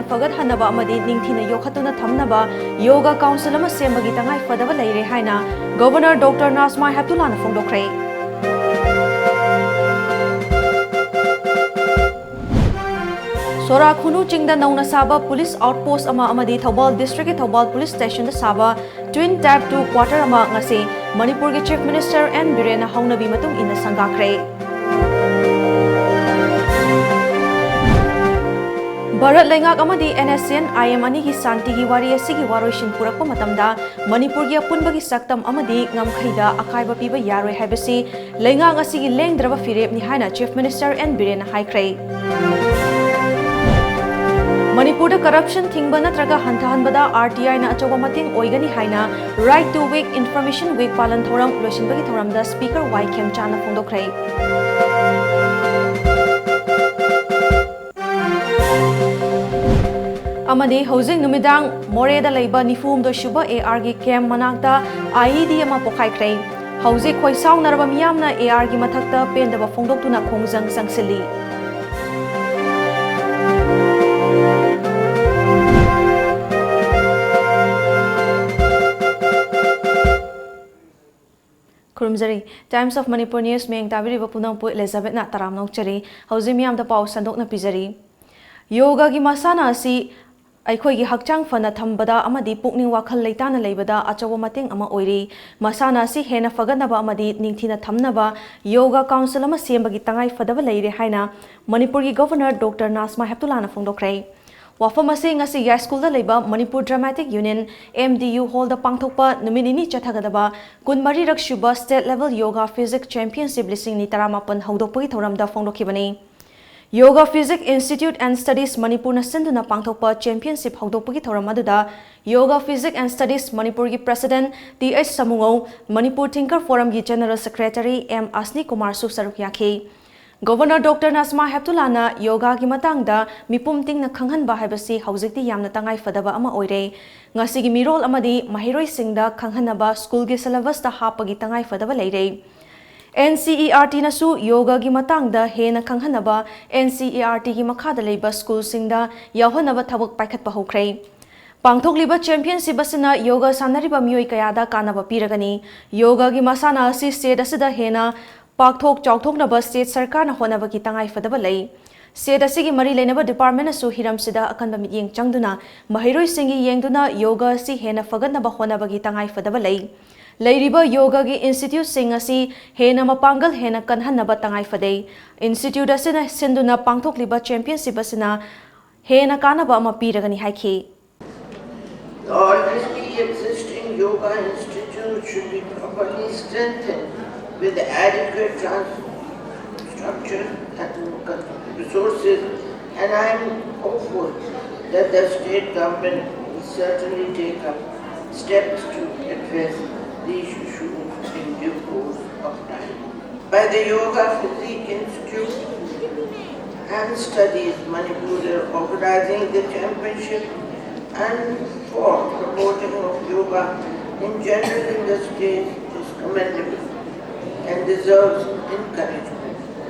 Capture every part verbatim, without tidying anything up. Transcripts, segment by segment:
ꯐꯒꯠꯍꯟꯅꯕ ꯑꯃꯗꯤ ꯅꯤꯡꯊꯤꯅ ꯌꯣꯛꯈꯠꯇꯨꯅ ꯊꯝꯅꯕ ꯌꯣꯒꯥ ꯀꯥꯎꯟꯁꯤꯜ ꯑꯃ ꯁꯦꯝꯕꯒꯤ ꯇꯉꯥꯏ ꯐꯗꯕ ꯂꯩꯔꯦ ꯍꯥꯏꯅ ꯒꯣꯚꯔꯅꯔ ꯗꯣꯛꯇꯔ ꯅꯥꯖꯃꯥ ꯍꯦꯞꯇꯨꯂꯥꯅ ꯐꯣꯡꯗꯣꯛꯈ꯭ꯔꯦ꯫ ꯁꯣꯔꯥ ꯈꯨꯅꯨ ꯆꯤꯡꯗ ꯅꯧꯅ ꯁꯥꯕ ꯄꯨꯂꯤꯁ ꯑꯥꯎꯠꯄꯣꯁ ꯑꯃ ꯑꯃꯗꯤ ꯊꯧꯕꯥꯜ ꯗꯤꯁꯇ꯭ꯔꯤꯛꯀꯤ ꯊꯧꯕꯥꯜ ꯄꯨꯂꯤꯁ ꯁ꯭ꯇꯦꯁꯟꯗ ꯁꯥꯕ Twin Type two quarter ꯑꯃ ꯉꯁꯤ ꯃꯅꯤꯄꯨꯔꯒꯤ ꯆꯤꯐ ꯃꯤꯅꯤꯁꯇꯔ ꯑꯦꯟ ꯕꯤꯔꯦꯟꯅ ꯍꯧꯅꯕꯤ ꯃꯇꯨꯡ ꯏꯟꯅ ꯁꯪꯒꯥꯈ꯭ꯔꯦ꯫ ꯚꯥꯔꯠ ꯂꯩꯉꯥꯛ ꯑꯃꯗꯤ NSCN IM ꯑꯅꯤꯒꯤ ꯁꯥꯟꯇꯤꯒꯤ ꯋꯥꯔꯤ ꯑꯁꯤꯒꯤ ꯋꯥꯔꯣꯏꯁꯤꯟ ꯄꯨꯔꯛꯄ ꯃꯇꯝꯗ ꯃꯅꯤꯄꯨꯔꯒꯤ ꯑꯄꯨꯟꯕꯒꯤ ꯁꯛꯇꯝ ꯑꯃꯗꯤ ꯉꯝꯈꯩꯗ ꯑꯀꯥꯏꯕ ꯄꯤꯕ ꯌꯥꯔꯣꯏ ꯍꯥꯏꯕꯁꯤ ꯂꯩꯉꯥꯛ ꯑꯁꯤꯒꯤ ꯂꯦꯡꯗ꯭ꯔꯕ ꯐꯤꯔꯦꯞꯅꯤ ꯍꯥꯏꯅ ꯆꯤꯐ ꯃꯤꯅꯤꯁꯇꯔ ꯑꯦꯟ ꯕꯤꯔꯦꯟꯅ ꯍꯥꯏꯈ꯭ꯔꯦ꯫ ꯃꯅꯤꯄꯨꯔꯗ ꯀꯔꯞꯁꯟ ꯊꯤꯡꯕ ꯅꯠꯇ꯭ꯔꯒ ꯍꯟꯊꯍꯟꯕꯗ RTIꯅ ꯑꯆꯧꯕ ꯃꯇꯦꯡ ꯑꯣꯏꯒꯅꯤ ꯍꯥꯏꯅ Right to Week Information Week ꯄꯥꯂꯟ ꯊꯧꯔꯝ ꯂꯣꯏꯁꯤꯟꯕꯒꯤ ꯊꯧꯔꯝꯗ ꯁ꯭ꯄꯤꯀꯔ ꯋꯥꯏ ꯈꯦꯝꯆꯥꯅ ꯐꯣꯡꯗꯣꯛꯈ꯭ꯔꯦ꯫ ꯑꯃꯗꯤ ꯍꯧꯖꯤꯛ ꯅꯨꯃꯤꯗꯥꯡ ꯃꯣꯔꯦꯗ ꯂꯩꯕ ꯅꯤꯐꯨꯍꯨꯝꯗꯣꯏ ꯁꯨꯕ ARꯒꯤ ꯀꯦꯝꯞ ꯃꯅꯥꯛꯇ IED ꯑꯃ ꯄꯣꯈꯥꯏꯈ꯭ꯔꯦ꯫ ꯍꯧꯖꯤꯛ ꯈꯣꯏꯁꯥꯎꯅꯔꯕ ꯃꯤꯌꯥꯝꯅ ARꯒꯤ ꯃꯊꯛꯇ ꯄꯦꯟꯗꯕ ꯐꯣꯡꯗꯣꯛꯇꯨꯅ ꯈꯣꯡꯖꯪ ꯆꯪꯁꯤꯜꯂꯤ꯫ ꯈꯨꯔꯨꯝꯖꯔꯤ꯫ Times of Manipur News ꯃꯤꯠꯌꯦꯡ ꯇꯥꯕꯤꯔꯤꯕ ꯄꯨꯝꯅꯃꯛꯄꯨ ꯑꯦꯂꯤꯖꯥꯕꯦꯠꯅ ꯇꯔꯥꯝꯅ ꯑꯣꯛꯆꯔꯤ꯫ ꯍꯧꯖꯤꯛ ꯃꯤꯌꯥꯝꯗ ꯄꯥꯎ ꯁꯟꯗꯣꯛꯅ ꯄꯤꯖꯔꯤ꯫ ꯌꯣꯒꯥꯒꯤ ꯃꯁꯥꯟꯅ ꯑꯁꯤ ꯑꯩꯈꯣꯏꯒꯤ ꯍꯛꯆꯥꯡ ꯐꯅ ꯊꯝꯕꯗ ꯑꯃꯗꯤ ꯄꯨꯛꯅꯤꯡ ꯋꯥꯈꯜ ꯂꯩꯇꯥꯅ ꯂꯩꯕꯗ ꯑꯆꯧꯕ ꯃꯇꯦꯡ ꯑꯃ ꯑꯣꯏꯔꯤ꯫ ꯃꯁꯥꯟꯅ ꯑꯁꯤ ꯍꯦꯟꯅ ꯐꯒꯠꯅꯕ ꯑꯃꯗꯤ ꯅꯤꯡꯊꯤꯅ ꯊꯝꯅꯕ ꯌꯣꯒꯥ ꯀꯥꯎꯟꯁꯤꯜ ꯑꯃ ꯁꯦꯝꯕꯒꯤ ꯇꯉꯥꯏ ꯐꯗꯕ ꯂꯩꯔꯦ ꯍꯥꯏꯅ ꯃꯅꯤꯄꯨꯔꯒꯤ ꯒꯣꯚꯔꯅꯔ ꯗꯣꯛꯇꯔ ꯅꯥꯖꯃꯥ ꯍꯦꯞꯇꯨꯂꯥꯅ ꯐꯣꯡꯗꯣꯛꯈ꯭ꯔꯦ꯫ ꯋꯥꯐꯝ ꯑꯁꯤ ꯉꯁꯤ ꯌꯥꯏꯁ꯭ꯀꯨꯜꯗ ꯂꯩꯕ Manipur Dramatic Union, MDU, ꯍꯣꯜꯗ ꯄꯥꯡꯊꯣꯛꯄ ꯅꯨꯃꯤꯠ ꯅꯤꯅꯤ ꯆꯠꯊꯒꯗꯕ ꯀꯨꯟꯃꯔꯤꯔꯛ ꯁꯨꯕ State Level Yoga Physique Championship ꯂꯤꯁꯤꯡ ꯑꯅꯤ ꯇꯔꯥꯃꯥꯄꯟ ꯍꯧꯗꯣꯛꯄꯒꯤ ꯊꯧꯔꯝꯗ ꯐꯣꯡꯗꯣꯛꯈꯤꯕꯅꯤ꯫ Yoga Physique Institute and Studies ꯃꯅꯤꯄꯨꯔꯅ ꯁꯤꯟꯗꯨꯅ ꯄꯥꯡꯊꯣꯛꯄ ꯆꯦꯝꯄꯤꯌꯟꯁꯤꯞ ꯍꯧꯗꯣꯛꯄꯒꯤ ꯊꯧꯔꯝ ꯑꯗꯨꯗ Yoga Physique and Studies ꯃꯅꯤꯄꯨꯔꯒꯤ president T H Samungou, Manipur thinker ꯐꯣꯔꯝꯒꯤ ꯖꯦꯅꯔꯦꯜ ꯁꯦꯀ꯭ꯔꯦꯇꯔꯤ ꯑꯦꯝ ꯑꯁꯅꯤ ꯀꯨꯃꯥꯔꯁꯨ ꯁꯔꯨꯛ ꯌꯥꯈꯤ꯫ ꯒꯣꯚꯔꯅꯔ ꯗꯣꯛꯇꯔ ꯅꯥꯖꯃꯥ ꯍꯦꯞꯇꯨꯂꯥꯅ ꯌꯣꯒꯥꯒꯤ ꯃꯇꯥꯡꯗ ꯃꯤꯄꯨꯝ ꯇꯤꯡꯅ ꯈꯪꯍꯟꯕ ꯍꯥꯏꯕꯁꯤ ꯍꯧꯖꯤꯛꯇꯤ ꯌꯥꯝꯅ ꯇꯉꯥꯏ ꯐꯗꯕ ꯑꯃ ꯑꯣꯏꯔꯦ꯫ ꯉꯁꯤꯒꯤ ꯃꯤꯔꯣꯜ ꯑꯃꯗꯤ ꯃꯍꯩꯔꯣꯏꯁꯤꯡꯗ ꯈꯪꯍꯟꯅꯕ ꯁ꯭ꯀꯨꯜꯒꯤ ꯁꯤꯂꯦꯕꯁꯇ ꯍꯥꯞꯄꯒꯤ ꯇꯉꯥꯏ ꯐꯗꯕ ꯂꯩꯔꯦ꯫ NCERTꯅꯁꯨ ꯌꯣꯒꯒꯤ ꯃꯇꯥꯡꯗ ꯍꯦꯟꯅ ꯈꯪꯍꯟꯅꯕ NCERTꯒꯤ ꯃꯈꯥꯗ ꯂꯩꯕ ꯁ꯭ꯀꯨꯜꯁꯤꯡꯗ ꯌꯥꯎꯍꯟꯅꯕ ꯊꯕꯛ ꯄꯥꯏꯈꯠꯄ ꯍꯧꯈ꯭ꯔꯦ꯫ ꯄꯥꯡꯊꯣꯛꯂꯤꯕ ꯆꯦꯝꯄꯤꯌꯟꯁꯤꯞ ꯑꯁꯤꯅ ꯌꯣꯒ ꯁꯥꯟꯅꯔꯤꯕ ꯃꯤꯑꯣꯏ ꯀꯌꯥꯗ ꯀꯥꯟꯅꯕ ꯄꯤꯔꯒꯅꯤ꯫ ꯌꯣꯒꯒꯤ ꯃꯁꯥꯟꯅ ꯑꯁꯤ ꯁ꯭ꯇꯦꯠ ꯑꯁꯤꯗ ꯍꯦꯟꯅ ꯄꯥꯛꯊꯣꯛ ꯆꯥꯎꯊꯣꯛꯅꯕ ꯁ꯭ꯇꯦꯠ ꯁꯔꯀꯥꯔꯅ ꯍꯣꯠꯅꯕꯒꯤ ꯇꯉꯥꯏꯐꯗꯕ ꯂꯩ꯫ ꯁ꯭ꯇꯦꯠ ꯑꯁꯤꯒꯤ ꯃꯔꯤ ꯂꯩꯅꯕ ꯗꯤꯄꯥꯔꯠꯃꯦꯟꯅꯁꯨ ꯍꯤꯔꯝꯁꯤꯗ ꯑꯀꯟꯕ ꯃꯤꯠꯌꯦꯡ ꯆꯪꯗꯨꯅ ꯃꯍꯩꯔꯣꯏꯁꯤꯡꯒꯤ ꯌꯦꯡꯗꯨꯅ ꯌꯣꯒ ꯑꯁꯤ ꯍꯦꯟꯅ ꯐꯒꯠꯅꯕ ꯍꯣꯠꯅꯕꯒꯤ ꯇꯉꯥꯏꯐꯗꯕ ꯂꯩ꯫ ꯂꯩꯔꯤꯕ ꯌꯣꯒꯒꯤ ꯏꯟꯁꯇꯤꯇ꯭ꯌꯨꯠꯁꯤꯡ ꯑꯁꯤ ꯍꯦꯟꯅ ꯃꯄꯥꯡꯒꯜ ꯍꯦꯟꯅ ꯀꯟꯍꯟꯅꯕ ꯇꯉꯥꯏꯐꯗꯦ꯫ ꯏꯟꯁꯇꯤꯇ꯭ꯌꯨꯠ ꯑꯁꯤꯅ ꯁꯤꯟꯗꯨꯅ ꯄꯥꯡꯊꯣꯛꯂꯤꯕ ꯆꯦꯝꯄꯤꯌꯟꯁꯤꯞ ꯑꯁꯤꯅ ꯍꯦꯟꯅ ꯀꯥꯟꯅꯕ ꯑꯃ ꯄꯤꯔꯒꯅꯤ ꯍꯥꯏꯈꯤ꯫ The already existing yoga institute should be properly strengthened with adequate trans- structure and resources, and I am hopeful that the state government will certainly take up steps to address these issues in due course of time. By the Yoga Physique Institute and Studies Manipur are organizing the championship and for promoting of yoga in general in the state is commendable and deserves encouragement.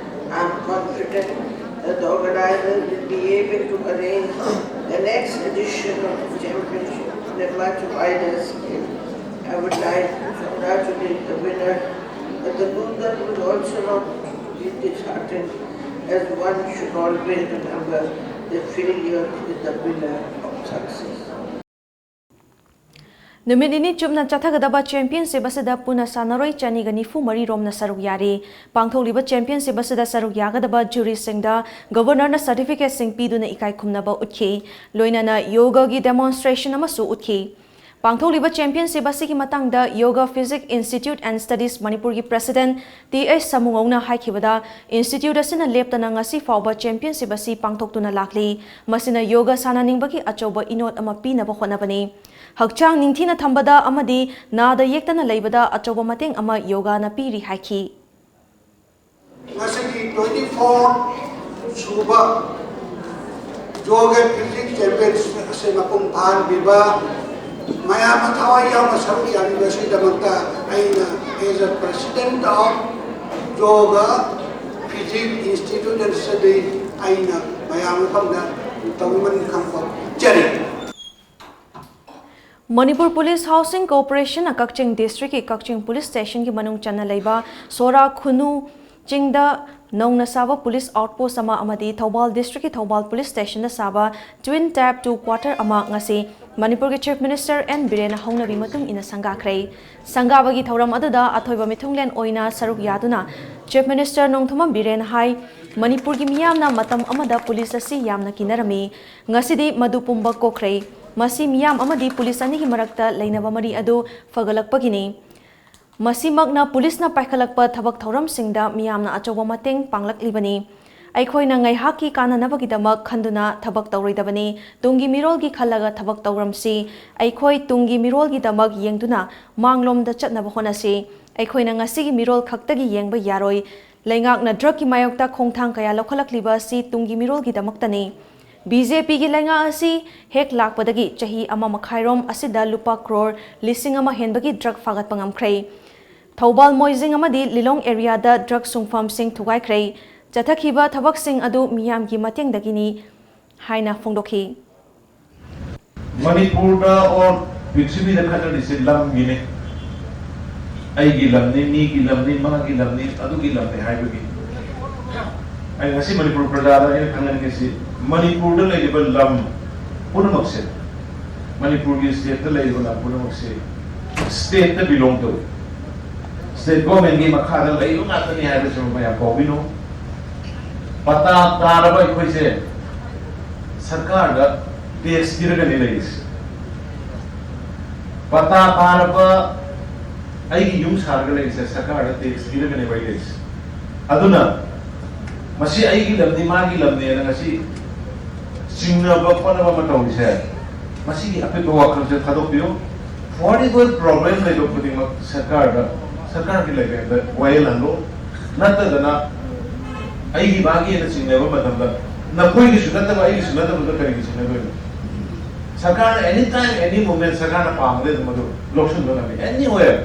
I am confident that the organizers will be able to arrange the next edition of the championship on a much wider scale. I would like to congratulate the winner, but the loser will also not be disheartened, as one should always remember that failure is the winner of success. ꯅꯨꯃꯤꯠ ꯅꯤꯅꯤ ꯆꯨꯞꯅ ꯆꯠꯊꯒꯗꯕ championship ꯑꯁꯤꯗ ꯄꯨꯟꯅ ꯁꯥꯟꯅꯔꯣꯏ ꯆꯅꯤꯒ ꯅꯤꯐꯨ ꯃꯔꯤ ꯔꯣꯝꯅ ꯁꯔꯨꯛ ꯌꯥꯔꯤ꯫ ꯄꯥꯡꯊꯣꯛꯂꯤꯕ ꯆꯦꯝꯄꯤꯌꯟꯁꯤꯞ ꯑꯁꯤꯗ ꯁꯔꯨꯛ ꯌꯥꯒꯗꯕ ꯖꯨꯔꯤꯁꯤꯡꯗ ꯒꯕꯔꯅꯔꯅ ꯁꯔꯇꯤꯐꯤꯀꯦꯠꯁꯤꯡ ꯄꯤꯗꯨꯅ ꯏꯀꯥꯏ ꯈꯨꯝꯅꯕ ꯎꯠꯈꯤ꯫ ꯂꯣꯏꯅꯅ ꯌꯣꯒꯒꯤ ꯗꯦꯃꯣꯟꯁꯇ꯭ꯔꯦꯁꯟ ꯑꯃꯁꯨ ꯎꯠꯈꯤ꯫ ꯄꯥꯡꯊꯣꯛꯂꯤꯕ ꯆꯦꯝꯄꯤꯌꯟꯁꯤꯞ ꯑꯁꯤꯒꯤ ꯃꯇꯥꯡꯗ ꯌꯣꯒ ꯐꯤꯖꯤꯛ ꯏꯟꯁꯇꯤꯇ꯭ꯌꯨꯠ ꯑꯦꯟ ꯁ꯭ꯇꯗꯤꯁ ꯃꯅꯤꯄꯨꯔꯒꯤ ꯄ꯭ꯔꯦꯁꯤꯗꯦꯟꯠ ꯇꯤ ꯑꯩꯆ ꯁꯃꯨꯉꯧꯅ ꯍꯥꯏꯈꯤꯕꯗ, ꯏꯟꯁꯇꯤꯇ꯭ꯌꯨꯠ ꯑꯁꯤꯅ ꯂꯦꯞꯇꯅ ꯉꯁꯤ ꯐꯥꯎꯕ ꯆꯦꯝꯄꯤꯌꯟꯁꯤꯞ ꯑꯁꯤ ꯄꯥꯡꯊꯣꯛꯇꯨꯅ ꯂꯥꯛꯂꯤ꯫ ꯃꯁꯤꯅ ꯌꯣꯒ ꯁꯥꯟꯅꯅꯤꯡꯕꯒꯤ ꯑꯆꯧꯕ ꯏꯅꯣꯠ ꯑꯃ ꯄꯤꯅꯕ ꯍꯣꯠꯅꯕꯅꯤ꯫ ꯍꯛꯆꯥꯡ ꯅꯤꯡꯊꯤꯅ ꯊꯝꯕꯗ ꯑꯃꯗꯤ ꯅꯥꯗ ꯌꯦꯛꯇꯅ ꯂꯩꯕꯗ ꯑꯆꯧꯕ ꯃꯇꯦꯡ ꯑꯃ ꯌꯣꯒꯥꯅ ꯄꯤꯔꯤ ꯍꯥꯏꯈꯤ꯫ ꯉꯁꯤꯒꯤ ꯇ꯭ꯋꯦꯟꯇꯤ ꯐꯣꯔ ꯁꯨꯕ ꯌꯣꯒ ꯐꯤꯖꯤꯛ ꯆꯦꯝꯄꯤꯌꯟꯁꯤꯞ ꯑꯁꯤ ꯃꯄꯨꯡ ꯐꯥꯍꯟꯕꯤꯕ, ꯃꯌꯥꯝꯅ ꯊꯋꯥꯏ ꯌꯥꯎꯅ ꯁꯔꯨꯛ ꯌꯥꯕꯤꯕꯁꯤꯒꯤꯗꯃꯛꯇ ꯑꯩꯅ as a president of yoga physique institute ꯑꯁꯤꯗꯤ ꯑꯩꯅ ꯃꯌꯥꯝ ꯃꯐꯝꯗ ꯇꯧꯅꯤꯡꯃꯟ ꯈꯪꯕ ꯆꯠꯂꯤ꯫ ꯃꯅꯤꯄꯨꯔ ꯄꯨꯂꯤꯁ ꯍꯥꯎꯁꯤꯡ ꯀꯣꯑꯣꯄꯔꯦꯁꯟꯅ ꯀꯛꯆꯤꯡ ꯗꯤꯁꯇ꯭ꯔꯤꯛꯀꯤ ꯀꯛꯆꯤꯡ ꯄꯨꯂꯤꯁ ꯁ꯭ꯇꯦꯁꯟꯒꯤ ꯃꯅꯨꯡ ꯆꯟꯅ ꯂꯩꯕ ꯁꯣꯔꯥ ꯈꯨꯅꯨ ꯆꯤꯡꯗ ꯅꯧꯅ ꯁꯥꯕ ꯄꯨꯂꯤꯁ ꯑꯥꯎꯠꯄꯣꯁ ꯑꯃ ꯑꯃꯗꯤ ꯊꯧꯕꯥꯜ ꯗꯤꯁꯇ꯭ꯔꯤꯛꯀꯤ ꯊꯧꯕꯥꯜ ꯄꯨꯂꯤꯁ ꯁ꯭ꯇꯦꯁꯟꯗ ꯁꯥꯕ ꯇ꯭ꯋꯤꯟ ꯇꯦꯞ ꯇꯨ ꯀ꯭ꯋꯥꯇꯔ ꯑꯃ ꯉꯁꯤ ꯃꯅꯤꯄꯨꯔꯒꯤ ꯆꯤꯐ ꯃꯤꯅꯤꯁꯇꯔ ꯑꯦꯟ ꯕꯤꯔꯦꯟꯅ ꯍꯧꯅꯕꯤ ꯃꯇꯨꯡ ꯏꯟꯅ ꯁꯪꯒꯥꯈ꯭ꯔꯦ꯫ ꯁꯪꯒꯥꯕꯒꯤ ꯊꯧꯔꯝ ꯑꯗꯨꯗ ꯑꯊꯣꯏꯕ ꯃꯤꯊꯨꯡꯂꯦꯟ ꯑꯣꯏꯅ ꯁꯔꯨꯛ ꯌꯥꯗꯨꯅ ꯆꯤꯐ ꯃꯤꯅꯤꯁꯇꯔ ꯅꯣꯡꯊꯣꯝꯕꯝ ꯕꯤꯔꯦꯟ ꯍꯥꯏ, ꯃꯅꯤꯄꯨꯔꯒꯤ ꯃꯤꯌꯥꯝꯅ ꯃꯇꯝ ꯑꯃꯗ ꯄꯨꯂꯤꯁ ꯑꯁꯤ ꯌꯥꯝꯅ ꯀꯤꯅꯔꯝꯃꯤ꯫ ꯉꯁꯤꯗꯤ ꯃꯗꯨ ꯄꯨꯝꯕ ꯀꯣꯛꯈ꯭ꯔꯦ꯫ ꯃꯁꯤ ꯃꯤꯌꯥꯝ ꯑꯃꯗꯤ ꯄꯨꯂꯤꯁ ꯑꯅꯤꯒꯤ ꯃꯔꯛꯇ ꯂꯩꯅꯕ ꯃꯔꯤ ꯑꯗꯨ ꯐꯒꯠꯂꯛꯄꯒꯤꯅꯤ꯫ ꯃꯁꯤꯃꯛꯅ ꯄꯨꯂꯤꯁꯅ ꯄꯥꯏꯈꯠꯂꯛꯄ ꯊꯕꯛ ꯊꯧꯔꯝꯁꯤꯡꯗ ꯃꯤꯌꯥꯝꯅ ꯑꯆꯧꯕ ꯃꯇꯦꯡ ꯄꯥꯡꯂꯛꯂꯤꯕꯅꯤ꯫ ꯑꯩꯈꯣꯏꯅ ꯉꯥꯏꯍꯥꯛꯀꯤ ꯀꯥꯟꯅꯅꯕꯒꯤꯗꯃꯛ ꯈꯟꯗꯨꯅ ꯊꯕꯛ ꯇꯧꯔꯣꯏꯗꯕꯅꯤ꯫ ꯇꯨꯡꯒꯤ ꯃꯤꯔꯣꯜꯒꯤ ꯈꯜꯂꯒ ꯊꯕꯛ ꯇꯧꯔꯝꯁꯤ꯫ ꯑꯩꯈꯣꯏ ꯇꯨꯡꯒꯤ ꯃꯤꯔꯣꯜꯒꯤꯗꯃꯛ ꯌꯦꯡꯗꯨꯅ ꯃꯥꯡꯂꯣꯝꯗ ꯆꯠꯅꯕ ꯍꯣꯠꯅꯁꯤ꯫ ꯑꯩꯈꯣꯏꯅ ꯉꯁꯤꯒꯤ ꯃꯤꯔꯣꯜ ꯈꯛꯇꯒꯤ ꯌꯦꯡꯕ ꯌꯥꯔꯣꯏ꯫ ꯂꯩꯉꯥꯛꯅ ꯗ꯭ꯔꯒꯀꯤ ꯃꯥꯌꯣꯛꯇ ꯈꯣꯡꯊꯥꯡ ꯀꯌꯥ ꯂꯧꯈꯠꯂꯛꯂꯤꯕ ꯑꯁꯤ ꯇꯨꯡꯒꯤ ꯃꯤꯔꯣꯜꯒꯤꯗꯃꯛꯇꯅꯤ꯫ ꯕꯤ ꯖꯦ ꯄꯤꯒꯤ ꯂꯩꯉꯥꯛ ꯑꯁꯤ ꯍꯦꯛ ꯂꯥꯛꯄꯗꯒꯤ ꯆꯍꯤ ꯑꯃ ꯃꯈꯥꯏꯔꯣꯝ ꯑꯁꯤꯗ ꯂꯨꯄꯥ ꯀ꯭ꯔꯣꯔ ꯂꯤꯁꯤꯡ ꯑꯃ ꯍꯦꯟꯕꯒꯤ ꯗ꯭ꯔꯒ ꯐꯥꯒꯠꯄ ꯉꯝꯈ꯭ꯔꯦ꯫ ꯊꯧꯕꯥꯜ, ꯃꯣꯏꯖꯤꯡ ꯑꯃꯗꯤ ꯂꯤꯂꯣꯡ ꯑꯦꯔꯤꯌꯥꯗ ꯗ꯭ꯔꯒ ꯁꯨꯡꯐꯝꯁꯤꯡ ꯊꯨꯒꯥꯏꯈ꯭ꯔꯦ꯫ ꯆꯠꯊꯈꯤꯕ ꯊꯕꯛꯁꯤꯡ ꯑꯗꯨ ꯃꯤꯌꯥꯝꯒꯤ ꯃꯇꯦꯡꯗꯒꯤꯅꯤ ꯍꯥꯏꯅ ꯐꯣꯡꯗꯣꯛꯈꯤ꯫ ꯃꯅꯤꯄꯨꯔꯗ ꯑꯣꯔ ꯄ꯭ꯔꯤꯊꯤꯕꯤꯗ ꯈꯠꯅꯔꯤꯁꯦ ꯂꯝꯒꯤꯅꯦ꯫ ꯑꯩꯒꯤ ꯂꯝꯅꯤ, ꯃꯤꯒꯤ ꯂꯝꯅꯤ, ꯃꯥꯒꯤ ꯂꯝꯅꯤ, ꯑꯗꯨꯒꯤ ꯂꯝꯅꯤ ꯍꯥꯏꯕꯒꯤ꯫ ꯑꯩ ꯉꯁꯤ ꯃꯅꯤꯄꯨꯔ ꯄ꯭ꯔꯖꯥꯗ ꯑꯩꯅ ꯈꯪꯍꯟꯅꯤꯡꯉꯤꯁꯤ, ꯃꯅꯤꯄꯨꯔꯗ ꯂꯩꯔꯤꯕ ꯂꯝ ꯄꯨꯝꯅꯃꯛꯁꯦ, ꯃꯅꯤꯄꯨꯔꯒꯤ ꯁ꯭ꯇꯦꯠꯇ ꯂꯩꯔꯤꯕ ꯂꯝ ꯄꯨꯝꯅꯃꯛꯁꯦ ꯁ꯭ꯇꯦꯠꯇ ꯕꯤꯂꯣꯡ ꯇꯧꯏ꯫ ꯁ꯭ꯇꯦꯠ ꯒꯣꯔꯃꯦꯟꯒꯤ ꯃꯈꯥꯗ ꯂꯩꯕ ꯉꯥꯛꯇꯅꯤ ꯍꯥꯏꯕꯁꯤꯃ ꯃꯌꯥꯝ ꯀꯥꯎꯕꯤꯅꯨ꯫ ꯄꯇꯥ ꯇꯥꯔꯕ ꯑꯩꯈꯣꯏꯁꯦ ꯁꯔꯀꯥꯔꯗ ꯇꯦꯛꯁ ꯊꯤꯔꯒꯅꯤ ꯂꯩꯔꯤꯁꯦ꯫ ꯄꯇꯥ ꯇꯥꯔꯕ ꯑꯩꯒꯤ ꯌꯨꯝ ꯁꯥꯔꯒ ꯂꯩꯔꯤꯁꯦ ꯁꯔꯀꯥꯔꯗ ꯇꯦꯛꯁ ꯊꯤꯔꯒꯅꯦꯕ ꯑꯩ ꯂꯩꯔꯤꯁꯦ꯫ ꯑꯗꯨꯅ ꯃꯁꯤ ꯑꯩꯒꯤ ꯂꯝꯅꯤ, ꯃꯥꯒꯤ ꯂꯝꯅꯦꯅ ꯉꯁꯤ ꯆꯤꯡꯅꯕ ꯈꯣꯠꯅꯕ ꯑꯃ ꯇꯧꯔꯤꯁꯦ, ꯃꯁꯤꯒꯤ ꯑꯄꯤꯛꯄ ꯋꯥꯈꯜꯁꯦ ꯊꯥꯗꯣꯛꯄꯤꯌꯨ꯫ ꯐꯣꯔꯤꯟ ꯄ꯭ꯔꯣꯕ꯭ꯂꯦꯝ ꯂꯩꯕ ꯈꯨꯗꯤꯡꯃꯛ ꯁꯔꯀꯥꯔꯗ, ꯁꯔꯀꯥꯔꯒꯤ ꯂꯦꯚꯦꯜꯗ ꯋꯥꯌꯦꯜꯍꯜꯂꯨ꯫ ꯅꯠꯇꯗꯅ ꯑꯩꯒꯤ ꯃꯥꯒꯤꯅ ꯆꯤꯡꯅꯕ ꯃꯇꯝꯗ ꯅꯈꯣꯏꯒꯤꯁꯨ ꯅꯠꯇꯕ ꯑꯩꯒꯤꯁꯨ ꯅꯠꯇꯕꯗ ꯀꯔꯤꯒꯤ ꯆꯤꯡꯅꯗꯣꯏꯅꯣ? ꯁꯔꯀꯥꯔꯅ any time, any moment ꯁꯔꯀꯥꯔꯅ ꯄꯥꯝꯃꯗꯤ ꯑꯗꯨꯝ ꯃꯗꯨ ꯂꯧꯁꯤꯟꯕ ꯉꯝꯃꯤ, anywhere꯫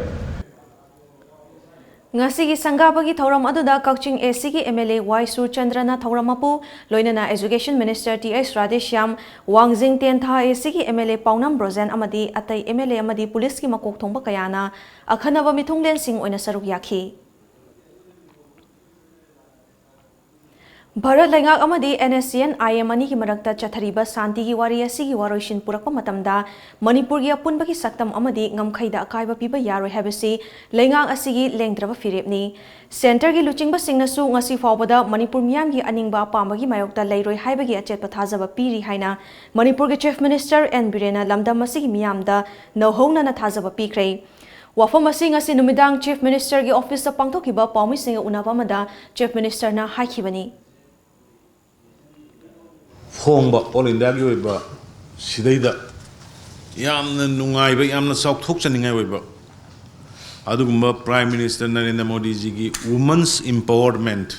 ꯉꯁꯤꯒꯤ ꯁꯪꯒꯥꯕꯒꯤ ꯊꯧꯔꯝ ꯑꯗꯨꯗ ꯀꯛꯆꯤꯡ ꯑꯦ ꯁꯤꯒꯤ ꯑꯦꯝ ꯑꯦꯜ ꯑꯦ ꯋꯥꯏ ꯁꯨꯔꯆꯟꯗ꯭ꯔꯅ ꯊꯧꯔꯝ ꯃꯄꯨ, ꯂꯣꯏꯅꯅ education minister T H Radheshyam, ꯋꯥꯡꯖꯤꯡ ꯇꯦꯟꯊꯥ ꯑꯦ ꯁꯤꯒꯤ ꯑꯦꯝ ꯑꯦꯜ ꯑꯦ ꯄꯥꯎꯅꯝ ꯕ꯭ꯔꯣꯖꯦꯟ ꯑꯃꯗꯤ ꯑꯇꯩ ꯑꯦꯝ ꯑꯦꯜ ꯑꯦ ꯑꯃꯗꯤ ꯄꯨꯂꯤꯁꯀꯤ ꯃꯀꯣꯛ ꯊꯣꯡꯕ ꯀꯌꯥꯅ ꯑꯈꯟꯅꯕ ꯃꯤꯊꯨꯡꯂꯦꯟꯁꯤꯡ ꯑꯣꯏꯅ ꯁꯔꯨꯛ ꯌꯥꯈꯤ꯫ ꯚꯥꯔꯠ ꯂꯩꯉꯥꯛ ꯑꯃꯗꯤ and S C and I M ꯑꯅꯤꯒꯤ ꯃꯔꯛꯇ ꯆꯠꯊꯔꯤꯕ ꯁꯥꯟꯇꯤꯒꯤ ꯋꯥꯔꯤ ꯑꯁꯤꯒꯤ ꯋꯥꯔꯣꯏꯁꯤꯟ ꯄꯨꯔꯛꯄ ꯃꯇꯝꯗ ꯃꯅꯤꯄꯨꯔꯒꯤ ꯑꯄꯨꯟꯕꯒꯤ ꯁꯛꯇꯝ ꯑꯃꯗꯤ ꯉꯝꯈꯩꯗ ꯑꯀꯥꯏꯕ ꯄꯤꯕ ꯌꯥꯔꯣꯏ ꯍꯥꯏꯕꯁꯤ ꯂꯩꯉꯥꯛ ꯑꯁꯤꯒꯤ ꯂꯦꯡꯗ꯭ꯔꯕ ꯐꯤꯔꯦꯞꯅꯤ꯫ ꯁꯦꯟꯇꯔꯒꯤ ꯂꯨꯆꯤꯡꯕꯁꯤꯡꯅꯁꯨ ꯉꯁꯤ ꯐꯥꯎꯕꯗ ꯃꯅꯤꯄꯨꯔ ꯃꯤꯌꯥꯝꯒꯤ ꯑꯅꯤꯡꯕ ꯑꯄꯥꯝꯕꯒꯤ ꯃꯥꯌꯣꯛꯇ ꯂꯩꯔꯣꯏ ꯍꯥꯏꯕꯒꯤ ꯑꯆꯦꯠꯄ ꯊꯥꯖꯕ ꯄꯤꯔꯤ ꯍꯥꯏꯅ ꯃꯅꯤꯄꯨꯔꯒꯤ ꯆꯤꯐ ꯃꯤꯅꯤꯁꯇꯔ ꯑꯦꯟ ꯕꯤꯔꯦꯟꯅ ꯂꯝꯗꯝ ꯑꯁꯤꯒꯤ ꯃꯤꯌꯥꯝꯗ ꯅꯧꯍꯧꯅꯅ ꯊꯥꯖꯕ ꯄꯤꯈ꯭ꯔꯦ꯫ ꯋꯥꯐꯝ ꯑꯁꯤ ꯉꯁꯤ ꯅꯨꯃꯤꯗꯥꯡ ꯆꯤꯐ ꯃꯤꯅꯤꯁꯇꯔꯒꯤ ꯑꯣꯐꯤꯁꯇ ꯄꯥꯡꯊꯣꯛꯈꯤꯕ ꯄꯥꯎꯃꯤꯁꯤꯡꯒ ꯎꯅꯕ ꯑꯃꯗ ꯆꯤꯐ ꯃꯤꯅꯤꯁꯇꯔꯅ ꯍꯥꯏꯈꯤꯕꯅꯤ꯫ ꯐꯣꯡꯕ ꯑꯣꯜ ꯏꯟꯗꯤꯌꯥꯒꯤ ꯑꯣꯏꯕ ꯁꯤꯗꯩꯗ ꯌꯥꯝꯅ ꯅꯨꯡꯉꯥꯏꯕ, ꯌꯥꯝꯅ ꯆꯥꯎꯊꯣꯛꯆꯅꯤꯡꯉꯥꯏ ꯑꯣꯏꯕ ꯑꯗꯨꯒꯨꯝꯕ Prime Minister Narendra ꯃꯣꯗꯤꯖꯤꯒꯤ Women's Empowerment,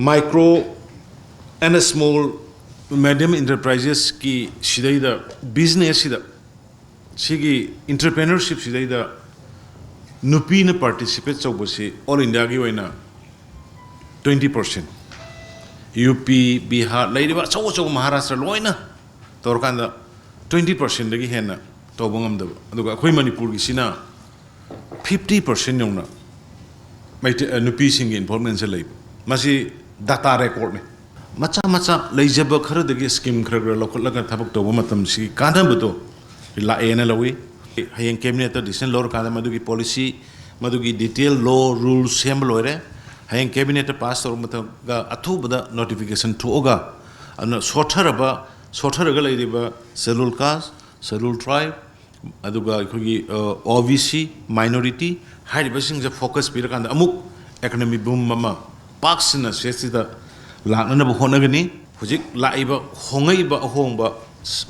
Micro and Small Medium Enterprises ꯀꯤ ꯁꯤꯗꯩꯗ business ꯁꯤꯗ ꯁꯤꯒꯤ entrepreneurship ꯁꯤꯗꯩꯗ ꯅꯨꯄꯤꯅ participate ꯇꯧꯕꯁꯤ ꯑꯣꯜ ꯏꯟꯗꯤꯌꯥꯒꯤ ꯑꯣꯏꯅ twenty percent, ꯌꯨ ꯄꯤ, ꯕꯤꯍꯥꯔ, ꯂꯩꯔꯤꯕ ꯑꯆꯧ ꯑꯆꯧꯕ ꯃꯍꯥꯔꯥꯁꯇ꯭ꯔ ꯂꯣꯏꯅ ꯇꯧꯔꯀꯥꯟꯗ twenty percent ꯗꯒꯤ ꯍꯦꯟꯅ ꯇꯧꯕ ꯉꯝꯗꯕ, ꯑꯗꯨꯒ ꯑꯩꯈꯣꯏ ꯃꯅꯤꯄꯨꯔꯒꯤꯁꯤꯅ fifty percent ꯌꯧꯅ ꯃꯩꯇꯩ ꯅꯨꯄꯤꯁꯤꯡꯒꯤ involvement ꯁꯦ ꯂꯩꯕ꯫ ꯃꯁꯤ data record ꯅꯤ꯫ ꯃꯆꯥ ꯃꯆꯥ ꯂꯩꯖꯕ ꯈꯔꯗꯒꯤ scheme ꯈꯔ ꯈꯔ ꯂꯧꯈꯠꯂꯒ ꯊꯕꯛ ꯇꯧꯕ ꯃꯇꯝꯁꯤꯒꯤ ꯀꯥꯟꯅꯕꯗꯣ ꯂꯥꯛꯑꯦꯅ ꯂꯧꯏ꯫ ꯍꯌꯦꯡ cabinet ꯇ decision ꯂꯧꯔꯀꯥꯟꯗ ꯃꯗꯨꯒꯤ policy, ꯃꯗꯨꯒꯤ detail law rule ꯁꯦꯝꯕ ꯂꯣꯏꯔꯦ꯫ ꯍꯌꯦꯡ cabinet ꯇ pass ꯇꯧꯔꯕ ꯃꯇꯨꯡꯗ ꯑꯊꯨꯕꯗ notification ꯊꯣꯛꯑꯒ, ꯑꯗꯨꯅ ꯁꯣꯠꯊꯔꯕ, ꯁꯣꯠꯊꯔꯒ ꯂꯩꯔꯤꯕ Scheduled Caste, Scheduled Tribe, ꯑꯗꯨꯒ ꯑꯩꯈꯣꯏꯒꯤ, ꯑ, ꯑꯣ ꯕꯤ ꯁꯤ, minority ꯍꯥꯏꯔꯤꯕꯁꯤꯡꯁꯦ focus ꯄꯤꯔꯀꯥꯟꯗ ꯑꯃꯨꯛ economy boom ꯑꯃ ꯄꯥꯛ ꯁꯟꯅ state ꯁꯤꯗ ꯂꯥꯛꯅꯅꯕ ꯍꯣꯠꯅꯒꯅꯤ꯫ ꯍꯧꯖꯤꯛ ꯂꯥꯛꯏꯕ ꯍꯣꯡꯉꯛꯏꯕ ꯑꯍꯣꯡꯕ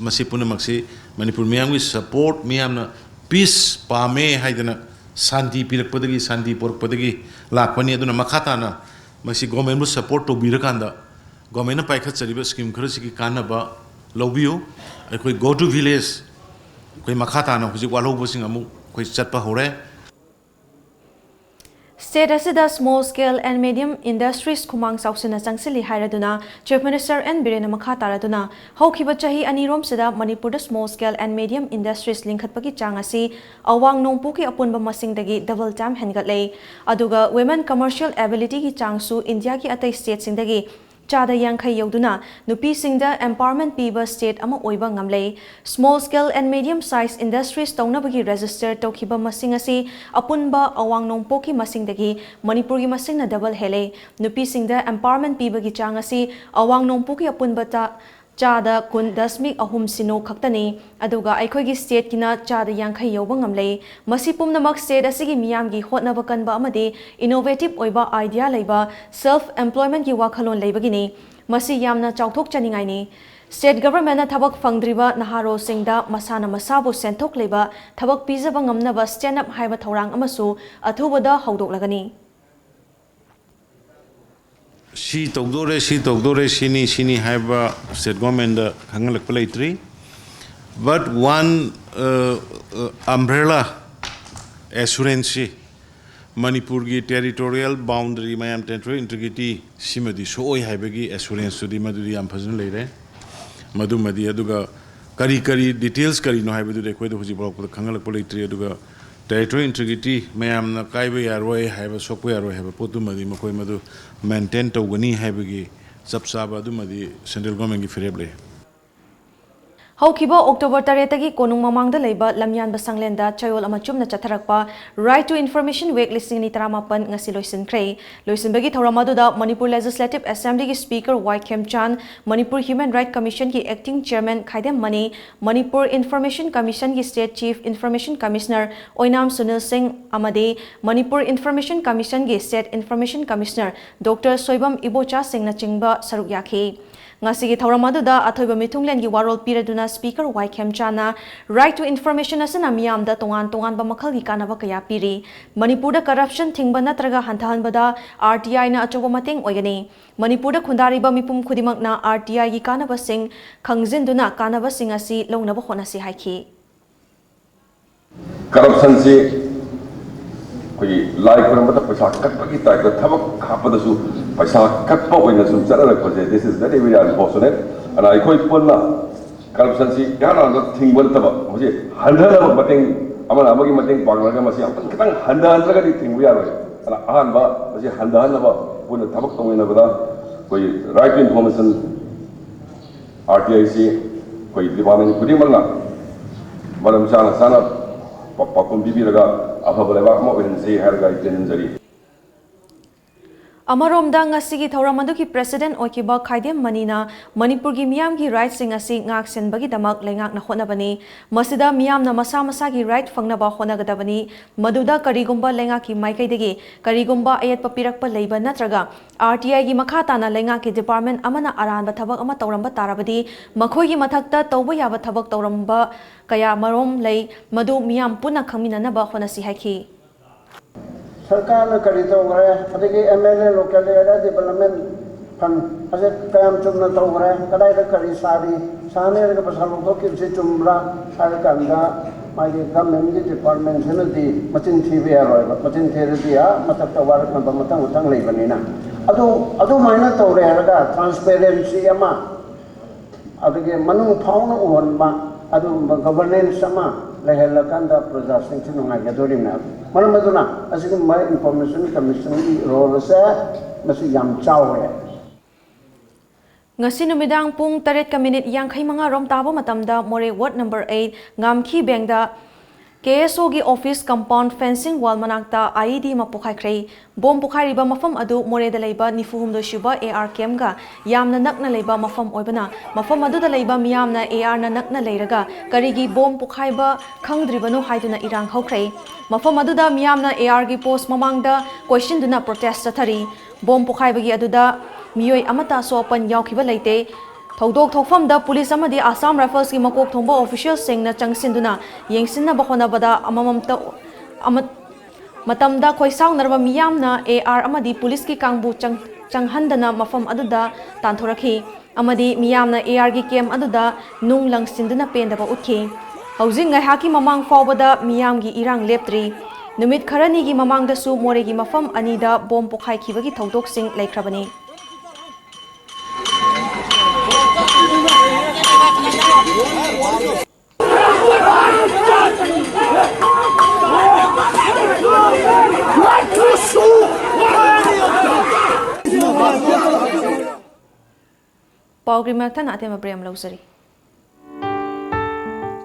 ꯃꯁꯤ ꯄꯨꯝꯅꯃꯛꯁꯤ ꯃꯅꯤꯄꯨꯔ ꯃꯤꯌꯥꯝꯒꯤ support, ꯃꯤꯌꯥꯝꯅ peace ꯄꯥꯝꯃꯦ ꯍꯥꯏꯗꯅ ꯁꯥꯟꯇꯤ ꯄꯤꯔꯛꯄꯗꯒꯤ, ꯁꯥꯟꯇꯤ ꯄꯣꯔꯛꯄꯗꯒꯤ ꯂꯥꯛꯄꯅꯤ꯫ ꯑꯗꯨꯅ ꯃꯈꯥ ꯇꯥꯅ ꯃꯁꯤ government ꯕꯨ support ꯇꯧꯕꯤꯔꯀꯥꯟꯗ government ꯅ ꯄꯥꯏꯈꯠꯆꯔꯤꯕ scheme ꯈꯔꯁꯤꯒꯤ ꯀꯥꯟꯅꯕ ꯂꯧꯕꯤꯌꯨ꯫ ꯑꯩꯈꯣꯏ Go to Village, ꯑꯩꯈꯣꯏ ꯃꯈꯥ ꯇꯥꯅ ꯍꯧꯖꯤꯛ ꯋꯥꯠꯍꯧꯕꯁꯤꯡ ꯑꯃꯨꯛ ꯑꯩꯈꯣꯏ ꯆꯠꯄ ꯍꯧꯔꯦ꯫ State ꯑꯁꯤꯗ small scale and medium industries ꯈꯨꯃꯥꯡ ꯆꯥꯎꯁꯤꯟꯅ ꯆꯪꯁꯤꯜꯂꯤ ꯍꯥꯏꯔꯗꯨꯅ Chief Minister N ꯕꯤꯔꯦꯟꯅ ꯃꯈꯥ ꯇꯥꯔꯗꯨꯅ ꯍꯧꯈꯤꯕ ꯆꯍꯤ ꯑꯅꯤꯔꯣꯝꯁꯤꯗ ꯃꯅꯤꯄꯨꯔꯗ small scale and medium industries ꯂꯤꯡꯈꯠꯄꯒꯤ ꯆꯥꯡ ꯑꯁꯤ ꯑꯋꯥꯡ ꯅꯣꯡꯄꯣꯛꯀꯤ ꯑꯄꯨꯟꯕ ꯃꯁꯤꯡꯗꯒꯤ double time ꯍꯦꯟꯒꯠꯂꯦ꯫ ꯑꯗꯨꯒ women commercial abilityꯒꯤ ꯆꯥꯡꯁꯨ ꯏꯟꯗꯤꯌꯥꯒꯤ ꯑꯇꯩ stateꯁꯤꯡꯗꯒꯤ ꯆꯥꯗ ꯌꯥꯡꯈꯩ ꯌꯧꯗꯨꯅ ꯅꯨꯄꯤꯁꯤꯡꯗ empowerment ꯄꯤꯕ state ꯑꯃ ꯑꯣꯏꯕ ꯉꯝꯂꯦ꯫ Small scale and medium size industries ꯇꯧꯅꯕꯒꯤ register ꯇꯧꯈꯤꯕ ꯃꯁꯤꯡ ꯑꯁꯤ ꯑꯄꯨꯟꯕ ꯑꯋꯥꯡ ꯅꯣꯡꯄꯣꯛꯀꯤ ꯃꯁꯤꯡꯗꯒꯤ ꯃꯅꯤꯄꯨꯔꯒꯤ ꯃꯁꯤꯡꯅ double ꯍꯦꯜꯂꯦ꯫ ꯅꯨꯄꯤꯁꯤꯡꯗ empowerment ꯄꯤꯕꯒꯤ ꯆꯥꯡ ꯑꯁꯤ ꯑꯋꯥꯡ ꯅꯣꯡꯄꯣꯛꯀꯤ ꯑꯄꯨꯟꯕꯇ ꯆꯥꯗ ꯀꯨꯟ ꯗꯁꯃꯤꯛ ꯑꯍꯨꯝ ꯁꯤꯅꯣ ꯈꯛꯇꯅꯤ꯫ ꯑꯗꯨꯒ ꯑꯩꯈꯣꯏꯒꯤ stateꯀꯤꯅ ꯆꯥꯗ ꯌꯥꯡꯈꯩ ꯌꯧꯕ ꯉꯝꯂꯦ꯫ ꯃꯁꯤ ꯄꯨꯝꯅꯃꯛ state ꯑꯁꯤꯒꯤ ꯃꯤꯌꯥꯝꯒꯤ ꯍꯣꯠꯅꯕ ꯀꯟꯕ ꯑꯃꯗꯤ innovative ꯑꯣꯏꯕ idea ꯂꯩꯕ self employmentꯀꯤ ꯋꯥꯈꯜꯂꯣꯟ ꯂꯩꯕꯒꯤꯅꯤ꯫ ꯃꯁꯤ ꯌꯥꯝꯅ ꯆꯥꯎꯊꯣꯛꯆꯅꯤꯡꯉꯥꯏꯅꯤ꯫ State governmentꯅ ꯊꯕꯛ ꯐꯪꯗ꯭ꯔꯤꯕ ꯅꯍꯥꯔꯣꯜꯁꯤꯡꯗ ꯃꯁꯥꯅ ꯃꯁꯥꯕꯨ ꯁꯦꯟꯊꯣꯛ ꯂꯩꯕ ꯊꯕꯛ ꯄꯤꯖꯕ ꯉꯝꯅꯕ Stand Up ꯍꯥꯏꯕ ꯊꯧꯔꯥꯡ ꯑꯃꯁꯨ ꯑꯊꯨꯕꯗ ꯍꯧꯗꯣꯛꯂꯒꯅꯤ꯫ ꯁꯤ ꯇꯧꯗꯣꯔꯦ, ꯁꯤ ꯇꯧꯗꯣꯔꯦ, ꯁꯤꯅꯤ, ꯁꯤꯅꯤ ꯍꯥꯏꯕ state governmentꯗ ꯈꯪꯍꯜꯂꯛꯄ ꯂꯩꯇ꯭ꯔꯤ꯫ But one, uh, uh, umbrella assurance ꯁꯤ ꯃꯅꯤꯄꯨꯔꯒꯤ territorial boundary, ꯃꯌꯥꯝ territorial integrity ꯁꯤꯃꯗꯤ ꯁꯣꯛꯑꯣꯏ ꯍꯥꯏꯕꯒꯤ assuranceꯇꯨꯗꯤ ꯃꯗꯨꯗꯤ ꯌꯥꯝ ꯐꯖꯅ ꯂꯩꯔꯦ꯫ ꯃꯗꯨꯃꯗꯤ, ꯑꯗꯨꯒ ꯀꯔꯤ ꯀꯔꯤ details ꯀꯔꯤꯅꯣ ꯍꯥꯏꯕꯗꯨꯗꯤ ꯑꯩꯈꯣꯏꯗ ꯍꯧꯖꯤꯛ ꯐꯥꯎꯕꯗ ꯈꯪꯍꯜꯂꯛꯄ ꯂꯩꯇ꯭ꯔꯤ꯫ ꯑꯗꯨꯒ territorial integrity ꯃꯌꯥꯝꯅ ꯀꯥꯏꯕ ꯌꯥꯔꯣꯏ ꯍꯥꯏꯕ, ꯁꯣꯛꯄ ꯌꯥꯔꯣꯏ ꯍꯥꯏꯕ ꯄꯣꯠꯇꯨꯃꯗꯤ ꯃꯈꯣꯏ ꯃꯗꯨ maintain ꯇꯧꯒꯅꯤ ꯍꯥꯏꯕꯒꯤ ꯆꯞ ꯆꯥꯕ ꯑꯗꯨꯃꯗꯤ central governmentꯀꯤ ꯐꯤꯔꯦꯞ ꯂꯩ꯫ ꯍꯧꯈꯤꯕ October ꯇꯔꯦꯠꯇꯒꯤ ꯀꯣꯅꯨꯡ ꯃꯃꯥꯡꯗ ꯂꯩꯕ ꯂꯝꯌꯥꯟꯕ ꯁꯪꯂꯦꯟꯗ ꯆꯌꯣꯜ ꯑꯃ ꯆꯨꯞꯅ ꯆꯠꯊꯔꯛꯄ Right to Information Week ꯂꯤꯁꯤꯡ ꯑꯅꯤ ꯇꯔꯥꯃꯥꯄꯟ ꯉꯁꯤ ꯂꯣꯏꯁꯤꯟꯈ꯭ꯔꯦ꯫ ꯂꯣꯏꯁꯤꯟꯕꯒꯤ ꯊꯧꯔꯝ ꯑꯗꯨꯗ ꯃꯅꯤꯄꯨꯔ Legislative Assemblyꯒꯤ Speaker Y Khemchand, Manipur Human Right Commissionꯒꯤ Acting Chairman Khaidem Mani, Manipur Information Commissionꯒꯤ State Chief Information Commissioner Oinam Sunil Singh ꯑꯃꯗꯤ ꯃꯅꯤꯄꯨꯔ Information Commissionꯒꯤ State Information Commissioner Doctor Soibam ꯏꯕꯣꯆꯥꯁꯤꯡꯅꯆꯤꯡꯕ ꯁꯔꯨꯛ ꯌꯥꯈꯤ꯫ ꯉꯁꯤꯒꯤ ꯊꯧꯔꯝ ꯑꯗꯨꯗ ꯑꯊꯣꯏꯕ ꯃꯤꯊꯨꯡꯂꯦꯟꯒꯤ ꯋꯥꯔꯣꯜ ꯄꯤꯔꯗꯨꯅ Speaker Y ꯈꯦꯝꯆꯥꯟꯅ Right to Information ꯑꯁꯤꯅ ꯃꯤꯌꯥꯝꯗ ꯇꯣꯉꯥꯟ ꯇꯣꯉꯥꯟꯕ ꯃꯈꯜꯒꯤ ꯀꯥꯟꯅꯕ ꯀꯌꯥ ꯄꯤꯔꯤ꯫ ꯃꯅꯤꯄꯨꯔꯗ corruption ꯊꯤꯡꯕ ꯅꯠꯇ꯭ꯔꯒ ꯍꯟꯊꯍꯟꯕꯗ RTIꯅ ꯑꯆꯧꯕ ꯃꯇꯦꯡ ꯑꯣꯏꯒꯅꯤ꯫ ꯃꯅꯤꯄꯨꯔꯗ ꯈꯨꯟꯗꯥꯔꯤꯕ ꯃꯤꯄꯨꯝ ꯈꯨꯗꯤꯡꯃꯛꯅ RTIꯒꯤ ꯀꯥꯟꯅꯕꯁꯤꯡ ꯈꯪꯖꯤꯟꯗꯨꯅ ꯀꯥꯟꯅꯕꯁꯤꯡ ꯑꯁꯤ ꯂꯧꯅꯕ ꯍꯣꯠꯅꯁꯤ ꯍꯥꯏꯈꯤ꯫ Corruptionꯁꯤ ꯑꯩꯈꯣꯏꯒꯤ ꯂꯥꯏ ꯈꯨꯔꯨꯝꯕꯗ ꯄꯩꯁꯥ ꯀꯠꯄꯒꯤ ꯇꯥꯏꯞꯇ ꯊꯕꯛ ꯍꯥꯞꯄꯗꯁꯨ ꯄꯩꯁꯥ ꯀꯠꯄ ꯑꯣꯏꯅ ꯁꯨꯝ ꯆꯠꯅꯔꯛꯄꯁꯦ, this is very very unfortunate. ꯑꯗꯨꯅ ꯑꯩꯈꯣꯏ ꯄꯨꯟꯅ corruption ꯁꯤ ꯏꯍꯥꯟ ꯍꯥꯟꯅ ꯊꯤꯡꯕ ꯅꯠꯇꯕ, ꯃꯁꯤ ꯍꯟꯊꯅꯕ ꯃꯇꯦꯡ, ꯑꯃꯅ ꯑꯃꯒꯤ ꯃꯇꯦꯡ ꯄꯥꯡꯅꯔꯒ ꯃꯁꯤ ꯑꯃꯨꯛꯇꯪ ꯈꯤꯇꯪ ꯍꯟꯊꯍꯟꯗ꯭ꯔꯒꯗꯤ ꯊꯤꯡꯕ ꯌꯥꯔꯣꯏ꯫ ꯑꯗꯨꯅ ꯑꯍꯥꯟꯕ ꯃꯁꯤ ꯍꯟꯊꯍꯟꯅꯕ ꯄꯨꯟꯅ ꯊꯕꯛ ꯇꯧꯃꯤꯟꯅꯕꯗ ꯑꯩꯈꯣꯏ right to information, R T I ꯁꯤ ꯑꯩꯈꯣꯏ department ꯈꯨꯗꯤꯡꯃꯛꯅ ꯃꯔꯝ ꯆꯥꯅ ꯆꯥꯅ ꯄꯥꯎꯈꯨꯝ ꯄꯤꯕꯤꯔꯒ ꯑꯐꯕ ꯂꯩꯕꯥꯛ ꯑꯃ ꯑꯣꯏꯍꯟꯁꯤ ꯍꯥꯏꯔꯒ ꯑꯩ ꯇꯦꯟꯖꯔꯤ꯫ ꯑꯃꯔꯣꯝꯗ, ꯉꯁꯤꯒꯤ ꯊꯧꯔꯝ ꯑꯗꯨꯒꯤ president ꯑꯣꯏꯈꯤꯕ ꯈꯥꯏꯗꯦꯝ ꯃꯅꯤꯅ ꯃꯅꯤꯄꯨꯔꯒꯤ ꯃꯤꯌꯥꯝꯒꯤ rightꯁꯤꯡ ꯑꯁꯤ ꯉꯥꯛ-ꯁꯦꯟꯕꯒꯤꯗꯃꯛ ꯂꯩꯉꯥꯛꯅ ꯍꯣꯠꯅꯕꯅꯤ꯫ ꯃꯁꯤꯗ ꯃꯤꯌꯥꯝꯅ ꯃꯁꯥ ꯃꯁꯥꯒꯤ right ꯐꯪꯅꯕ ꯍꯣꯠꯅꯒꯗꯕꯅꯤ꯫ ꯃꯗꯨꯗ ꯀꯔꯤꯒꯨꯝꯕ ꯂꯩꯉꯥꯛꯀꯤ ꯃꯥꯏꯀꯩꯗꯒꯤ ꯀꯔꯤꯒꯨꯝꯕ ꯑꯌꯦꯠꯄ ꯄꯤꯔꯛꯄ ꯂꯩꯕ ꯅꯠꯇ꯭ꯔꯒ R T Iꯒꯤ ꯃꯈꯥ ꯇꯥꯅ ꯂꯩꯉꯥꯛꯀꯤ department ꯑꯃꯅ ꯑꯔꯥꯟꯕ ꯊꯕꯛ ꯑꯃ ꯇꯧꯔꯝꯕ ꯇꯥꯔꯕꯗꯤ, ꯃꯈꯣꯏꯒꯤ ꯃꯊꯛꯇ ꯇꯧꯕ ꯌꯥꯕ ꯊꯕꯛ ꯇꯧꯔꯝꯕ ꯀꯌꯥ ꯃꯔꯨꯝ ꯂꯩ, ꯃꯗꯨ ꯃꯤꯌꯥꯝ ꯄꯨꯟꯅ ꯈꯪꯃꯤꯟꯅꯅꯕ ꯍꯣꯠꯅꯁꯤ ꯍꯥꯏꯈꯤ꯫ ꯁꯔꯀꯥꯔꯅ ꯀꯔꯤ ꯇꯧꯈ꯭ꯔꯦ, ꯑꯗꯒꯤ M L A local area development fund ꯑꯁꯦ ꯀꯌꯥꯝ ꯆꯨꯝꯅ ꯇꯧꯈ꯭ꯔꯦ, ꯀꯗꯥꯏꯗ ꯀꯔꯤ ꯁꯥꯔꯤ, ꯁꯥꯅꯤ ꯍꯥꯏꯔꯒ ꯄꯩꯁꯥ ꯂꯧꯊꯣꯛꯈꯤꯕꯁꯤ ꯆꯨꯝꯕ꯭ꯔꯥ ꯍꯥꯏꯔ ꯀꯥꯟꯗ, ꯃꯥꯒꯤ governmentꯀꯤ departmentꯁꯤꯅꯗꯤ ꯃꯆꯤꯟ ꯊꯤꯕ ꯌꯥꯔꯣꯏꯕ, ꯃꯆꯤꯟ ꯊꯤꯔꯗꯤ ꯑꯥ ꯃꯊꯛꯇ ꯋꯥꯔꯛꯅꯕ ꯃꯊꯪ ꯃꯊꯪ ꯂꯩꯕꯅꯤꯅ꯫ ꯑꯗꯨ ꯑꯗꯨꯃꯥꯏꯅ ꯇꯧꯔꯦ ꯍꯥꯏꯔꯒ transparency ꯑꯃ ꯑꯗꯒꯤ ꯃꯅꯨꯡ ꯐꯥꯎꯅ ꯎꯍꯟꯕ ꯑꯗꯨꯒꯨꯝꯕ governance ꯑꯃ ꯂꯩꯍꯜꯂꯀꯥꯟꯗ ꯄ꯭ꯔꯖꯥꯁꯤꯡꯁꯨ ꯅꯨꯡꯉꯥꯏꯒꯗꯣꯔꯤꯕꯅꯦ꯫ ꯃꯔꯝ ꯑꯗꯨꯅ ꯑꯁꯤꯒꯨꯝꯕ information commissionꯒꯤ role ꯑꯁꯦ ꯃꯁꯤ ꯌꯥꯝ ꯆꯥꯎꯋꯦ꯫ ꯉꯁꯤ ꯅꯨꯃꯤꯗꯥꯡ ꯄꯨꯡ ꯇꯔꯦꯠꯀ minute ꯌꯥꯡꯈꯩ ꯃꯉꯥ ꯔꯣꯝ ꯇꯥꯕ ꯃꯇꯝꯗ ꯃꯣꯔꯦ ward number eight ꯉꯥꯝꯈꯤ ꯕꯦꯡꯗ K S Oꯒꯤ office compound fencing wall ꯃꯅꯥꯛꯇ I E D ꯑꯃ ꯄꯣꯈꯥꯏꯈ꯭ꯔꯦ꯫ Bomb ꯄꯣꯈꯥꯏꯔꯤꯕ ꯃꯐꯝ ꯑꯗꯨ ꯃꯣꯔꯦꯗ ꯂꯩꯕ ꯅꯤꯐꯨ ꯍꯨꯝꯗꯣꯏ ꯁꯨꯕ A R campꯒ ꯌꯥꯝꯅ ꯅꯛꯅ ꯂꯩꯕ ꯃꯐꯝ ꯑꯣꯏꯕꯅ, ꯃꯐꯝ ꯑꯗꯨꯗ ꯂꯩꯕ ꯃꯤꯌꯥꯝꯅ A Rꯅ ꯅꯛꯅ ꯂꯩꯔꯒ ꯀꯔꯤꯒꯤ bomb ꯄꯣꯈꯥꯏꯕ ꯈꯪꯗ꯭ꯔꯤꯕꯅꯣ ꯍꯥꯏꯗꯨꯅ ꯏꯔꯥꯡ ꯍꯧꯈ꯭ꯔꯦ꯫ ꯃꯐꯝ ꯑꯗꯨꯗ ꯃꯤꯌꯥꯝꯅ A Rꯒꯤ post ꯃꯃꯥꯡꯗ ꯀꯣꯏꯁꯤꯟꯗꯨꯅ protest ꯆꯠꯊꯔꯤ꯫ Bomb ꯄꯣꯈꯥꯏꯕꯒꯤ ꯑꯗꯨꯗ ꯃꯤꯑꯣꯏ ꯑꯃꯠꯇ ꯑꯁꯣꯛ ꯑꯄꯟ ꯌꯥꯎꯈꯤꯕ ꯂꯩꯇꯦ꯫ ꯊꯧꯗꯣꯛ ꯊꯣꯛꯐꯝꯗ police ꯑꯃꯗꯤ Assam Riflesꯀꯤ ꯃꯀꯣꯛ ꯊꯣꯡꯕ officialꯁꯤꯡꯅ ꯆꯪꯁꯤꯟꯗꯨꯅ ꯌꯦꯡꯁꯤꯟꯅꯕ ꯍꯣꯠꯅꯕꯗ ꯑꯃꯃꯝꯇ ꯑꯃ-, ꯃꯇꯝꯗ ꯈꯣꯏꯁꯥꯎꯅꯔꯕ ꯃꯤꯌꯥꯝꯅ A R ꯑꯃꯗꯤ policeꯀꯤ ꯀꯥꯡꯕꯨ ꯆꯪ-, ꯆꯪꯍꯟꯗꯅ ꯃꯐꯝ ꯑꯗꯨꯗ ꯇꯥꯟꯊꯣꯔꯛꯈꯤ ꯑꯃꯗꯤ ꯃꯤꯌꯥꯝꯅ A Rꯒꯤ camp ꯑꯗꯨꯗ ꯅꯨꯡ ꯂꯪꯁꯤꯟꯗꯨꯅ ꯄꯦꯟꯗꯕ ꯎꯠꯈꯤ꯫ ꯍꯧꯖꯤꯛ ꯉꯥꯏꯍꯥꯛꯀꯤ ꯃꯃꯥꯡ ꯐꯥꯎꯕꯗ ꯃꯤꯌꯥꯝꯒꯤ ꯏꯔꯥꯡ ꯂꯦꯞꯇ꯭ꯔꯤ꯫ ꯅꯨꯃꯤꯠ ꯈꯔꯅꯤꯒꯤ ꯃꯃꯥꯡꯗꯁꯨ ꯃꯣꯔꯦꯒꯤ ꯃꯐꯝ ꯑꯅꯤꯗ ꯕꯣꯝ ꯄꯣꯈꯥꯏꯈꯤꯕꯒꯤ ꯊꯧꯗꯣꯛꯁꯤꯡ ꯂꯩꯈ꯭ꯔꯕꯅꯤ꯫ ꯄꯥꯎꯒꯤ ꯃꯊꯪ ꯑꯇꯦꯟꯕ ꯕ꯭ꯔꯦꯛ ꯑꯃ ꯂꯧꯖꯔꯤ꯫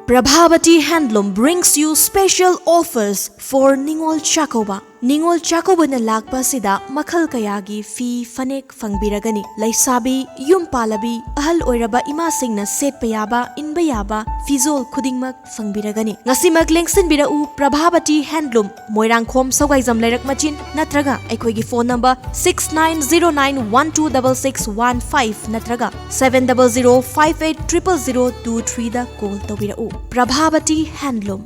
Prabhavati Handloom brings you special offers for Ningol Chakkouba. ꯅꯤꯉꯣꯜ ꯆꯥꯛꯀꯧꯕꯅ ꯂꯥꯛꯄ ꯑꯁꯤꯗ ꯃꯈꯜ ꯀꯌꯥꯒꯤ ꯐꯤ, ꯐꯅꯦꯛ ꯐꯪꯕꯤꯔꯒꯅꯤ꯫ ꯂꯩꯁꯥꯕꯤ, ꯌꯨꯝ ꯄꯥꯜꯂꯕꯤ, ꯑꯍꯜ ꯑꯣꯏꯔꯕ ꯏꯃꯥꯁꯤꯡꯅ ꯁꯦꯠꯄ ꯌꯥꯕ, ꯏꯟꯕ ꯌꯥꯕ ꯐꯤꯖꯣꯜ ꯈꯨꯗꯤꯡꯃꯛ ꯐꯪꯕꯤꯔꯒꯅꯤ꯫ ꯉꯁꯤꯃꯛ ꯂꯦꯡꯁꯤꯟꯕꯤꯔꯛꯎ Prabhavati Handloom, ꯃꯣꯏꯔꯥꯡꯈꯣꯝ ꯁꯧꯒꯥꯏꯖꯝ ꯂꯩꯔꯛ ꯃꯆꯤꯟ, ꯅꯠꯇ꯭ꯔꯒ ꯑꯩꯈꯣꯏꯒꯤ phone number six nine zero nine one two double six one five ꯅꯠꯇ꯭ꯔꯒ seven double zero five eight triple zero two three ꯗ call ꯇꯧꯕꯤꯔꯛꯎ꯫ Prabhavati Handloom.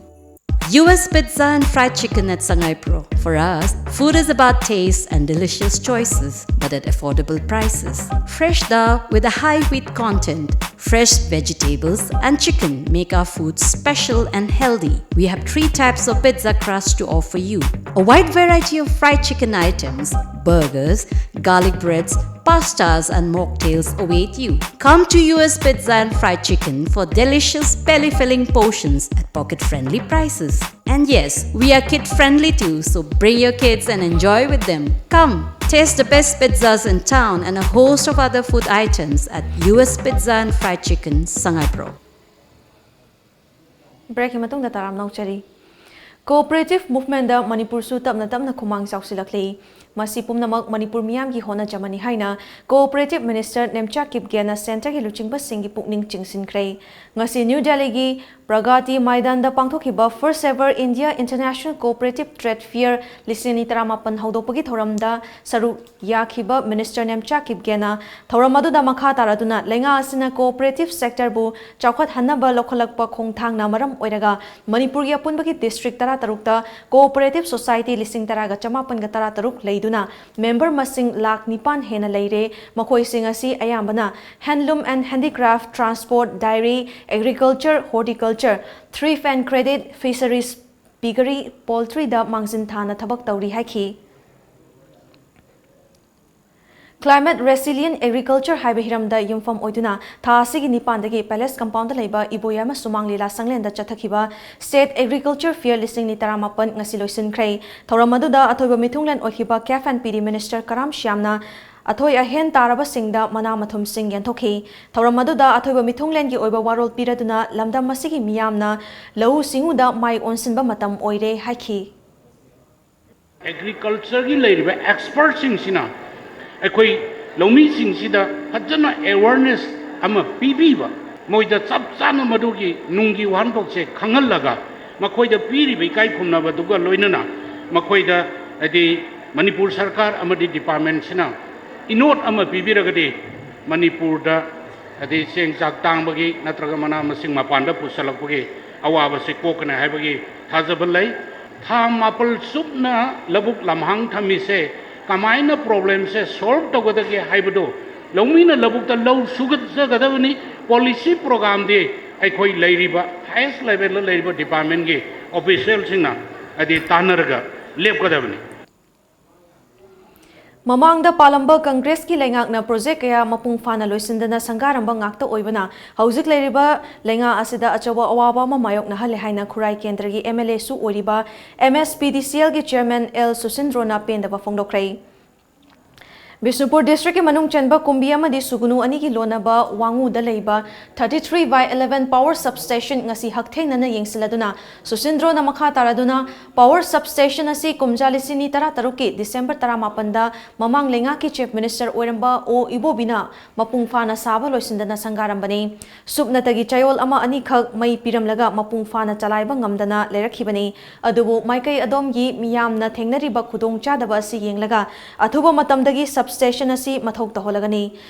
U S Pizza and Fried Chicken at Sangaipro. For us, food is about taste and delicious choices, but at affordable prices. Fresh dal with a high wheat content, fresh vegetables, and chicken make our food special and healthy. We have three types of pizza crust to offer you. A wide variety of fried chicken items, burgers, garlic breads, pastas, and mocktails await you. Come to U S Pizza and Fried Chicken for delicious belly-filling portions at pocket-friendly prices. And yes, we are kid-friendly too, so bring your kids and enjoy with them. Come, taste the best pizzas in town and a host of other food items at U S Pizza and Fried Chicken, Sangaipro. ꯕ꯭ꯔꯦꯛꯀꯤ ꯃꯇꯨꯡꯗ ꯇꯔꯥꯝꯅ ꯑꯣꯛꯆꯔꯤ꯫ Cooperative movementꯗ ꯃꯅꯤꯄꯨꯔꯁꯨ ꯇꯞꯅ ꯇꯞꯅ ꯈꯨꯃꯥꯡ ꯆꯥꯎꯁꯤꯜꯂꯛꯂꯤ꯫ ꯃꯁꯤ ꯄꯨꯝꯅꯃꯛ ꯃꯅꯤꯄꯨꯔ ꯃꯤꯌꯥꯝꯒꯤ ꯍꯣꯠꯅꯖꯃꯅꯤ ꯍꯥꯏꯅ Cooperative Minister Nemcha ꯀꯤꯞꯒꯦꯅ centreꯒꯤ ꯂꯨꯆꯤꯡꯕꯁꯤꯡꯒꯤ ꯄꯨꯛꯅꯤꯡ ꯆꯤꯡꯁꯤꯟꯈ꯭ꯔꯦ꯫ ꯉꯁꯤ ꯅ꯭ꯌꯨ ꯗꯦꯜꯂꯤꯒꯤ ꯄ꯭ꯔꯒꯇꯤ ꯃꯥꯏꯗꯥꯟꯗ ꯄꯥꯡꯊꯣꯛꯈꯤꯕ first ever India International Cooperative Trade Fair ꯂꯤꯁꯤꯡ ꯑꯅꯤ ꯇꯔꯥꯃꯥꯄꯟ ꯍꯧꯗꯣꯛꯄꯒꯤ ꯊꯧꯔꯝꯗ ꯁꯔꯨꯛ ꯌꯥꯈꯤꯕ Minister ꯅꯦꯝꯆꯥ ꯀꯤꯞꯒꯦꯅ ꯊꯧꯔꯝ ꯑꯗꯨꯗ ꯃꯈꯥ ꯇꯥꯔꯗꯨꯅ ꯂꯩꯉꯥꯛ ꯑꯁꯤꯅ cooperative sectorꯕꯨ ꯆꯥꯎꯈꯠꯍꯟꯅꯕ ꯂꯧꯈꯠꯂꯛꯄ ꯈꯣꯡꯊꯥꯡꯅ ꯃꯔꯝ ꯑꯣꯏꯔꯒ ꯃꯅꯤꯄꯨꯔꯒꯤ ꯑꯄꯨꯟꯕꯒꯤ district ꯇꯔꯥꯇꯔꯨꯛꯇ cooperative society ꯂꯤꯁꯤꯡ ꯇꯔꯥꯒ ꯆꯃꯥꯄꯟꯒ ꯇꯔꯥꯇꯔꯨꯛ ꯂꯩꯗꯨꯅ member ꯃꯁꯤꯡ ꯂꯥꯈ ꯅꯤꯄꯥꯟ ꯍꯦꯟꯅ ꯂꯩꯔꯦ꯫ ꯃꯈꯣꯏꯁꯤꯡ ꯑꯁꯤ ꯑꯌꯥꯝꯕꯅ handloom and handicraft, transport, dairy, agriculture, horticulture, thrift and credit, fisheries, ꯄꯤꯒꯔꯤ, ꯄꯣꯜꯇ꯭ꯔꯤꯗ ꯃꯥꯡꯖꯤꯟ ꯊꯥꯅ ꯊꯕꯛ ꯇꯧꯔꯤ ꯍꯥꯏꯈꯤ꯫ Climate Resilient Agriculture ꯍꯥꯏꯕ ꯍꯤꯔꯝꯗ ꯌꯨꯝꯐꯝ ꯑꯣꯏꯗꯨꯅ ꯊꯥ ꯑꯁꯤꯒꯤ ꯅꯤꯄꯥꯟꯗꯒꯤ Palace Compoundꯗ ꯂꯩꯕ ꯏꯕꯣꯌꯥꯏꯃ ꯁꯨꯃꯥꯡ ꯂꯤꯂꯥ ꯁꯪꯂꯦꯟꯗ ꯆꯠꯊꯈꯤꯕ State Agriculture Fair ꯂꯤꯁꯤꯡ ꯑꯅꯤ ꯇꯔꯥꯃꯥꯄꯟ ꯉꯁꯤ ꯂꯣꯏꯁꯤꯟꯈ꯭ꯔꯦ꯫ ꯊꯧꯔꯝ ꯑꯗꯨꯗ ꯑꯊꯣꯏꯕ ꯃꯤꯊꯨꯡꯂꯦꯟ ꯑꯣꯏꯈꯤꯕ CAF and PD Minister ꯀꯔꯥꯝ ꯁ꯭ꯌꯥꯝꯅ ꯑꯊꯣꯏ ꯑꯍꯦꯟ ꯇꯥꯔꯕꯁꯤꯡꯗ ꯃꯅꯥ ꯃꯊꯨꯝꯁꯤꯡ ꯌꯦꯟꯊꯣꯛꯈꯤ꯫ ꯊꯧꯔꯝ ꯑꯗꯨꯗ ꯑꯊꯣꯏꯕ ꯃꯤꯊꯨꯡꯂꯦꯟꯒꯤ ꯑꯣꯏꯕ ꯋꯥꯔꯣꯜ ꯄꯤꯔꯗꯨꯅ ꯂꯝꯗꯝ ꯑꯁꯤꯒꯤ ꯃꯤꯌꯥꯝꯅ ꯂꯧꯎ ꯁꯤꯡꯎꯗ ꯃꯥꯏ ꯑꯣꯟꯁꯤꯟꯕ ꯃꯇꯝ ꯑꯣꯏꯔꯦ ꯍꯥꯏꯈꯤ꯫ Agricultureꯒꯤ ꯂꯩꯔꯤꯕ expertꯁꯤꯡꯁꯤꯅ ꯑꯩꯈꯣꯏ ꯂꯧꯃꯤꯁꯤꯡꯁꯤꯗ ꯐꯖꯅ awareness ꯑꯃ ꯄꯤꯕꯤꯕ, ꯃꯣꯏꯗ ꯆꯞ ꯆꯥꯅ ꯃꯗꯨꯒꯤ ꯅꯨꯡꯒꯤ ꯋꯥꯍꯟꯊꯣꯛꯁꯦ ꯈꯪꯍꯜꯂꯒ, ꯃꯈꯣꯏꯗ ꯄꯤꯔꯤꯕ ꯏꯀꯥꯏ ꯈꯨꯝꯅꯕꯗꯨꯒ ꯂꯣꯏꯅꯅ ꯃꯈꯣꯏꯗ, ꯍꯥꯏꯗꯤ, ꯃꯅꯤꯄꯨꯔ ꯁꯔꯀꯥꯔ ꯑꯃꯗꯤ departmentꯁꯤꯅ ꯏꯅꯣꯠ ꯑꯃ ꯄꯤꯕꯤꯔꯒꯗꯤ ꯃꯅꯤꯄꯨꯔꯗ, ꯍꯥꯏꯗꯤ, ꯆꯦꯡ ꯆꯥꯛ ꯇꯥꯡꯕꯒꯤ ꯅꯠꯇ꯭ꯔꯒ ꯃꯅꯥ ꯃꯁꯤꯡ ꯃꯄꯥꯟꯗ ꯄꯨꯁꯜꯂꯛꯄꯒꯤ ꯑꯋꯥꯕꯁꯤ ꯀꯣꯛꯀꯅꯤ ꯍꯥꯏꯕꯒꯤ ꯊꯥꯖꯕ ꯂꯩ꯫ ꯊꯥ ꯃꯥꯄꯜ ꯆꯨꯞꯅ ꯂꯧꯕꯨꯛ ꯂꯝꯍꯥꯡ ꯊꯝꯃꯤꯁꯦ ꯀꯃꯥꯏꯅ problemꯁꯦ solve ꯇꯧꯒꯗꯒꯦ ꯍꯥꯏꯕꯗꯣ, ꯂꯧꯃꯤꯅ ꯂꯧꯕꯨꯛꯇ ꯂꯧ ꯁꯨꯖꯒꯗꯕꯅꯤ꯫ Policy programꯗꯤ ꯑꯩꯈꯣꯏ ꯂꯩꯔꯤꯕ highest levelꯗ ꯂꯩꯔꯤꯕ departmentꯀꯤ officialꯁꯤꯡꯅ, ꯍꯥꯏꯗꯤ, ꯇꯥꯟꯅꯔꯒ ꯂꯦꯞꯀꯗꯕꯅꯤ꯫ ꯃꯃꯥꯡꯗ ꯄꯥꯜꯂꯝꯕ ꯀꯪꯒ꯭ꯔꯦꯁꯀꯤ ꯂꯩꯉꯥꯛꯅ project ꯀꯌꯥ ꯃꯄꯨꯡ ꯐꯥꯅ ꯂꯣꯏꯁꯤꯟꯗꯅ ꯁꯪꯒꯥꯔꯝꯕ ꯉꯥꯛꯇ ꯑꯣꯏꯕꯅ ꯍꯧꯖꯤꯛ ꯂꯩꯔꯤꯕ ꯂꯩꯉꯥꯛ ꯑꯁꯤꯗ ꯑꯆꯧꯕ ꯑꯋꯥꯕ ꯑꯃ ꯃꯥꯌꯣꯛꯅꯍꯜꯂꯦ ꯍꯥꯏꯅ ꯈꯨꯔꯥꯏ ꯀꯦꯟꯗ꯭ꯔꯒꯤ MLAꯁꯨ ꯑꯣꯏꯔꯤꯕ MSPDCLꯒꯤ chairman ꯑꯦꯜ ꯁꯨꯁꯤꯟꯗ꯭ꯔꯣꯅ ꯄꯦꯟꯗꯕ ꯐꯣꯡꯗꯣꯛꯈ꯭ꯔꯦ꯫ ꯕꯤꯁꯅꯨꯄꯨꯔ districtꯀꯤ ꯃꯅꯨꯡ ꯆꯟꯕ ꯀꯨꯝꯕꯤ ꯑꯃꯗꯤ ꯁꯨꯒꯨꯅꯨ ꯑꯅꯤꯒꯤ ꯂꯣꯟꯅꯕ ꯋꯥꯉꯨꯗ ꯂꯩꯕ thirty three by eleven power substation ꯉꯁꯤ ꯍꯛꯊꯦꯡꯅꯅ ꯌꯦꯡꯁꯤꯜꯂꯗꯨꯅ ꯁꯨꯁꯤꯟꯗ꯭ꯔꯣꯅ ꯃꯈꯥ ꯇꯥꯔꯗꯨꯅ power substation ꯑꯁꯤ ꯀꯨꯝꯖꯥ ꯂꯤꯁꯤꯡ ꯑꯅꯤ ꯇꯔꯥꯇꯔꯨꯛꯀꯤ December ꯇꯔꯥꯃꯥꯄꯟꯗ ꯃꯃꯥꯡ ꯂꯩꯉꯥꯛꯀꯤ Chief Minister ꯑꯣꯏꯔꯝꯕ ꯑꯣ ꯏꯕꯣꯕꯤꯅ ꯃꯄꯨꯡ ꯐꯥꯅ ꯁꯥꯕ ꯂꯣꯏꯁꯤꯟꯗꯅ ꯁꯪꯒꯥꯔꯝꯕꯅꯤ꯫ ꯁꯨꯞꯅꯇꯒꯤ ꯆꯌꯣꯜ ꯑꯃ ꯑꯅꯤꯈꯛ ꯃꯩ ꯄꯤꯔꯝꯂꯒ ꯃꯄꯨꯡ ꯐꯥꯅ ꯆꯂꯥꯏꯕ ꯉꯝꯗꯅ ꯂꯩꯔꯛꯈꯤꯕꯅꯤ꯫ ꯑꯗꯨꯕꯨ ꯃꯥꯏꯀꯩ ꯑꯗꯣꯝꯒꯤ ꯃꯤꯌꯥꯝꯅ ꯊꯦꯡꯅꯔꯤꯕ ꯈꯨꯗꯣꯡꯆꯥꯗꯕ ꯑꯁꯤ ꯌꯦꯡꯂꯒ ꯑꯊꯨꯕ ꯃꯇꯝꯗꯒꯤ substation ꯑꯁꯤ ꯃꯊꯧ ꯇꯧꯍꯜꯂꯒꯅꯤ꯫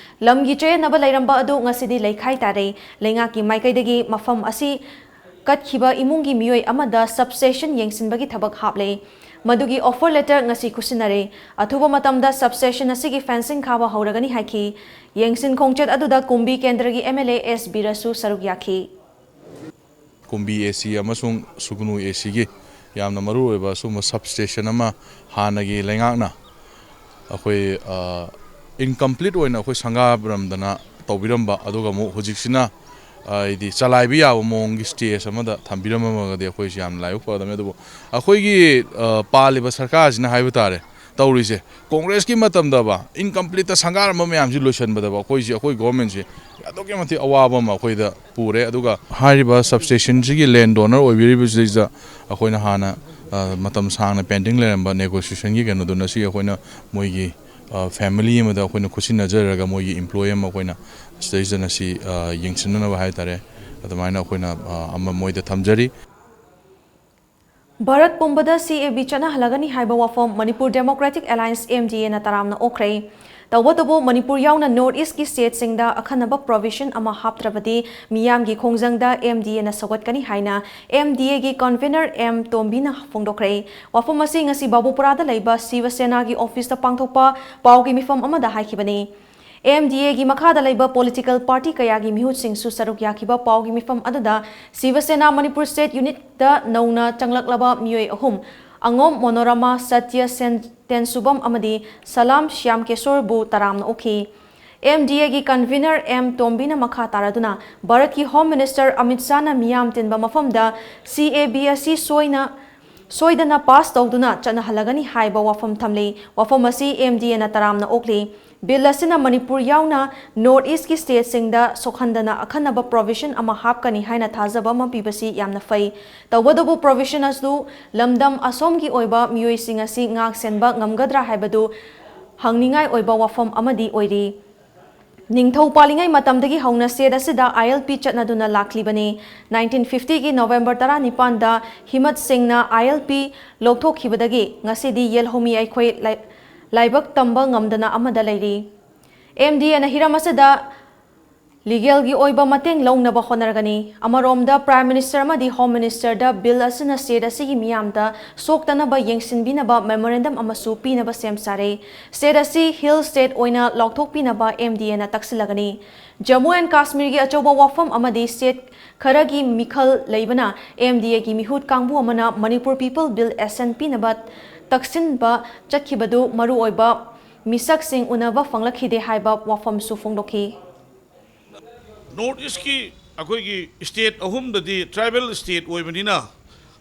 ꯂꯝꯒꯤ ꯆꯌꯦꯠꯅꯕ ꯂꯩꯔꯝꯕ ꯑꯗꯨ ꯉꯁꯤꯗꯤ ꯂꯩꯈꯥꯏ ꯇꯥꯔꯦ꯫ ꯂꯩꯉꯥꯛꯀꯤ ꯃꯥꯏꯀꯩꯗꯒꯤ ꯃꯐꯝ ꯑꯁꯤ ꯀꯠꯈꯤꯕ ꯏꯃꯨꯡꯒꯤ ꯃꯤꯑꯣꯏ ꯑꯃꯗ substation ꯌꯦꯡꯁꯤꯟꯕꯒꯤ ꯊꯕꯛ ꯍꯥꯞꯂꯦ꯫ ꯃꯗꯨꯒꯤ offer letter ꯉꯁꯤ ꯈꯨꯠꯁꯤꯟꯅꯔꯦ꯫ ꯑꯊꯨꯕ ꯃꯇꯝꯗ substation ꯑꯁꯤꯒꯤ fencing ꯈꯥꯕ ꯍꯧꯔꯒꯅꯤ ꯍꯥꯏꯈꯤ꯫ ꯌꯦꯡꯁꯤꯟ ꯈꯣꯡꯆꯠ ꯑꯗꯨꯗ ꯀꯨꯝꯕꯤ ꯀꯦꯟꯗ꯭ꯔꯒꯤ MLA ꯑꯦꯁ ꯕꯤꯔꯁꯨ ꯁꯔꯨꯛ ꯌꯥꯈꯤ꯫ ꯀꯨꯝꯕꯤ AC ꯑꯃꯁꯨꯡ ꯁꯨꯒꯅꯨ ACꯒꯤ ꯌꯥꯝꯅ ꯃꯔꯨ ꯑꯣꯏꯕ ꯁꯨꯝꯕ ꯁꯕ ꯁ꯭ꯇꯦꯁꯟ ꯑꯃ ꯍꯥꯟꯅꯒꯤ ꯂꯩꯉꯥꯛꯅ ꯑꯩꯈꯣꯏ ꯏꯟꯀꯝꯄ꯭ꯂꯤꯠ ꯑꯣꯏꯅ ꯑꯩꯈꯣꯏ ꯁꯪꯒꯥꯔꯝꯗꯅ ꯇꯧꯕꯤꯔꯝꯕ, ꯑꯗꯨꯒ ꯑꯃꯨꯛ ꯍꯧꯖꯤꯛꯁꯤꯅ ꯍꯥꯏꯗꯤ ꯆꯂꯥꯏꯕ ꯌꯥꯕ ꯃꯑꯣꯡꯒꯤ ꯁ꯭ꯇꯦꯖ ꯑꯃꯗ ꯊꯝꯕꯤꯔꯝꯃꯒꯗꯤ ꯑꯩꯈꯣꯏꯁꯤ ꯌꯥꯝꯅ ꯂꯥꯏꯕꯛ ꯐꯒꯗꯕꯅꯤ꯫ ꯑꯗꯨꯕꯨ ꯑꯩꯈꯣꯏꯒꯤ ꯄꯥꯜꯂꯤꯕ ꯁꯔꯀꯥꯔꯁꯤꯅ ꯍꯥꯏꯕ ꯇꯥꯔꯦ, ꯇꯧꯔꯤꯁꯦ, ꯀꯣꯡꯒ꯭ꯔꯦꯁꯀꯤ ꯃꯇꯝꯗꯕ ꯏꯟꯀꯝꯄ꯭ꯂꯤꯠꯇ ꯁꯪꯒꯥꯔꯝꯕ ꯃꯌꯥꯝꯁꯤ ꯂꯣꯏꯁꯤꯟꯕꯗꯕ ꯑꯩꯈꯣꯏꯁꯤ, ꯑꯩꯈꯣꯏ ꯒꯣꯔꯃꯦꯟꯁꯤ ꯑꯗꯨꯛꯀꯤ ꯃꯇꯤꯛ ꯑꯋꯥꯕ ꯑꯃ ꯑꯩꯈꯣꯏꯗ ꯄꯨꯔꯦ꯫ ꯑꯗꯨꯒ ꯍꯥꯏꯔꯤꯕ ꯁꯕ ꯁ꯭ꯇꯦꯁꯟꯁꯤꯒꯤ ꯂꯦꯟ ꯗꯣꯅꯔ ꯑꯣꯏꯕꯤꯔꯤꯕꯁꯤꯗꯩꯁꯤꯗ ꯑꯩꯈꯣꯏꯅ ꯍꯥꯟꯅ ꯃꯇꯝ ꯁꯥꯡꯅ ꯄꯦꯟꯗꯤꯡ ꯂꯩꯔꯝꯕ ꯅꯦꯒꯣꯁꯤꯌꯦꯁꯟꯒꯤ ꯀꯩꯅꯣꯗꯨꯅ ꯁꯤ ꯑꯩꯈꯣꯏꯅ ꯃꯣꯏꯒꯤ ꯐꯦꯃꯤꯂꯤ ꯑꯃꯗ ꯑꯩꯈꯣꯏꯅ ꯈꯨꯠꯁꯤꯟꯅꯖꯔꯒ ꯃꯣꯏꯒꯤ ꯏꯝꯄ꯭ꯂꯣꯌꯤ ꯑꯃ ꯑꯩꯈꯣꯏꯅ ꯁꯤꯗꯩꯁꯤꯗꯅ ꯁꯤ ꯌꯦꯡꯁꯤꯟꯅꯅꯕ ꯍꯥꯏ ꯇꯥꯔꯦ, ꯑꯗꯨꯃꯥꯏꯅ ꯑꯩꯈꯣꯏꯅ ꯑꯃ ꯃꯣꯏꯗ ꯊꯝꯖꯔꯤ꯫ ꯚꯥꯔꯠ ꯄꯨꯝꯕꯗ ꯁꯤ ꯑꯦ ꯕꯤ ꯆꯠꯅꯍꯜꯂꯒꯅꯤ ꯍꯥꯏꯕ ꯋꯥꯐꯝ Manipur democratic alliance, M D ꯑꯦꯅ ꯇꯔꯥꯝꯅ ꯑꯣꯛꯈ꯭ꯔꯦ꯫ ꯇꯧꯕꯇꯕꯨ ꯃꯅꯤꯄꯨꯔ ꯌꯥꯎꯅ ꯅꯣꯔꯠ ꯏꯁ꯭ꯠꯀꯤ ꯁ꯭ꯇꯦꯠꯁꯤꯡꯗ ꯑꯈꯟꯅꯕ ꯄ꯭ꯔꯣꯚꯤꯖꯟ ꯑꯃ ꯍꯥꯞꯇ꯭ꯔꯕꯗꯤ ꯃꯤꯌꯥꯝꯒꯤ ꯈꯣꯡꯖꯪꯗ ꯑꯦꯝ ꯗꯤ ꯑꯦꯅ ꯁꯧꯒꯠꯀꯅꯤ ꯍꯥꯏꯅ ꯑꯦꯝ ꯗꯤ ꯑꯦꯒꯤ ꯀꯟꯚꯤꯅꯔ ꯑꯦꯝ ꯇꯣꯝꯕꯤꯅ ꯐꯣꯡꯗꯣꯛꯈ꯭ꯔꯦ꯫ ꯋꯥꯐꯝ ꯑꯁꯤ ꯉꯁꯤ ꯕꯥꯕꯨꯄꯨꯔꯥꯗ ꯂꯩꯕ ꯁꯤꯕ ꯁꯦꯅꯥꯒꯤ ꯑꯣꯐꯤꯁꯇ ꯄꯥꯡꯊꯣꯛꯄ ꯄꯥꯎꯒꯤ ꯃꯤꯐꯝ ꯑꯃꯗ ꯍꯥꯏꯈꯤꯕꯅꯤ꯫ ꯑꯦꯝ ꯗꯤ ꯑꯦꯒꯤ ꯃꯈꯥꯗ ꯂꯩꯕ ꯄꯣꯂꯤꯇꯤꯀꯦꯜ ꯄꯥꯔꯇꯤ ꯀꯌꯥꯒꯤ ꯃꯤꯍꯨꯠꯁꯤꯡꯁꯨ ꯁꯔꯨꯛ ꯌꯥꯈꯤꯕ ꯄꯥꯎꯒꯤ ꯃꯤꯐꯝ ꯑꯗꯨꯗ ꯁꯤꯕ ꯁꯦꯅꯥ ꯃꯅꯤꯄꯨꯔ ꯁ꯭ꯇꯦꯠ ꯌꯨꯅꯤꯠꯇ ꯅꯧꯅ ꯆꯪꯂꯛꯂꯕ ꯃꯤꯑꯣꯏ ꯑꯍꯨꯝ, ꯑꯉꯣꯝ ꯃꯣꯅꯣꯔꯃꯥ, ꯁꯇ꯭ꯌ ꯁꯦꯟ-, ꯇꯦꯟꯁꯨꯕꯝ ꯑꯃꯗꯤ ꯁꯂꯥꯝ ꯁ꯭ꯌꯥꯝ ꯀꯦꯁꯣꯔꯕꯨ ꯇꯔꯥꯝꯅ ꯑꯣꯛꯈꯤ꯫ ꯑꯦꯝ ꯗꯤ ꯑꯦꯒꯤ ꯀꯟꯚꯤꯅꯔ ꯑꯦꯝ ꯇꯣꯝꯕꯤꯅ ꯃꯈꯥ ꯇꯥꯔꯗꯨꯅ ꯚꯥꯔꯠꯀꯤ ꯍꯣꯝ ꯃꯤꯅꯤꯁꯇꯔ ꯑꯃꯤꯠ ꯁꯥꯍꯅ ꯃꯤꯌꯥꯝ ꯇꯤꯟꯕ ꯃꯐꯝꯗ ꯁꯤ ꯑꯦ ꯕꯤ ꯑꯁꯤ ꯁꯣꯏꯅ ꯁꯣꯏꯗꯅ ꯄꯥꯁ ꯇꯧꯗꯨꯅ ꯆꯠꯅꯍꯜꯂꯒꯅꯤ ꯍꯥꯏꯕ ꯋꯥꯐꯝ ꯊꯝꯂꯤ꯫ ꯋꯥꯐꯝ ꯑꯁꯤ ꯑꯦꯝ ꯗꯤ ꯑꯦꯅ ꯇꯔꯥꯝꯅ ꯑꯣꯛꯂꯤ꯫ ꯕꯤꯜ ꯑꯁꯤꯅ ꯃꯅꯤꯄꯨꯔ ꯌꯥꯎꯅ ꯅꯣꯔꯠ ꯏꯁ꯭ꯠꯀꯤ ꯁ꯭ꯇꯦꯠꯁꯤꯡꯗ ꯁꯣꯛꯍꯟꯗꯅ ꯑꯈꯟꯅꯕ ꯄ꯭ꯔꯣꯚꯤꯖꯟ ꯑꯃ ꯍꯥꯞꯀꯅꯤ ꯍꯥꯏꯅ ꯊꯥꯖꯕ ꯑꯃ ꯄꯤꯕꯁꯤ ꯌꯥꯝꯅ ꯐꯩ꯫ ꯇꯧꯕꯇꯕꯨ ꯄ꯭ꯔꯣꯚꯤꯖꯟ ꯑꯗꯨ ꯂꯝꯗꯝ ꯑꯁꯣꯝꯒꯤ ꯑꯣꯏꯕ ꯃꯤꯑꯣꯏꯁꯤꯡ ꯑꯁꯤ ꯉꯥꯛ ꯁꯦꯟꯕ ꯉꯝꯒꯗ꯭ꯔꯥ ꯍꯥꯏꯕꯗꯨ ꯍꯪꯅꯤꯡꯉꯥꯏ ꯑꯣꯏꯕ ꯋꯥꯐꯝ ꯑꯃꯗꯤ ꯑꯣꯏꯔꯤ꯫ ꯅꯤꯡꯊꯧ ꯄꯥꯜꯂꯤꯉꯩ ꯃꯇꯝꯗꯒꯤ ꯍꯧꯅ ꯁ꯭ꯇꯦꯠ ꯑꯁꯤꯗ ꯑꯥꯏ ꯑꯦꯜ ꯄꯤ ꯆꯠꯅꯗꯨꯅ ꯂꯥꯛꯂꯤꯕꯅꯤ꯫ ꯅꯥꯏꯟꯇꯤꯟ ꯐꯤꯐꯇꯤꯒꯤ ꯅꯣꯕꯦꯝꯕꯔ ꯇꯔꯥꯅꯤꯄꯥꯟꯗ ꯍꯤꯃꯠ ꯁꯤꯡꯅ ꯑꯥꯏ ꯑꯦꯜ ꯄꯤ ꯂꯧꯊꯣꯛꯈꯤꯕꯗꯒꯤ ꯉꯁꯤꯗꯤ ꯌꯦꯜꯍꯧꯃꯤ ꯑꯩꯈꯣꯏ ꯂꯥꯏ-, ꯂꯥꯏꯕꯛ ꯇꯝꯕ ꯉꯝꯗꯅ ꯑꯃꯗ ꯂꯩꯔꯤ꯫ ꯑꯦꯝ ꯗꯤ ꯑꯦꯅ ꯍꯤꯔꯝ ꯑꯁꯤꯗ ꯂꯤꯒꯦꯜꯒꯤ ꯑꯣꯏꯕ ꯃꯇꯦꯡ ꯂꯧꯅꯕ ꯍꯣꯠꯅꯔꯒꯅꯤ꯫ ꯑꯃꯔꯣꯝꯗ, Prime Minister ꯑꯃꯗꯤ Home Minister ꯗ ꯕꯤꯜ ꯑꯁꯤꯅ ꯁ꯭ꯇꯦꯠ ꯑꯁꯤꯒꯤ ꯃꯤꯌꯥꯝꯗ ꯁꯣꯛꯇꯅꯕ ꯌꯦꯡꯁꯤꯟꯕꯤꯅꯕ ꯃꯦꯃꯣꯔꯦꯟꯗꯝ ꯑꯃꯁꯨ ꯄꯤꯅꯕ ꯁꯦꯝ ꯁꯥꯔꯦ꯫ ꯁ꯭ꯇꯦꯠ ꯑꯁꯤ ꯍꯤꯜ ꯁ꯭ꯇꯦꯠ ꯑꯣꯏꯅ ꯂꯥꯎꯊꯣꯛꯄꯤꯅꯕ ꯑꯦꯝ ꯗꯤ ꯑꯦꯅ ꯇꯛꯁꯤꯜꯂꯒꯅꯤ꯫ ꯖꯝꯃꯨ ꯑꯦꯟ ꯀꯥꯁꯃꯤꯔꯒꯤ ꯑꯆꯧꯕ ꯋꯥꯐꯝ ꯑꯃꯗꯤ ꯁ꯭ꯇꯦꯠ ꯈꯔꯒꯤ ꯃꯤꯈꯜ ꯂꯩꯕꯅ ꯑꯦꯝ ꯗꯤ ꯑꯦꯒꯤ ꯃꯤꯍꯨꯠ ꯀꯥꯡꯕꯨ ꯑꯃꯅ ꯃꯅꯤꯄꯨꯔ ꯄꯤꯄꯜ ꯕꯤꯜ ꯑꯦꯁꯦꯟ ꯄꯤꯅꯕ ꯇꯛꯁꯤꯟꯕ ꯆꯠꯈꯤꯕꯗꯨ ꯃꯔꯨꯑꯣꯏꯕ ꯃꯤꯁꯛꯁꯤꯡ ꯎꯅꯕ ꯐꯪꯂꯛꯈꯤꯗꯦ ꯍꯥꯏꯕ ꯋꯥꯐꯝꯁꯨ ꯐꯣꯡꯗꯣꯛꯈꯤ꯫ ꯅꯣꯔꯠ ꯏꯁꯀꯤ ꯑꯩꯈꯣꯏꯒꯤ ꯁ꯭ꯇꯦꯠ ꯑꯍꯨꯝꯗꯗꯤ ꯇ꯭ꯔꯥꯏꯕꯦꯜ ꯁ꯭ꯇꯦꯠ ꯑꯣꯏꯕꯅꯤꯅ,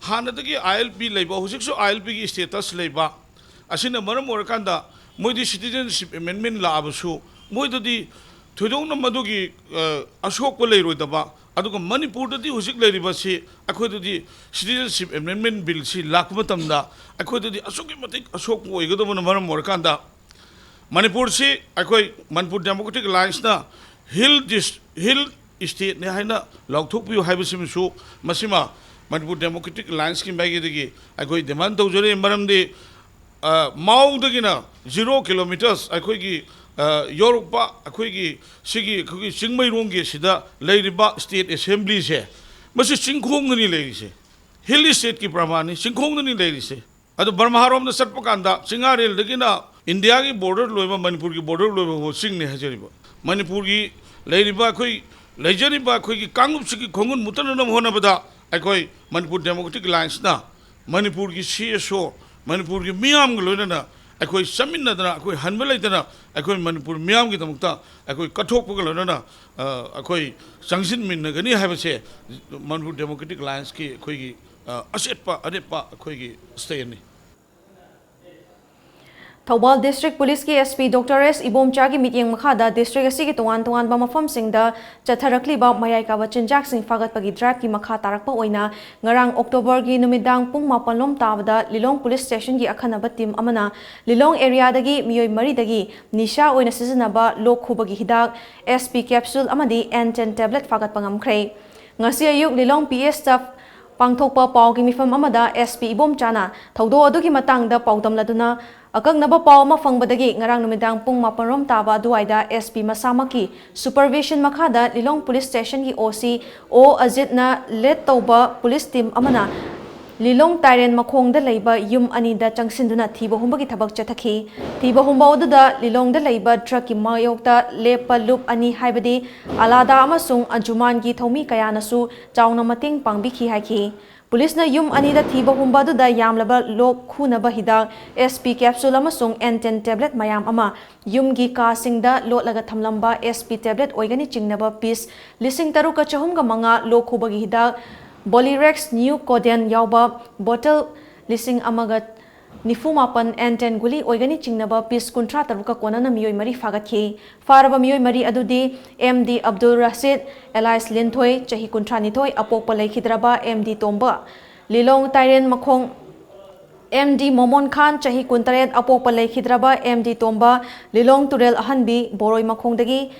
ꯍꯥꯟꯅꯗꯒꯤ ꯑꯥꯏ ꯑꯦꯜ ꯄꯤ ꯂꯩꯕ, ꯍꯧꯖꯤꯛꯁꯨ ꯑꯥꯏ ꯑꯦꯜ ꯄꯤꯒꯤ ꯁ꯭ꯇꯦꯇꯁ ꯂꯩꯕ ꯑꯁꯤꯅ ꯃꯔꯝ ꯑꯣꯏꯔꯀꯥꯟꯗ ꯃꯣꯏꯗꯤ ꯁꯤꯇꯤꯖꯟꯁꯤꯞ ꯑꯦꯃꯦꯟꯃꯦꯟ ꯂꯥꯛꯑꯕꯁꯨ ꯃꯣꯏꯗꯗꯤ ꯊꯣꯏꯗꯣꯛꯅ ꯃꯗꯨꯒꯤ, ꯑ, ꯑꯁꯣꯛꯄ ꯂꯩꯔꯣꯏꯗꯕ, ꯑꯗꯨꯒ ꯃꯅꯤꯄꯨꯔꯗꯗꯤ ꯍꯧꯖꯤꯛ ꯂꯩꯔꯤꯕꯁꯤ ꯑꯩꯈꯣꯏꯗꯗꯤ ꯁꯤꯇꯤꯖꯟꯁꯤꯞ ꯑꯦꯃꯦꯟꯃꯦꯟ ꯕꯤꯜꯁꯤ ꯂꯥꯛꯄ ꯃꯇꯝꯗ ꯑꯩꯈꯣꯏꯗꯗꯤ ꯑꯁꯨꯛꯀꯤ ꯃꯇꯤꯛ ꯑꯁꯣꯛꯄ ꯑꯣꯏꯒꯗꯕꯅ ꯃꯔꯝ ꯑꯣꯏꯔꯀꯥꯟꯗ ꯃꯅꯤꯄꯨꯔꯁꯤ ꯑꯩꯈꯣꯏ ꯃꯅꯤꯄꯨꯔ ꯗꯦꯃꯣꯀ꯭ꯔꯦꯇꯤꯛ ꯑꯦꯂꯥꯏꯟꯁꯅ ꯍꯤꯜ ꯗꯤꯁ-, ꯍꯤꯜ ꯁ꯭ꯇꯦꯠꯅꯤ ꯍꯥꯏꯅ ꯂꯥꯎꯊꯣꯛꯄꯤꯌꯨ ꯍꯥꯏꯕꯁꯤꯃꯁꯨ ꯃꯁꯤꯃ ꯃꯅꯤꯄꯨꯔ ꯗꯦꯃꯣꯀ꯭ꯔꯦꯇꯤꯛ ꯑꯦꯂꯥꯏꯟꯁꯀꯤ ꯃꯥꯏꯀꯩꯗꯒꯤ ꯑꯩꯈꯣꯏ ꯗꯤꯃꯥꯟ ꯇꯧꯖꯔꯤ꯫ ꯃꯔꯝꯗꯤ, ꯑ, ꯃꯥꯎꯗꯒꯤꯅ ꯖꯤꯔꯣ ꯀꯤꯂꯣꯃꯤꯇꯔꯁ ꯑꯩꯈꯣꯏꯒꯤ, ꯑ, ꯌꯧꯔꯛꯄ ꯑꯩꯈꯣꯏꯒꯤ ꯁꯤꯒꯤ ꯑꯩꯈꯣꯏꯒꯤ ꯆꯤꯡꯃꯩꯔꯣꯡꯒꯤ ꯁꯤꯗ ꯂꯩꯔꯤꯕ ꯁ꯭ꯇꯦꯠ ꯑꯦꯁꯦꯝꯕ꯭ꯂꯤꯁꯦ, ꯃꯁꯤ ꯆꯤꯡꯈꯣꯡꯗꯅꯤ ꯂꯩꯔꯤꯁꯦ, ꯍꯤꯜ ꯁ꯭ꯇꯦꯠꯀꯤ ꯄ꯭ꯔꯃꯥꯟꯅꯤ, ꯆꯤꯡꯈꯣꯡꯗꯅꯤ ꯂꯩꯔꯤꯁꯦ꯫ ꯑꯗꯣ ꯕꯔꯃꯥꯔꯣꯝꯗ ꯆꯠꯄ ꯀꯥꯟꯗ ꯆꯤꯡꯉꯥꯔꯦꯜꯗꯒꯤꯅ ꯏꯟꯗꯤꯌꯥꯒꯤ ꯕꯣꯔꯗꯔ ꯂꯣꯏꯕ, ꯃꯅꯤꯄꯨꯔꯒꯤ ꯕꯣꯔꯗꯔ ꯂꯣꯏꯕ ꯐꯥꯎ ꯆꯤꯡꯅꯤ ꯍꯥꯏꯖꯔꯤꯕ꯫ ꯃꯅꯤꯄꯨꯔꯒꯤ ꯂꯩꯔꯤꯕ ꯑꯩꯈꯣꯏ, ꯂꯩꯖꯔꯤꯕ ꯑꯩꯈꯣꯏꯒꯤ ꯀꯥꯡꯂꯨꯞꯁꯤꯒꯤ ꯈꯣꯡꯒꯨꯟ ꯃꯨꯠꯇꯅꯅꯕ ꯍꯣꯠꯅꯕꯗ ꯑꯩꯈꯣꯏ ꯃꯅꯤꯄꯨꯔ ꯗꯦꯃꯣꯀ꯭ꯔꯦꯇꯤꯛ ꯑꯦꯂꯥꯏꯟꯁꯅ ꯃꯅꯤꯄꯨꯔꯒꯤ ꯁꯤ ꯑꯦꯁ ꯑꯣ, ꯃꯅꯤꯄꯨꯔꯒꯤ ꯃꯤꯌꯥꯝꯒ ꯂꯣꯏꯅꯅ ꯑꯩꯈꯣꯏ ꯆꯠꯃꯤꯟꯅꯗꯅ, ꯑꯩꯈꯣꯏ ꯍꯟꯕ ꯂꯩꯇꯅ ꯑꯩꯈꯣꯏ ꯃꯅꯤꯄꯨꯔ ꯃꯤꯌꯥꯝꯒꯤꯗꯃꯛꯇ ꯑꯩꯈꯣꯏ ꯀꯠꯊꯣꯛꯄꯒ ꯂꯣꯏꯅꯅ, ꯑ, ꯑꯩꯈꯣꯏ ꯆꯪꯁꯤꯟꯃꯤꯟꯅꯒꯅꯤ ꯍꯥꯏꯕꯁꯦ ꯃꯅꯤꯄꯨꯔ ꯗꯦꯃꯣꯀ꯭ꯔꯦꯇꯤꯛ ꯑꯦꯂꯥꯏꯟꯁꯀꯤ ꯑꯩꯈꯣꯏꯒꯤ, ꯑ, ꯑꯆꯦꯠꯄ ꯑꯔꯦꯞꯄ ꯑꯩꯈꯣꯏꯒꯤ ꯁ꯭ꯇꯦꯟꯅꯤ꯫ ꯊꯧꯕꯥꯜ ꯗꯤꯁꯇ꯭ꯔꯤꯛ ꯄꯨꯂꯤꯁꯀꯤ ꯑꯦꯁ ꯄꯤ ꯗꯣꯛꯇꯔ ꯑꯦꯁ ꯏꯕꯣꯝꯆꯥꯒꯤ ꯃꯤꯠꯌꯦꯡ ꯃꯈꯥꯗ ꯗꯤꯁꯇ꯭ꯔꯤꯛ ꯑꯁꯤꯒꯤ ꯇꯣꯉꯥꯟ ꯇꯣꯉꯥꯟꯕ ꯃꯐꯝꯁꯤꯡꯗ ꯆꯠꯊꯔꯛꯂꯤꯕ ꯃꯌꯥꯏ ꯀꯥꯕ ꯆꯤꯟꯖꯥꯛꯁꯤꯡ ꯐꯥꯒꯠꯄꯒꯤ ꯗ꯭ꯔꯥꯏꯚꯀꯤ ꯃꯈꯥ ꯇꯥꯔꯛꯄ ꯑꯣꯏꯅ ꯉꯔꯥꯡ ꯑꯣꯛꯇꯣꯕꯔꯒꯤ ꯅꯨꯃꯤꯗꯥꯡ ꯄꯨꯡ ꯃꯥꯄꯟ ꯂꯣꯝ ꯇꯥꯕꯗ ꯂꯤꯂꯣꯡ ꯄꯨꯂꯤꯁ ꯁ꯭ꯇꯦꯁꯟꯒꯤ ꯑꯈꯟꯅꯕ ꯇꯤꯝ ꯑꯃꯅ ꯂꯤꯂꯣꯡ ꯑꯦꯔꯤꯌꯥꯗꯒꯤ ꯃꯤꯑꯣꯏ ꯃꯔꯤꯗꯒꯤ ꯅꯤꯁꯥ ꯑꯣꯏꯅ ꯁꯤꯖꯤꯟꯅꯕ ꯂꯣꯛ ꯈꯨꯕꯒꯤ ꯍꯤꯗꯥꯛ, ꯑꯦꯁ ꯄꯤ ꯀꯦꯞꯁꯨꯜ ꯑꯃꯗꯤ ꯑꯦꯟ ꯇꯦꯟ ꯇꯦꯕ꯭ꯂꯦꯠ ꯐꯥꯒꯠꯄ ꯉꯝꯈ꯭ꯔꯦ꯫ ꯉꯁꯤ ꯑꯌꯨꯛ ꯂꯤꯂꯣꯡ ꯄꯤ ꯑꯦꯁꯇ ꯄꯥꯡꯊꯣꯛꯄ ꯄꯥꯎꯒꯤ ꯃꯤꯐꯝ ꯑꯃꯗ S P ꯏꯕꯣꯝꯆꯥꯅ ꯊꯧꯗꯣꯛ ꯑꯗꯨꯒꯤ ꯃꯇꯥꯡꯗ ꯄꯥꯎꯗꯝꯂꯗꯨꯅ, ꯑꯀꯛꯅꯕ ꯄꯥꯎ ꯑꯃ ꯐꯪꯕꯗꯒꯤ ꯉꯔꯥꯡ ꯅꯨꯃꯤꯗꯥꯡ ꯄꯨꯡ ꯃꯥꯄꯟ ꯔꯣꯝ ꯇꯥꯕ ꯑꯗꯨꯋꯥꯏꯗ S P ꯃꯁꯥꯃꯛꯀꯤ supervision ꯃꯈꯥꯗ ꯂꯤꯂꯣꯡ police stationꯒꯤ O C O ꯑꯖꯤꯠꯅ lead ꯇꯧꯕ police team ꯑꯃꯅ ꯂꯤꯂꯣꯡ ꯇꯥꯏꯔꯦꯟ ꯃꯈꯣꯡꯗ ꯂꯩꯕ ꯌꯨꯝ ꯑꯅꯤꯗ ꯆꯪꯁꯤꯟꯗꯨꯅ ꯊꯤꯕ ꯍꯨꯝꯕꯒꯤ ꯊꯕꯛ ꯆꯠꯊꯈꯤ꯫ ꯊꯤꯕ ꯍꯨꯝꯕ ꯑꯗꯨꯗ ꯂꯤꯂꯣꯡꯗ ꯂꯩꯕ drugꯀꯤ ꯃꯥꯌꯣꯛꯇ ꯂꯦꯞꯄ ꯂꯨꯞ ꯑꯅꯤ ꯍꯥꯏꯕꯗꯤ ꯑꯂꯥꯗꯥ ꯑꯃꯁꯨꯡ ꯑꯟꯖꯨꯃꯥꯟꯒꯤ ꯊꯧꯃꯤ ꯀꯌꯥꯅꯁꯨ ꯆꯥꯎꯅ ꯃꯇꯦꯡ ꯄꯥꯡꯕꯤꯈꯤ ꯍꯥꯏꯈꯤ꯫ Policeꯅ ꯌꯨꯝ ꯑꯅꯤꯗ ꯊꯤꯕ ꯍꯨꯝꯕ ꯑꯗꯨꯗ ꯌꯥꯝꯂꯕ ꯂꯣꯛ ꯈꯨꯅꯕ ꯍꯤꯗꯥꯛ, S P capsule ꯑꯃꯁꯨꯡ N ten tablet ꯃꯌꯥꯝ ꯑꯃ ꯌꯨꯝꯒꯤ ꯀꯥꯁꯤꯡꯗ ꯂꯣꯠꯂꯒ ꯊꯝꯂꯝꯕ S P tablet ꯑꯣꯏꯒꯅꯤ ꯆꯤꯡꯅꯕ piece ꯂꯤꯁꯤꯡ ꯇꯔꯨꯛꯀ ꯆꯍꯨꯝꯒ ꯃꯉꯥ, ꯂꯣꯛ ꯈꯨꯕꯒꯤ ꯍꯤꯗꯥꯛ Bolirex New Codeine ꯌꯥꯎꯕ bottle ꯂꯤꯁꯤꯡ ꯑꯃꯒ ꯅꯤꯐꯨ ꯃꯥꯄꯟ, N ten ꯒꯨꯂꯤ ꯑꯣꯏꯒꯅꯤ ꯆꯤꯡꯅꯕ piece ꯀꯨꯟꯊ꯭ꯔꯥ ꯇꯔꯨꯛꯀ ꯀꯣꯟꯅꯅ ꯃꯤꯑꯣꯏ ꯃꯔꯤ ꯐꯥꯒꯠꯈꯤ꯫ ꯐꯥꯔꯕ ꯃꯤꯑꯣꯏ ꯃꯔꯤ ꯑꯗꯨꯗꯤ M D ꯑꯕꯗꯨꯜ ꯔꯁꯤꯗ alias ꯂꯤꯟꯊꯣꯏ, ꯆꯍꯤ ꯀꯨꯟꯊ꯭ꯔꯥ ꯅꯤꯊꯣꯏ, ꯑꯄꯣꯛꯄ ꯂꯩꯈꯤꯗ꯭ꯔꯕ M D ꯇꯣꯝꯕ, ꯂꯤꯂꯣꯡ ꯇꯥꯏꯔꯦꯟ ꯃꯈꯣꯡ, M D ꯃꯣꯃꯣꯟ ꯈꯥꯟ, ꯆꯍꯤ ꯀꯨꯟꯇꯔꯦꯠ, ꯑꯄꯣꯛꯄ ꯂꯩꯈꯤꯗ꯭ꯔꯕ M D ꯇꯣꯝꯕ, ꯂꯤꯂꯣꯡ ꯇꯨꯔꯦꯜ ꯑꯍꯟꯕꯤ, ꯕꯣꯔꯣꯏ ꯃꯈꯣꯡꯗꯒꯤ,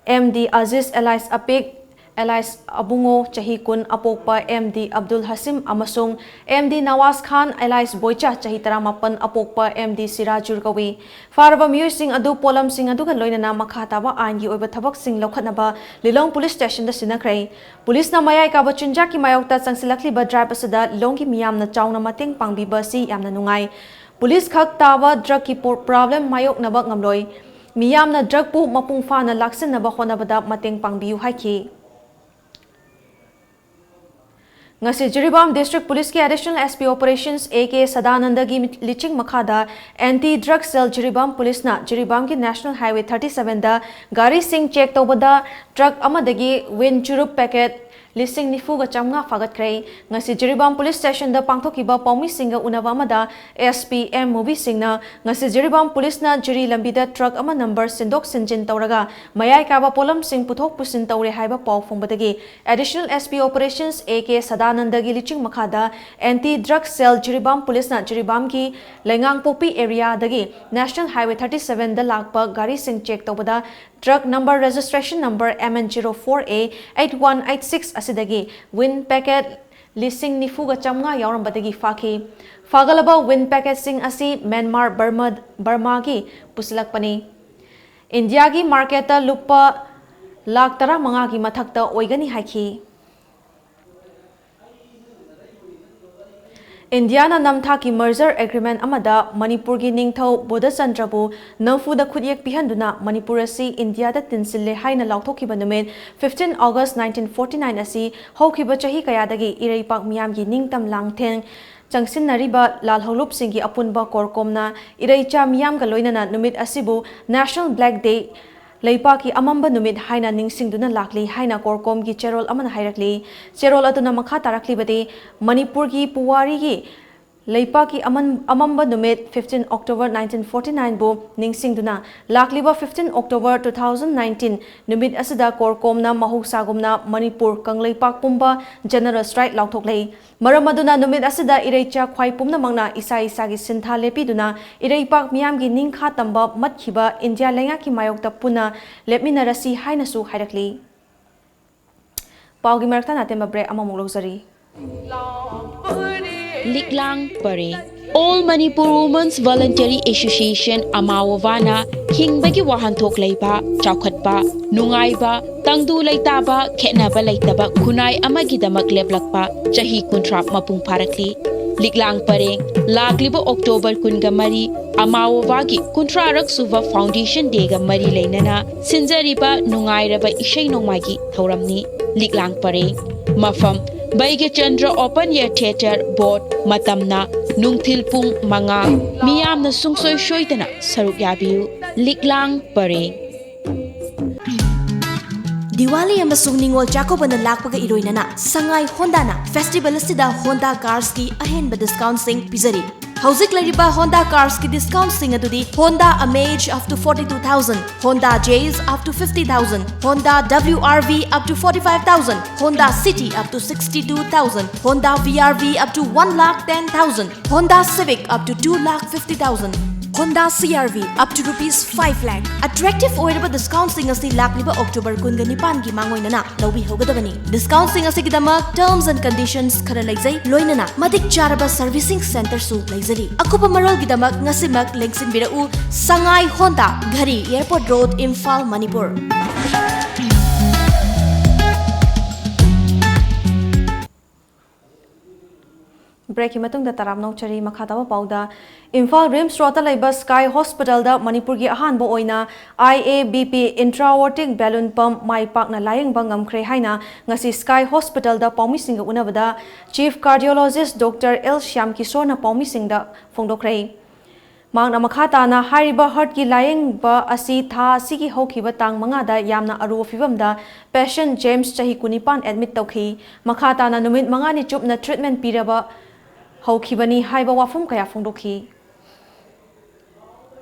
M D Aziz alias ꯑꯄꯤꯛ, alias ꯑꯕꯨꯡꯉꯣ, ꯆꯍꯤ ꯀꯨꯟ, ꯑꯄꯣꯛꯄ M D ꯑꯕꯗꯨꯜ ꯍꯁꯤꯝ ꯑꯃꯁꯨꯡ M D ꯅꯋꯥꯖ ꯈꯥꯟ alias ꯕꯣꯏꯆꯥ, ꯆꯍꯤ ꯇꯔꯥꯃꯥꯄꯟ, ꯑꯄꯣꯛꯄ M D ꯁꯤꯔꯥꯖꯨꯔ ꯀꯧꯏ꯫ ꯐꯥꯔꯕ ꯃꯤꯑꯣꯏꯁꯤꯡ ꯑꯗꯨ ꯄꯣꯠꯂꯝꯁꯤꯡ ꯑꯗꯨꯒ ꯂꯣꯏꯅꯅ ꯃꯈꯥ ꯇꯥꯕ ꯑꯥꯏꯟꯒꯤ ꯑꯣꯏꯕ ꯊꯕꯛꯁꯤꯡ ꯂꯧꯈꯠꯅꯕ ꯂꯤꯂꯣꯡ police stationꯗ ꯁꯤꯟꯅꯈ꯭ꯔꯦ꯫ Policeꯅ ꯃꯌꯥꯏ ꯀꯥꯕ ꯆꯤꯟꯖꯥꯛꯀꯤ ꯃꯥꯌꯣꯛꯇ ꯆꯪꯁꯤꯜꯂꯛꯂꯤꯕ drive ꯑꯁꯤꯗ ꯂꯤꯂꯣꯡꯒꯤ ꯃꯤꯌꯥꯝꯅ ꯆꯥꯎꯅ ꯃꯇꯦꯡ ꯄꯥꯡꯕꯤꯕ ꯑꯁꯤ ꯌꯥꯝꯅ ꯅꯨꯡꯉꯥꯏ꯫ Police ꯈꯛ ꯇꯥꯕ drugꯀꯤ ꯄꯣ-, problem ꯃꯥꯌꯣꯛꯅꯕ ꯉꯝꯂꯣꯏ꯫ ꯃꯤꯌꯥꯝꯅ drugꯄꯨ ꯃꯄꯨꯡ ꯐꯥꯅ ꯂꯥꯛꯁꯤꯟꯅꯕ ꯍꯣꯠꯅꯕꯗ ꯃꯇꯦꯡ ꯄꯥꯡꯕꯤꯌꯨ ꯍꯥꯏꯈꯤ꯫ ꯉꯁꯤ Jiribam District Policeꯀꯤ Additional S P Operations A K ꯁꯗꯥꯅꯟꯗꯒꯤ ꯂꯤꯆꯤꯡ ꯃꯈꯥꯗ Anti Drug Cell Jiribam Policeꯅ ꯖꯤꯔꯤꯕꯥꯝꯒꯤ National Highway thirty sevenꯗ ꯒꯥꯔꯤꯁꯤꯡ check ꯇꯧꯕꯗ truck ꯑꯃꯗꯒꯤ ꯋꯤꯟ ꯆꯨꯔꯨꯞ packet ꯂꯤꯁꯤꯡ ꯅꯤꯐꯨꯒ ꯆꯥꯝꯃꯉꯥ ꯐꯥꯒꯠꯈ꯭ꯔꯦ꯫ ꯉꯁꯤ ꯖꯤꯔꯤꯕꯥꯝ Police Stationꯗ ꯄꯥꯡꯊꯣꯛꯈꯤꯕ ꯄꯥꯎꯃꯤꯁꯤꯡꯒ ꯎꯅꯕ ꯑꯃꯗ S P M ꯃꯨꯕꯤ ꯁꯤꯡꯅ ꯉꯁꯤ ꯖꯤꯔꯤꯕꯥꯝ Policeꯅ ꯖꯤꯔꯤ ꯂꯝꯕꯤꯗ truck ꯑꯃ number ꯁꯤꯟꯗꯣꯛ ꯁꯤꯟꯖꯤꯟ ꯇꯧꯔꯒ ꯃꯌꯥꯏ ꯀꯥꯕ ꯄꯣꯠꯂꯝꯁꯤꯡ ꯄꯨꯊꯣꯛ ꯄꯨꯁꯤꯟ ꯇꯧꯔꯦ ꯍꯥꯏꯕ ꯄꯥꯎ ꯐꯪꯕꯗꯒꯤ Additional S P Operations A K ꯁꯗꯥꯅꯟꯗꯒꯤ ꯂꯤꯆꯤꯡ ꯃꯈꯥꯗ Anti Drug Cell Jiribam Policeꯅ ꯖꯤꯔꯤꯕꯥꯝꯒꯤ ꯂꯩꯉꯥꯡꯄꯣꯛꯄꯤ areaꯗꯒꯤ National Highway thirty sevenꯗ ꯂꯥꯛꯄ ꯒꯥꯔꯤꯁꯤꯡ check ꯇꯧꯕꯗ truck number registration number M N zero four A eight one eight six ꯑꯁꯤꯗꯒꯤ ꯋꯤꯟ packet ꯂꯤꯁꯤꯡ ꯅꯤꯐꯨꯒ ꯆꯥꯝꯃꯉꯥ ꯌꯥꯎꯔꯝꯕꯗꯒꯤ ꯐꯥꯈꯤ꯫ ꯐꯥꯒꯠꯂꯕ ꯋꯤꯟ ꯄꯦꯀꯦꯖꯁꯤꯡ ꯑꯁꯤ ꯃ꯭ꯌꯥꯟꯃꯥꯔ ꯕꯔꯃꯥ, ꯕꯔꯃꯥꯒꯤ ꯄꯨꯁꯤꯜꯂꯛꯄꯅꯤ꯫ ꯏꯟꯗꯤꯌꯥꯒꯤ ꯃꯥꯔꯀꯦꯠꯇ ꯂꯨꯄꯥ ꯂꯥꯈ ꯇꯔꯥꯃꯉꯥꯒꯤ ꯃꯊꯛꯇ ꯑꯣꯏꯒꯅꯤ ꯍꯥꯏꯈꯤ꯫ ꯏꯟꯗꯤꯌꯥꯅ ꯅꯝꯊꯥꯛꯀꯤ ꯃꯔꯖꯔ ꯑꯦꯒ꯭ꯔꯤꯃꯦꯟ ꯑꯃꯗ ꯃꯅꯤꯄꯨꯔꯒꯤ ꯅꯤꯡꯊꯧ ꯕꯣꯙꯆꯟꯗ꯭ꯔꯕꯨ ꯅꯝꯐꯨꯗ ꯈꯨꯠꯌꯦꯛ ꯄꯤꯍꯟꯗꯨꯅ ꯃꯅꯤꯄꯨꯔ ꯑꯁꯤ ꯏꯟꯗꯤꯌꯥꯗ ꯇꯤꯟꯁꯤꯜꯂꯦ ꯍꯥꯏꯅ ꯂꯥꯎꯊꯣꯛꯈꯤꯕ ꯅꯨꯃꯤꯠ fifteen August nineteen forty nine ꯑꯁꯤ ꯍꯧꯈꯤꯕ ꯆꯍꯤ ꯀꯌꯥꯗꯒꯤ ꯏꯔꯩꯄꯥꯛ ꯃꯤꯌꯥꯝꯒꯤ ꯅꯤꯡꯇꯝ ꯂꯥꯡꯊꯦꯡ ꯆꯪꯁꯤꯟꯅꯔꯤꯕ ꯂꯥꯜꯍꯧꯂꯨꯞꯁꯤꯡꯒꯤ ꯑꯄꯨꯟꯕ ꯀꯣꯔꯀꯣꯝꯅ ꯏꯔꯩꯆꯥ ꯃꯤꯌꯥꯝꯒ ꯂꯣꯏꯅꯅ ꯅꯨꯃꯤꯠ ꯑꯁꯤꯕꯨ National Black Day, ꯂꯩꯄꯥꯛꯀꯤ ꯑꯃꯝꯕ ꯅꯨꯃꯤꯠ ꯍꯥꯏꯅ ꯅꯤꯡꯁꯤꯡꯗꯨꯅ ꯂꯥꯛꯂꯤ ꯍꯥꯏꯅ ꯀꯣꯔꯀꯣꯝꯒꯤ ꯆꯦꯔꯣꯜ ꯑꯃꯅ ꯍꯥꯏꯔꯛꯂꯤ꯫ ꯆꯦꯔꯣꯜ ꯑꯗꯨꯅ ꯃꯈꯥ ꯇꯥꯔꯛꯂꯤꯕꯗꯤ, ꯃꯅꯤꯄꯨꯔꯒꯤ ꯄꯨꯋꯥꯔꯤꯒꯤ ꯂꯩꯄꯥꯛꯀꯤ ꯑꯃꯟ-, ꯑꯃꯝꯕ ꯅꯨꯃꯤꯠ fifteen October nineteen forty nine ꯕꯨ ꯅꯤꯡꯁꯤꯡꯗꯨꯅ ꯂꯥꯛꯂꯤꯕ fifteen October two thousand nineteen ꯅꯨꯃꯤꯠ ꯑꯁꯤꯗ ꯀꯣꯔꯀꯣꯝꯅ ꯃꯍꯧꯁꯥꯒꯨꯝꯅ ꯃꯅꯤꯄꯨꯔ ꯀꯪꯂꯩꯄꯥꯛ ꯄꯨꯝꯕ general strike ꯂꯥꯎꯊꯣꯛꯂꯦ꯫ ꯃꯔꯝ ꯑꯗꯨꯅ ꯅꯨꯃꯤꯠ ꯑꯁꯤꯗ ꯏꯔꯩꯆꯥ ꯈ꯭ꯋꯥꯏ ꯄꯨꯝꯅꯃꯛꯅ ꯏꯁꯥ ꯏꯁꯥꯒꯤ ꯁꯤꯟꯊꯥ ꯂꯦꯞꯄꯤꯗꯨꯅ ꯏꯔꯩꯄꯥꯛ ꯃꯤꯌꯥꯝꯒꯤ ꯅꯤꯡꯈꯥ ꯇꯝꯕ ꯃꯠꯈꯤꯕ ꯏꯟꯗꯤꯌꯥ ꯂꯩꯉꯥꯛꯀꯤ ꯃꯥꯌꯣꯛꯇ ꯄꯨꯟꯅ ꯂꯦꯞꯃꯤꯟꯅꯔꯁꯤ ꯍꯥꯏꯅꯁꯨ ꯍꯥꯏꯔꯛꯂꯤ꯫ ꯄꯥꯎꯒꯤ ꯃꯔꯛꯇ ꯅꯥꯇꯦꯝꯕ break ꯑꯃꯃꯨꯛ ꯂꯧꯖꯔꯤ꯫ ꯂꯤꯛꯂꯥꯡ ꯄꯔꯦꯡ꯫ All Manipur Women's Voluntary Association, ꯑꯃꯥꯋꯣꯕꯥꯅ ꯍꯤꯡꯕꯒꯤ ꯋꯥꯍꯟꯊꯣꯛ ꯂꯩꯕ, ꯆꯥꯎꯈꯠꯄ, ꯅꯨꯡꯉꯥꯏꯕ, ꯇꯪꯗꯨ ꯂꯩꯇꯥꯕ, ꯈꯦꯠꯅꯕ ꯂꯩꯇꯕ ꯈꯨꯟꯅꯥꯏ ꯑꯃꯒꯤꯗꯃꯛ ꯂꯦꯞꯂꯛꯄ ꯆꯍꯤ ꯀꯨꯟꯊ꯭ꯔꯥ ꯃꯄꯨꯡ ꯐꯥꯔꯛꯂꯤ꯫ ꯂꯤꯛꯂꯥꯡ ꯄꯔꯦꯡ, ꯂꯥꯛꯂꯤꯕ October ꯀꯨꯟꯒ ꯃꯔꯤ, ꯑꯃꯥꯋꯣꯕꯥꯒꯤ ꯀꯨꯟꯊ꯭ꯔꯥꯔꯛ ꯁꯨꯕ foundation day ꯒ ꯃꯔꯤ ꯂꯩꯅꯅ ꯁꯤꯟꯖꯔꯤꯕ ꯅꯨꯡꯉꯥꯏꯔꯕ ꯏꯁꯩ ꯅꯣꯡꯃꯥꯏꯒꯤ ꯊꯧꯔꯝꯅꯤ꯫ ꯂꯤꯛꯂꯥꯡ ꯄꯔꯦꯡ꯫ ꯃꯐꯝ, ꯕꯩꯒꯆꯟꯗ꯭ꯔ Open Air Theatre, ꯕꯣꯠ꯫ ꯃꯇꯝꯅ ꯅꯨꯡꯊꯤꯜ ꯄꯨꯡ ꯃꯉꯥ꯫ ꯃꯤꯌꯥꯝꯅ ꯁꯨꯡꯁꯣꯏ ꯁꯣꯏꯗꯅ ꯁꯔꯨꯛ ꯌꯥꯕꯤꯌꯨ꯫ ꯂꯤꯛꯂꯥꯡ ꯄꯔꯦꯡ꯫ ꯗꯤꯋꯥꯂꯤ ꯑꯃꯁꯨꯡ ꯅꯤꯉꯣꯜ ꯆꯥꯛꯀꯧꯕꯅ ꯂꯥꯛꯄꯒ ꯏꯔꯣꯏꯅꯅ ꯁꯉꯥꯏ ꯍꯣꯟꯗꯥꯅ festival ꯑꯁꯤꯗ Honda cars ꯀꯤ ꯑꯍꯦꯟꯕ discount ꯁꯤꯡ ꯄꯤꯖꯔꯤ꯫ ꯍꯧꯖꯤꯛ ꯂꯩꯔꯤꯕ Honda cars ꯀꯤ discount ꯁꯤꯡ ꯑꯗꯨꯗꯤ Honda Amaze up to forty two thousand, Honda Jazz up to fifty thousand, Honda W R V up to forty five thousand, Honda City up to sixty two thousand, Honda V R V up to one lakh ten thousand, Honda Civic up to two lakh fifty thousand. Honda C R V up to rupees five lakh꯫ Attractive ꯑꯣꯏꯔꯕ discountꯁꯤꯡ ꯑꯁꯤ ꯂꯥꯛꯂꯤꯕ October ꯀꯨꯟꯒ ꯅꯤꯄꯥꯟꯒꯤ ꯃꯥꯡꯑꯣꯏꯅꯅ ꯂꯧꯕꯤꯍꯧꯒꯗꯕꯅꯤ꯫ Discountꯁꯤꯡ ꯑꯁꯤꯒꯤꯗꯃꯛ terms and conditions ꯈꯔ ꯂꯩꯖꯩ, ꯂꯣꯏꯅꯅ ꯃꯇꯤꯛ ꯆꯥꯔꯕ servicing centreꯁꯨ ꯂꯩꯖꯔꯤ꯫ ꯑꯀꯨꯞꯄ ꯃꯔꯣꯜꯒꯤꯗꯃꯛ ꯉꯁꯤꯃꯛ ꯂꯦꯡꯁꯤꯟꯕꯤꯔꯛꯎ, ꯁꯉꯥꯏ Honda, ꯘꯔꯤ, Airport Road, Imphal, Manipur. Breakꯀꯤ ꯃꯇꯨꯡꯗ ꯇꯔꯥꯝꯅ ꯑꯣꯛꯆꯔꯤ꯫ ꯃꯈꯥ ꯇꯥꯕ ꯄꯥꯎꯗ, ꯏꯝꯐꯥꯜ RIMS Roadꯇ ꯂꯩꯕ Sky Hospitalꯗ ꯃꯅꯤꯄꯨꯔꯒꯤ ꯑꯍꯥꯟꯕ ꯑꯣꯏꯅ I A B P intra-aortic balloon pump ꯃꯥꯏ ꯄꯥꯛꯅ ꯂꯥꯌꯦꯡꯕ ꯉꯝꯈ꯭ꯔꯦ ꯍꯥꯏꯅ ꯉꯁꯤ Sky Hospitalꯗ ꯄꯥꯎꯃꯤꯁꯤꯡꯒ ꯎꯅꯕꯗ Chief Cardiologist Doctor L Shyam ꯀꯤꯁꯣꯔꯅ ꯄꯥꯎꯃꯤꯁꯤꯡꯗ ꯐꯣꯡꯗꯣꯛꯈ꯭ꯔꯦ꯫ ꯃꯍꯥꯛꯅ ꯃꯈꯥ ꯇꯥꯅ ꯍꯥꯏꯔꯤꯕ heartꯀꯤ ꯂꯥꯌꯦꯡꯕ ꯑꯁꯤ ꯊꯥ ꯑꯁꯤꯒꯤ ꯍꯧꯈꯤꯕ ꯇꯥꯡ ꯃꯉꯥꯗ ꯌꯥꯝꯅ ꯑꯔꯨꯕ ꯐꯤꯚꯝꯗ patient James, ꯆꯍꯤ ꯀꯨꯟꯅꯤꯄꯥꯟ, admit ꯇꯧꯈꯤ꯫ ꯃꯈꯥ ꯇꯥꯅ ꯅꯨꯃꯤꯠ ꯃꯉꯥꯅꯤ ꯆꯨꯞꯅ treatment ꯄꯤꯔꯕ ꯍꯧꯈꯤꯕꯅꯤ ꯍꯥꯏꯕ ꯋꯥꯐꯝ ꯀꯌꯥ ꯐꯣꯡꯗꯣꯛꯈꯤ꯫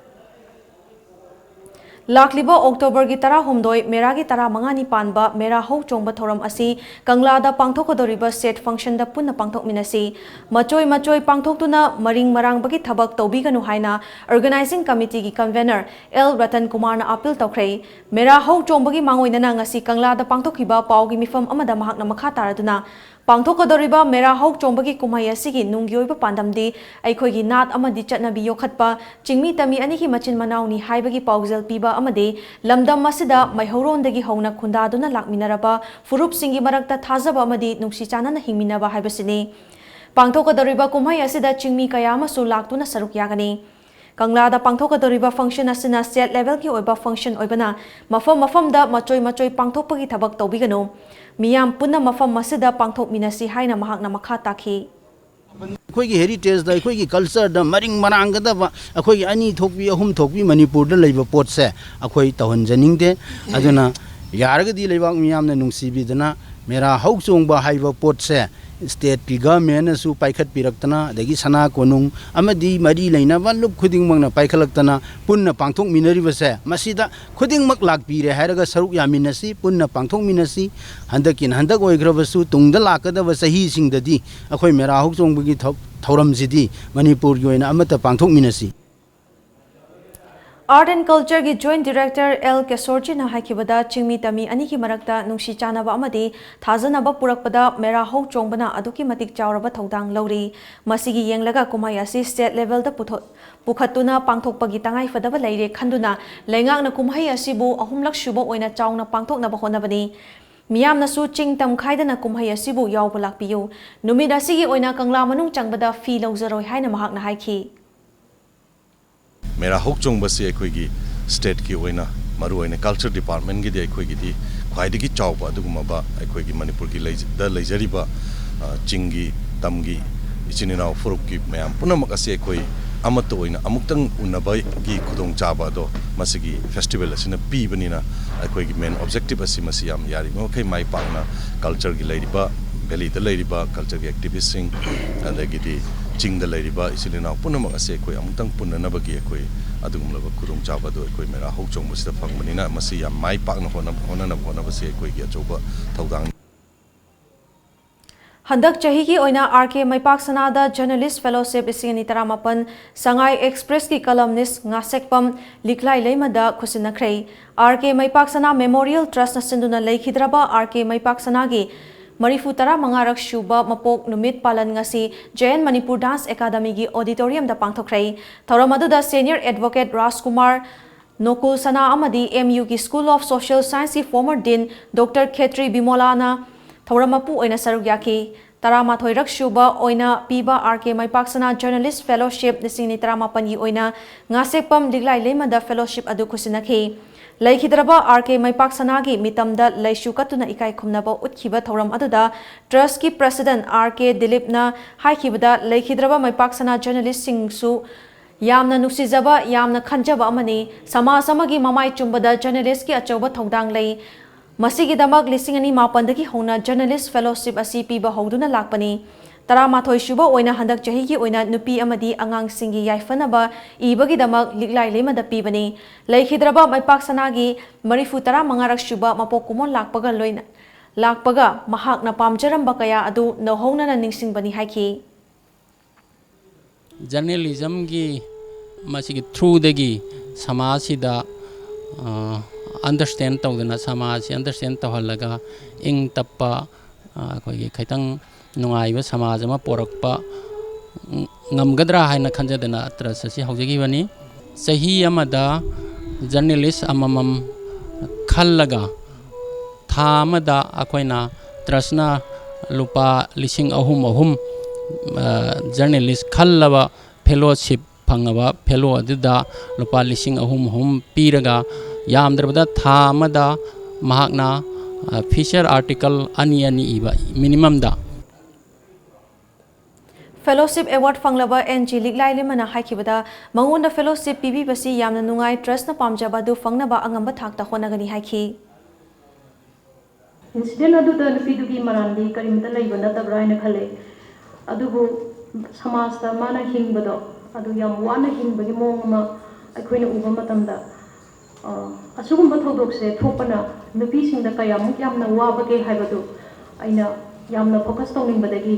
ꯂꯥꯛꯂꯤꯕ Octoberꯒꯤ ꯇꯔꯥꯍꯨꯝꯗꯣꯏ, ꯃꯦꯔꯥꯒꯤ ꯇꯔꯥꯃꯉꯥꯅꯤ ꯄꯥꯟꯕ ꯃꯦꯔꯥ ꯍꯧ ꯆꯣꯡꯕ ꯊꯧꯔꯝ ꯑꯁꯤ ꯀꯪꯂꯥꯗ ꯄꯥꯡꯊꯣꯛꯀꯗꯧꯔꯤꯕ state functionꯗ ꯄꯨꯟꯅ ꯄꯥꯡꯊꯣꯛꯃꯤꯟꯅꯁꯤ꯫ ꯃꯆꯣꯏ ꯃꯆꯣꯏ ꯄꯥꯡꯊꯣꯛꯇꯨꯅ ꯃꯔꯤꯡ ꯃꯔꯥꯡꯕꯒꯤ ꯊꯕꯛ ꯇꯧꯕꯤꯒꯅꯨ ꯍꯥꯏꯅ organizing committeeꯒꯤ convener L ꯔꯇꯟ ꯀꯨꯃꯥꯔꯅ appeal ꯇꯧꯈ꯭ꯔꯦ꯫ ꯃꯦꯔꯥ ꯍꯧ ꯆꯣꯡꯕꯒꯤ ꯃꯥꯡꯑꯣꯏꯅꯅ ꯉꯁꯤ ꯀꯪꯂꯥꯗ ꯄꯥꯡꯊꯣꯛꯈꯤꯕ ꯄꯥꯎꯒꯤ ꯃꯤꯐꯝ ꯑꯃꯗ ꯃꯍꯥꯛꯅ ꯃꯈꯥ ꯇꯥꯔꯗꯨꯅ, ꯄꯥꯡꯊꯣꯛꯀꯗꯧꯔꯤꯕ ꯃꯦꯔꯥ ꯍꯧ ꯆꯣꯡꯕꯒꯤ ꯀꯨꯝꯍꯩ ꯑꯁꯤꯒꯤ ꯅꯨꯡꯒꯤ ꯑꯣꯏꯕ ꯄꯥꯟꯗꯝꯗꯤ ꯑꯩꯈꯣꯏꯒꯤ ꯅꯥꯠ ꯑꯃꯗꯤ ꯆꯠꯅꯕꯤ ꯌꯣꯛꯈꯠꯄ, ꯆꯤꯡꯃꯤ ꯇꯝꯃꯤ ꯑꯅꯤꯒꯤ ꯃꯆꯤꯟ ꯃꯅꯥꯎꯅꯤ ꯍꯥꯏꯕꯒꯤ ꯄꯥꯎꯖꯦꯜ ꯄꯤꯕ ꯑꯃꯗꯤ ꯂꯝꯗꯝ ꯑꯁꯤꯗ ꯃꯩꯍꯧꯔꯣꯟꯗꯒꯤ ꯍꯧꯅ ꯈꯨꯟꯗꯥꯗꯨꯅ ꯂꯥꯛꯃꯤꯟꯅꯔꯕ ꯐꯨꯔꯨꯞꯁꯤꯡꯒꯤ ꯃꯔꯛꯇ ꯊꯥꯖꯕ ꯑꯃꯗꯤ ꯅꯨꯡꯁꯤ ꯆꯥꯟꯅꯅ ꯍꯤꯡꯃꯤꯟꯅꯕ ꯍꯥꯏꯕꯁꯤꯅꯤ꯫ ꯄꯥꯡꯊꯣꯛꯀꯗꯧꯔꯤꯕ ꯀꯨꯝꯍꯩ ꯑꯁꯤꯗ ꯆꯤꯡꯃꯤ ꯀꯌꯥ ꯑꯃꯁꯨ ꯂꯥꯛꯇꯨꯅ ꯁꯔꯨꯛ ꯌꯥꯒꯅꯤ꯫ ꯀꯪꯂꯥꯗ ꯄꯥꯡꯊꯣꯛꯀꯗꯧꯔꯤꯕ function ꯑꯁꯤꯅ state levelꯒꯤ ꯑꯣꯏꯕ function ꯑꯣꯏꯕꯅ ꯃꯐꯝ ꯃꯐꯝꯗ ꯃꯆꯣꯏ ꯃꯆꯣꯏ ꯄꯥꯡꯊꯣꯛꯄꯒꯤ ꯊꯕꯛ ꯇꯧꯕꯤꯒꯅꯨ꯫ ꯃꯤꯌꯥꯝ ꯄꯨꯟꯅ ꯃꯐꯝ ꯑꯁꯤꯗ ꯄꯥꯡꯊꯣꯛꯃꯤꯟꯅꯁꯤ ꯍꯥꯏꯅ ꯃꯍꯥꯛꯅ ꯃꯈꯥ ꯇꯥꯈꯤ꯫ ꯑꯩꯈꯣꯏꯒꯤ heritageꯗ, ꯑꯩꯈꯣꯏꯒꯤ cultureꯗ ꯃꯔꯤꯡ ꯃꯔꯥꯡꯒꯗꯕ, ꯑꯩꯈꯣꯏꯒꯤ ꯑꯅꯤ ꯊꯣꯛꯄꯤ, ꯑꯍꯨꯝ ꯊꯣꯛꯄꯤ ꯃꯅꯤꯄꯨꯔꯗ ꯂꯩꯕ ꯄꯣꯠꯁꯦ ꯑꯩꯈꯣꯏ ꯇꯧꯍꯟꯖꯅꯤꯡꯗꯦ꯫ ꯑꯗꯨꯅ ꯌꯥꯔꯒꯗꯤ ꯂꯩꯕꯥꯛ ꯃꯤꯌꯥꯝꯅ ꯅꯨꯡꯁꯤꯕꯤꯗꯅ ꯃꯦꯔꯥ ꯍꯧ ꯆꯣꯡꯕ ꯍꯥꯏꯕ ꯄꯣꯠꯁꯦ stateꯀꯤ governmentꯅꯁꯨ ꯄꯥꯏꯈꯠꯄꯤꯔꯛꯇꯅ, ꯑꯗꯒꯤ ꯁꯅꯥ ꯀꯣꯅꯨꯡ ꯑꯃꯗꯤ ꯃꯔꯤ ꯂꯩꯅꯕ ꯂꯨꯞ ꯈꯨꯗꯤꯡꯃꯛꯅ ꯄꯥꯏꯈꯠꯂꯛꯇꯅ ꯄꯨꯟꯅ ꯄꯥꯡꯊꯣꯛꯃꯤꯟꯅꯔꯤꯕꯁꯦ, ꯃꯁꯤꯗ ꯈꯨꯗꯤꯡꯃꯛ ꯂꯥꯛꯄꯤꯔꯦ ꯍꯥꯏꯔꯒ ꯁꯔꯨꯛ ꯌꯥꯃꯤꯟꯅꯁꯤ, ꯄꯨꯟꯅ ꯄꯥꯡꯊꯣꯛꯃꯤꯟꯅꯁꯤ꯫ ꯍꯟꯗꯛꯀꯤꯅ ꯍꯟꯗꯛ ꯑꯣꯏꯈ꯭ꯔꯕꯁꯨ, ꯇꯨꯡꯗ ꯂꯥꯛꯀꯗꯕ ꯆꯍꯤꯁꯤꯡꯗꯗꯤ ꯑꯩꯈꯣꯏ ꯃꯦꯔꯥ ꯍꯧ ꯆꯣꯡꯕꯒꯤ ꯊꯧ-, ꯊꯧꯔꯝꯁꯤꯗꯤ ꯃꯅꯤꯄꯨꯔꯒꯤ ꯑꯣꯏꯅ ꯑꯃꯠꯇ ꯄꯥꯡꯊꯣꯛꯃꯤꯟꯅꯁꯤ꯫ Art and Cultureꯒꯤ Joint Director L ꯀꯦꯁꯣꯔꯖꯤꯅ ꯍꯥꯏꯈꯤꯕꯗ, ꯆꯤꯡꯃꯤ ꯇꯝꯃꯤ ꯑꯅꯤꯒꯤ ꯃꯔꯛꯇ ꯅꯨꯡꯁꯤ ꯆꯥꯟꯅꯕ ꯑꯃꯗꯤ ꯊꯥꯖꯅꯕ ꯄꯨꯔꯛꯄꯗ ꯃꯦꯔꯥ ꯍꯧ ꯆꯣꯡꯕꯅ ꯑꯗꯨꯛꯀꯤ ꯃꯇꯤꯛ ꯆꯥꯎꯔꯕ ꯊꯧꯗꯥꯡ ꯂꯧꯔꯤ꯫ ꯃꯁꯤꯒꯤ ꯌꯦꯡꯂꯒ ꯀꯨꯝꯍꯩ ꯑꯁꯤ state levelꯗ ꯄꯨꯊꯣꯛ-, ꯄꯨꯈꯠꯇꯨꯅ ꯄꯥꯡꯊꯣꯛꯄꯒꯤ ꯇꯉꯥꯏꯐꯗꯕ ꯂꯩꯔꯦ ꯈꯟꯗꯨꯅ ꯂꯩꯉꯥꯛꯅ ꯀꯨꯝꯍꯩ ꯑꯁꯤꯕꯨ ꯑꯍꯨꯝꯂꯛ ꯁꯨꯕ ꯑꯣꯏꯅ ꯆꯥꯎꯅ ꯄꯥꯡꯊꯣꯛꯅꯕ ꯍꯣꯠꯅꯕꯅꯤ꯫ ꯃꯤꯌꯥꯝꯅꯁꯨ ꯆꯤꯡ ꯇꯝ ꯈꯥꯏꯗꯅ ꯀꯨꯝꯍꯩ ꯑꯁꯤꯕꯨ ꯌꯥꯎꯕ ꯂꯥꯛꯄꯤꯌꯨ꯫ ꯅꯨꯃꯤꯠ ꯑꯁꯤꯒꯤ ꯑꯣꯏꯅ ꯀꯪꯂꯥ ꯃꯅꯨꯡ ꯆꯪꯕꯗ fee ꯂꯧꯖꯔꯣꯏ ꯍꯥꯏꯅ ꯃꯍꯥꯛꯅ ꯍꯥꯏꯈꯤ꯫ ꯃꯦꯔꯥ ꯍꯧ ꯆꯣꯡꯕꯁꯤ ꯑꯩꯈꯣꯏꯒꯤ stateꯀꯤ ꯑꯣꯏꯅ, ꯃꯔꯨꯑꯣꯏꯅ Culture Departmentꯒꯤꯗꯤ ꯑꯩꯈꯣꯏꯒꯤꯗꯤ ꯈ꯭ꯋꯥꯏꯗꯒꯤ ꯆꯥꯎꯕ ꯑꯗꯨꯒꯨꯝꯂꯕ ꯑꯩꯈꯣꯏꯒꯤ ꯃꯅꯤꯄꯨꯔꯒꯤ ꯂꯩ-, ꯗ ꯂꯩꯖꯔꯤꯕ, ꯑ, ꯆꯤꯡꯒꯤ ꯇꯝꯒꯤ ꯏꯆꯤꯟ ꯏꯅꯥꯎ ꯐꯨꯔꯨꯞꯀꯤ ꯃꯌꯥꯝ ꯄꯨꯝꯅꯃꯛ ꯑꯁꯤ ꯑꯩꯈꯣꯏ ꯑꯃꯠꯇ ꯑꯣꯏꯅ ꯑꯃꯨꯛꯇꯪ ꯎꯅꯕꯒꯤ ꯈꯨꯗꯣꯡꯆꯥꯕ ꯑꯗꯣ ꯃꯁꯤꯒꯤ festival ꯑꯁꯤꯅ ꯄꯤꯕꯅꯤꯅ, ꯑꯩꯈꯣꯏꯒꯤ main objective ꯑꯁꯤ ꯃꯁꯤ ꯌꯥꯝ ꯌꯥꯔꯤꯕ ꯃꯈꯩ ꯃꯥꯏ ꯄꯥꯛꯅ cultureꯒꯤ ꯂꯩꯔꯤꯕ, valleyꯗ ꯂꯩꯔꯤꯕ cultureꯒꯤ activistꯁꯤꯡ, ꯑꯗꯒꯤꯗꯤ ꯆꯤꯡꯗ ꯂꯩꯔꯤꯕ ꯏꯆꯤꯜ ꯏꯅꯥꯎ ꯄꯨꯝꯅꯃꯛ ꯑꯁꯤ ꯑꯩꯈꯣꯏ ꯑꯃꯨꯛꯇꯪ ꯄꯨꯟꯅꯅꯕꯒꯤ ꯑꯩꯈꯣꯏ ꯑꯗꯨꯒꯨꯝꯂꯕ ꯈꯨꯗꯣꯡꯆꯥꯕ ꯑꯗꯨ ꯑꯩꯈꯣꯏ ꯃꯦꯔꯥ ꯍꯧ ꯆꯣꯡꯕꯁꯤꯗ ꯐꯪꯕꯅꯤꯅ, ꯃꯁꯤ ꯌꯥꯝ ꯃꯥꯏ ꯄꯥꯛꯅ ꯍꯣꯠꯅ-, ꯍꯣꯠꯅꯅꯕ ꯍꯣꯠꯅꯕꯁꯤ ꯑꯩꯈꯣꯏꯒꯤ ꯑꯆꯧꯕ ꯊꯧꯗꯥꯡꯅꯤ꯫ ꯍꯟꯗꯛ ꯆꯍꯤꯒꯤ ꯑꯣꯏꯅ R K ꯃꯩꯄꯥꯛ ꯁꯅꯥꯗ Journalist Fellowship ꯂꯤꯁꯤꯡ ꯑꯅꯤ ꯇꯔꯥꯃꯥꯄꯟ ꯁꯉꯥꯏ Expressꯀꯤ columnist ꯉꯥꯁꯦꯛꯄꯝ ꯂꯤꯛꯂꯥꯏ ꯂꯩꯃꯗ ꯈꯨꯠꯁꯤꯟꯅꯈ꯭ꯔꯦ꯫ R K ꯃꯩꯄꯥꯛ ꯁꯅꯥ Memorial Trustꯅ ꯁꯤꯟꯗꯨꯅ ꯂꯩꯈꯤꯗ꯭ꯔꯕ R K ꯃꯩꯄꯥꯛ ꯁꯅꯥꯒꯤ ꯃꯔꯤꯐꯨ ꯇꯔꯥ ꯃꯉꯥꯔꯛ ꯁꯨꯕ ꯃꯄꯣꯛ ꯅꯨꯃꯤꯠ ꯄꯥꯂꯟ ꯉꯁꯤ J N Manipur Dance Academyꯒꯤ auditoriumꯗ ꯄꯥꯡꯊꯣꯛꯈ꯭ꯔꯦ꯫ ꯊꯧꯔꯝ ꯑꯗꯨꯗ senior advocate ꯔꯥꯖꯀꯨꯃꯥꯔ ꯅꯣꯀꯨꯜ ꯁꯅꯥ ꯑꯃꯗꯤ M Uꯒꯤ School of Social Scienceꯀꯤ former Dean Doctor ꯈꯦꯇ꯭ꯔꯤ ꯕꯤꯃꯣꯂꯥꯅ ꯊꯧꯔꯝ ꯃꯄꯨ ꯑꯣꯏꯅ ꯁꯔꯨꯛ ꯌꯥꯈꯤ꯫ ꯇꯔꯥꯃꯥꯊꯣꯏꯔꯛ ꯁꯨꯕ ꯑꯣꯏꯅ ꯄꯤꯕ R K ꯃꯩꯄꯥꯛ ꯁꯅꯥ Journalist Fellowship ꯂꯤꯁꯤꯡ ꯑꯅꯤ ꯇꯔꯥꯃꯥꯄꯟꯒꯤ ꯑꯣꯏꯅ ꯉꯥꯁꯦꯛꯄꯝ ꯂꯤꯛꯂꯥꯏ ꯂꯩꯃꯗ fellowship ꯑꯗꯨ ꯈꯨꯠꯁꯤꯟꯅꯈꯤ꯫ ꯂꯩꯈꯤꯗ꯭ꯔꯕ R K ꯃꯩꯄꯥꯛ ꯁꯅꯥꯒꯤ ꯃꯤꯇꯝꯗ ꯂꯩꯁꯨ ꯀꯠꯇꯨꯅ ꯏꯀꯥꯏ ꯈꯨꯝꯅꯕ ꯎꯠꯈꯤꯕ ꯊꯧꯔꯝ ꯑꯗꯨꯗ Trustꯀꯤ President R K ꯗꯤꯂꯤꯞꯅ ꯍꯥꯏꯈꯤꯕꯗ, ꯂꯩꯈꯤꯗ꯭ꯔꯕ ꯃꯩꯄꯥꯛ ꯁꯅꯥ journalistꯁꯤꯡꯁꯨ ꯌꯥꯝꯅ ꯅꯨꯡꯁꯤꯖꯕ, ꯌꯥꯝꯅ ꯈꯟꯖꯕ ꯑꯃꯅꯤ꯫ ꯁꯃꯥꯖ ꯑꯃꯒꯤ ꯃꯃꯥꯏ ꯆꯨꯝꯕꯗ journalistꯀꯤ ꯑꯆꯧꯕ ꯊꯧꯗꯥꯡ ꯂꯩ꯫ ꯃꯁꯤꯒꯤꯗꯃꯛ ꯂꯤꯁꯤꯡ ꯑꯅꯤ ꯃꯥꯄꯟꯗꯒꯤ ꯍꯧꯅ Journalist Fellowship ꯑꯁꯤ ꯄꯤꯕ ꯍꯧꯗꯨꯅ ꯂꯥꯛꯄꯅꯤ꯫ ꯇꯔꯥꯃꯥꯊꯣꯏ ꯁꯨꯕ ꯑꯣꯏꯅ ꯍꯟꯗꯛ ꯆꯍꯤꯒꯤ ꯑꯣꯏꯅ ꯅꯨꯄꯤ ꯑꯃꯗꯤ ꯑꯉꯥꯡꯁꯤꯡꯒꯤ ꯌꯥꯏꯐꯅꯕ ꯏꯕꯒꯤꯗꯃꯛ ꯂꯤꯛꯂꯥꯏ ꯂꯩꯃꯗ ꯄꯤꯕꯅꯤ꯫ ꯂꯩꯈꯤꯗ꯭ꯔꯕ ꯃꯩꯄꯥꯛ ꯁꯅꯥꯒꯤ ꯃꯔꯤꯐꯨ ꯇꯔꯥ ꯃꯉꯥꯔꯛ ꯁꯨꯕ ꯃꯄꯣꯛ ꯀꯨꯝꯑꯣꯟ ꯂꯥꯛꯄꯒ ꯂꯣꯏꯅ, ꯂꯥꯛꯄꯒ ꯃꯍꯥꯛꯅ ꯄꯥꯝꯖꯔꯝꯕ ꯀꯌꯥ ꯑꯗꯨ ꯅꯧꯍꯧꯅꯅ ꯅꯤꯡꯁꯤꯡꯕꯅꯤ ꯍꯥꯏꯈꯤ꯫ Journalismꯒꯤ ꯃꯁꯤꯒꯤ throughꯗꯒꯤ ꯁꯃꯥꯖꯁꯤꯗ ꯑꯟꯗꯔꯁꯇꯦꯟ ꯇꯧꯗꯅ, ꯁꯃꯥꯖꯁꯤ ꯑꯟꯗꯔꯁꯇꯦꯟ ꯇꯧꯍꯜꯂꯒ ꯏꯪ ꯇꯞꯄ, ꯑ, ꯑꯩꯈꯣꯏꯒꯤ ꯈꯤꯇꯪ ꯅꯨꯡꯉꯥꯏꯕ ꯁꯃꯥꯖ ꯑꯃ ꯄꯣꯔꯛꯄ ꯉꯝꯒꯗ꯭ꯔꯥ ꯍꯥꯏꯅ ꯈꯟꯖꯗꯅ ꯇ꯭ꯔꯁ ꯑꯁꯤ ꯍꯧꯖꯈꯤꯕꯅꯤ꯫ ꯆꯍꯤ ꯑꯃꯗ ꯖꯔꯅꯦꯂꯤꯁ ꯑꯃꯃꯝ ꯈꯜꯂꯒ ꯊꯥ ꯑꯃꯗ ꯑꯩꯈꯣꯏꯅ ꯇ꯭ꯔꯁꯅ ꯂꯨꯄꯥ ꯂꯤꯁꯤꯡ ꯑꯍꯨꯝ ꯑꯍꯨꯝ, ꯑ, ꯖꯔꯅꯦꯂꯤꯁ ꯈꯜꯂꯕ ꯐꯦꯂꯣꯁꯤꯞ ꯐꯪꯉꯕ ꯐꯦꯂꯣ ꯑꯗꯨꯗ ꯂꯨꯄꯥ ꯂꯤꯁꯤꯡ ꯑꯍꯨꯝ ꯑꯍꯨꯝ ꯄꯤꯔꯒ, ꯌꯥꯝꯗ꯭ꯔꯕꯗ ꯊꯥ ꯑꯃꯗ ꯃꯍꯥꯛꯅ, ꯑ, ꯐꯤꯆꯔ ꯑꯥꯔꯇꯤꯀꯜ ꯑꯅꯤ ꯑꯅꯤ ꯏꯕ, ꯃꯤꯅꯤꯃꯝꯗ꯫ ꯐꯦꯂꯣꯁꯤꯞ ꯑꯦꯋꯥꯔꯗ ꯐꯪꯂꯕ ꯑꯦꯟ ꯖꯤ ꯂꯤꯛꯂꯥꯏꯂꯦꯝꯕꯅ ꯍꯥꯏꯈꯤꯕꯗ, ꯃꯉꯣꯟꯗ ꯐꯦꯂꯣꯁꯤꯞ ꯄꯤꯕꯤꯕꯁꯤ ꯌꯥꯝꯅ ꯅꯨꯡꯉꯥꯏ, ꯇ꯭ꯔꯁꯅ ꯄꯥꯝꯖꯕ ꯑꯗꯨ ꯐꯪꯅꯕ ꯑꯉꯝꯕ ꯊꯥꯛꯇ ꯍꯣꯠꯅꯒꯅꯤ ꯍꯥꯏꯈꯤ꯫ ꯏꯟꯁꯤꯗꯦꯟ ꯑꯗꯨꯗ ꯅꯨꯄꯤꯗꯨꯒꯤ ꯃꯔꯥꯟꯗꯤ ꯀꯔꯤꯃꯇ ꯂꯩꯕ ꯅꯠꯇꯕ꯭ꯔꯥ ꯍꯥꯏꯅ ꯈꯜꯂꯦ꯫ ꯑꯗꯨꯕꯨ ꯁꯃꯥꯖꯇ ꯃꯥꯅ ꯍꯤꯡꯕꯗꯣ, ꯑꯗꯨ ꯌꯥꯝ ꯋꯥꯅ ꯍꯤꯡꯕꯒꯤ ꯃꯑꯣꯡ ꯑꯃ ꯑꯩꯈꯣꯏꯅ ꯎꯕ ꯃꯇꯝꯗ, ꯑ, ꯑꯁꯤꯒꯨꯝꯕ ꯊꯧꯗꯣꯛꯁꯦ ꯊꯣꯛꯄꯅ ꯅꯨꯄꯤꯁꯤꯡꯗ ꯀꯌꯥꯃꯨꯛ ꯌꯥꯝꯅ ꯋꯥꯕꯒꯦ ꯍꯥꯏꯕꯗꯨ ꯑꯩꯅ ꯌꯥꯝꯅ ꯐꯣꯀꯁ ꯇꯧꯅꯤꯡꯕꯗꯒꯤ,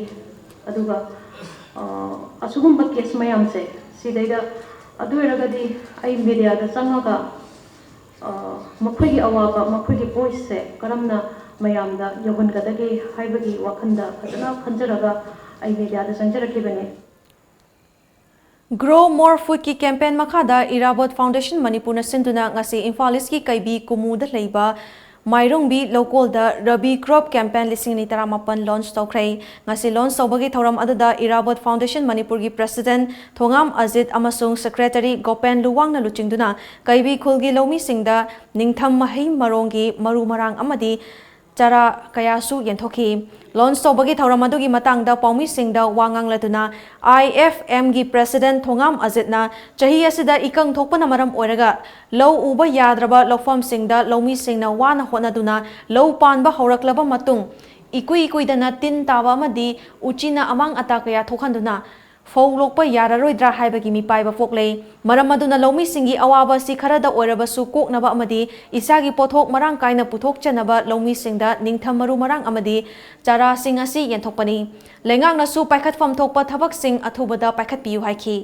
ꯑꯗꯨꯒ, ꯑ, ꯑꯁꯤꯒꯨꯝꯕ ꯀꯦꯁ ꯃꯌꯥꯝꯁꯦ, ꯁꯤꯗꯩꯗ, ꯑꯗꯨ ꯑꯣꯏꯔꯒꯗꯤ ꯑꯩ ꯃꯦꯗꯤꯌꯥꯗ ꯆꯪꯉꯒ, ꯑ, ꯃꯈꯣꯏꯒꯤ ꯑꯋꯥꯕ, ꯃꯈꯣꯏꯒꯤ ꯚꯣꯏꯁꯁꯦ ꯀꯔꯝꯅ ꯃꯌꯥꯝꯗ ꯌꯧꯍꯟꯒꯗꯒꯦ ꯍꯥꯏꯕꯒꯤ ꯋꯥꯈꯜꯗ ꯐꯖꯅ ꯈꯟꯖꯔꯒ ꯑꯩ ꯃꯦꯗꯤꯌꯥꯗ ꯆꯪꯖꯔꯛꯈꯤꯕꯅꯤ꯫ Grow More Foodꯀꯤ ꯀꯦꯝꯄꯦꯟ ꯃꯈꯥꯗ ꯏꯔꯥꯕꯣꯠ ꯐꯥꯎꯟꯗꯦꯁꯟ ꯃꯅꯤꯄꯨꯔꯅ ꯁꯤꯟꯗꯨꯅ ꯉꯁꯤ ꯏꯝꯐꯥꯜ ꯏꯁꯀꯤ ꯀꯩꯕꯤ ꯀꯨꯃꯨꯗ ꯂꯩꯕ ꯃꯥꯏꯔꯣꯡꯕꯤ ꯂꯧꯀꯣꯜꯗ ꯔꯕꯤ ꯀ꯭ꯔꯣꯞ ꯀꯦꯝꯄꯦꯟ ꯂꯤꯁꯤꯡ ꯑꯅꯤ ꯇꯔꯥꯃꯥꯄꯟ ꯂꯣꯟꯆ ꯇꯧꯈ꯭ꯔꯦ꯫ ꯉꯁꯤ ꯂꯣꯟꯆ ꯇꯧꯕꯒꯤ ꯊꯧꯔꯝ ꯑꯗꯨꯗ ꯏꯔꯥꯕꯣꯠ ꯐꯥꯎꯟꯗꯦꯁꯟ ꯃꯅꯤꯄꯨꯔꯒꯤ ꯄ꯭ꯔꯦꯁꯤꯗꯦꯟꯠ ꯊꯣꯉꯥꯝ ꯑꯖꯤꯠ ꯑꯃꯁꯨꯡ ꯁꯦꯀ꯭ꯔꯦꯇꯔꯤ ꯒꯣꯄꯦꯟ ꯂꯨꯋꯥꯡꯅ ꯂꯨꯆꯤꯡꯗꯨꯅ ꯀꯩꯕꯤ ꯈꯨꯜꯒꯤ ꯂꯧꯃꯤꯁꯤꯡꯗ ꯅꯤꯡꯊꯝ ꯃꯍꯩ ꯃꯔꯣꯡꯒꯤ ꯃꯔꯨ ꯃꯔꯥꯡ ꯑꯃꯗꯤ ꯆꯥꯔꯥ ꯀꯌꯥꯁꯨ ꯌꯦꯟꯊꯣꯛꯈꯤ꯫ ꯂꯣꯟꯆ ꯇꯧꯕꯒꯤ ꯊꯧꯔꯝ ꯑꯗꯨꯒꯤ ꯃꯇꯥꯡꯗ ꯄꯥꯎꯃꯤꯁꯤꯡꯗ ꯋꯥ ꯉꯥꯡꯂꯗꯨꯅ ꯑꯥꯏ ꯑꯦꯐ ꯑꯦꯝꯒꯤ ꯄ꯭ꯔꯦꯁꯤꯗꯦꯟꯠ ꯊꯣꯉꯥꯝ ꯑꯖꯤꯠꯅ ꯆꯍꯤ ꯑꯁꯤꯗ ꯏꯀꯪ ꯊꯣꯛꯄꯅ ꯃꯔꯝ ꯑꯣꯏꯔꯒ ꯂꯧ ꯎꯕ ꯌꯥꯗ꯭ꯔꯕ ꯂꯧꯐꯝꯁꯤꯡꯗ ꯂꯧꯃꯤꯁꯤꯡꯅ ꯋꯥꯅ ꯍꯣꯠꯅꯗꯨꯅ ꯂꯧ ꯄꯥꯟꯕ ꯍꯧꯔꯛꯂꯕ ꯃꯇꯨꯡ, ꯏꯀꯨꯏ ꯀꯨꯏꯗꯅ ꯇꯤꯟ ꯇꯥꯕ ꯑꯃꯗꯤ ꯎꯆꯤꯅ ꯑꯃꯥꯡ ꯑꯇꯥ ꯀꯌꯥ ꯊꯣꯛꯍꯟꯗꯨꯅ ꯐꯧ ꯂꯣꯛꯄ ꯌꯥꯔꯔꯣꯏꯗ꯭ꯔꯥ ꯍꯥꯏꯕꯒꯤ ꯃꯤꯄꯥꯏꯕ ꯄꯣꯛꯂꯦ꯫ ꯃꯔꯝ ꯑꯗꯨꯅ ꯂꯧꯃꯤꯁꯤꯡꯒꯤ ꯑꯋꯥꯕ ꯑꯁꯤ ꯈꯔꯗ ꯑꯣꯏꯔꯕꯁꯨ ꯀꯣꯛꯅꯕ ꯑꯃꯗꯤ ꯏꯁꯥꯒꯤ ꯄꯣꯠꯊꯣꯛ ꯃꯔꯥꯡ ꯀꯥꯏꯅ ꯄꯨꯊꯣꯛꯆꯅꯕ ꯂꯧꯃꯤꯁꯤꯡꯗ ꯅꯤꯡꯊꯝ ꯃꯔꯨ ꯃꯔꯥꯡ ꯑꯃꯗꯤ ꯆꯥꯔꯥꯁꯤꯡ ꯑꯁꯤ ꯌꯦꯟꯊꯣꯛꯄꯅꯤ꯫ ꯂꯩꯉꯥꯛꯅꯁꯨ ꯄꯥꯏꯈꯠꯐꯝ ꯊꯣꯛꯄ ꯊꯕꯛꯁꯤꯡ ꯑꯊꯨꯕꯗ ꯄꯥꯏꯈꯠꯄꯤꯌꯨ ꯍꯥꯏꯈꯤ꯫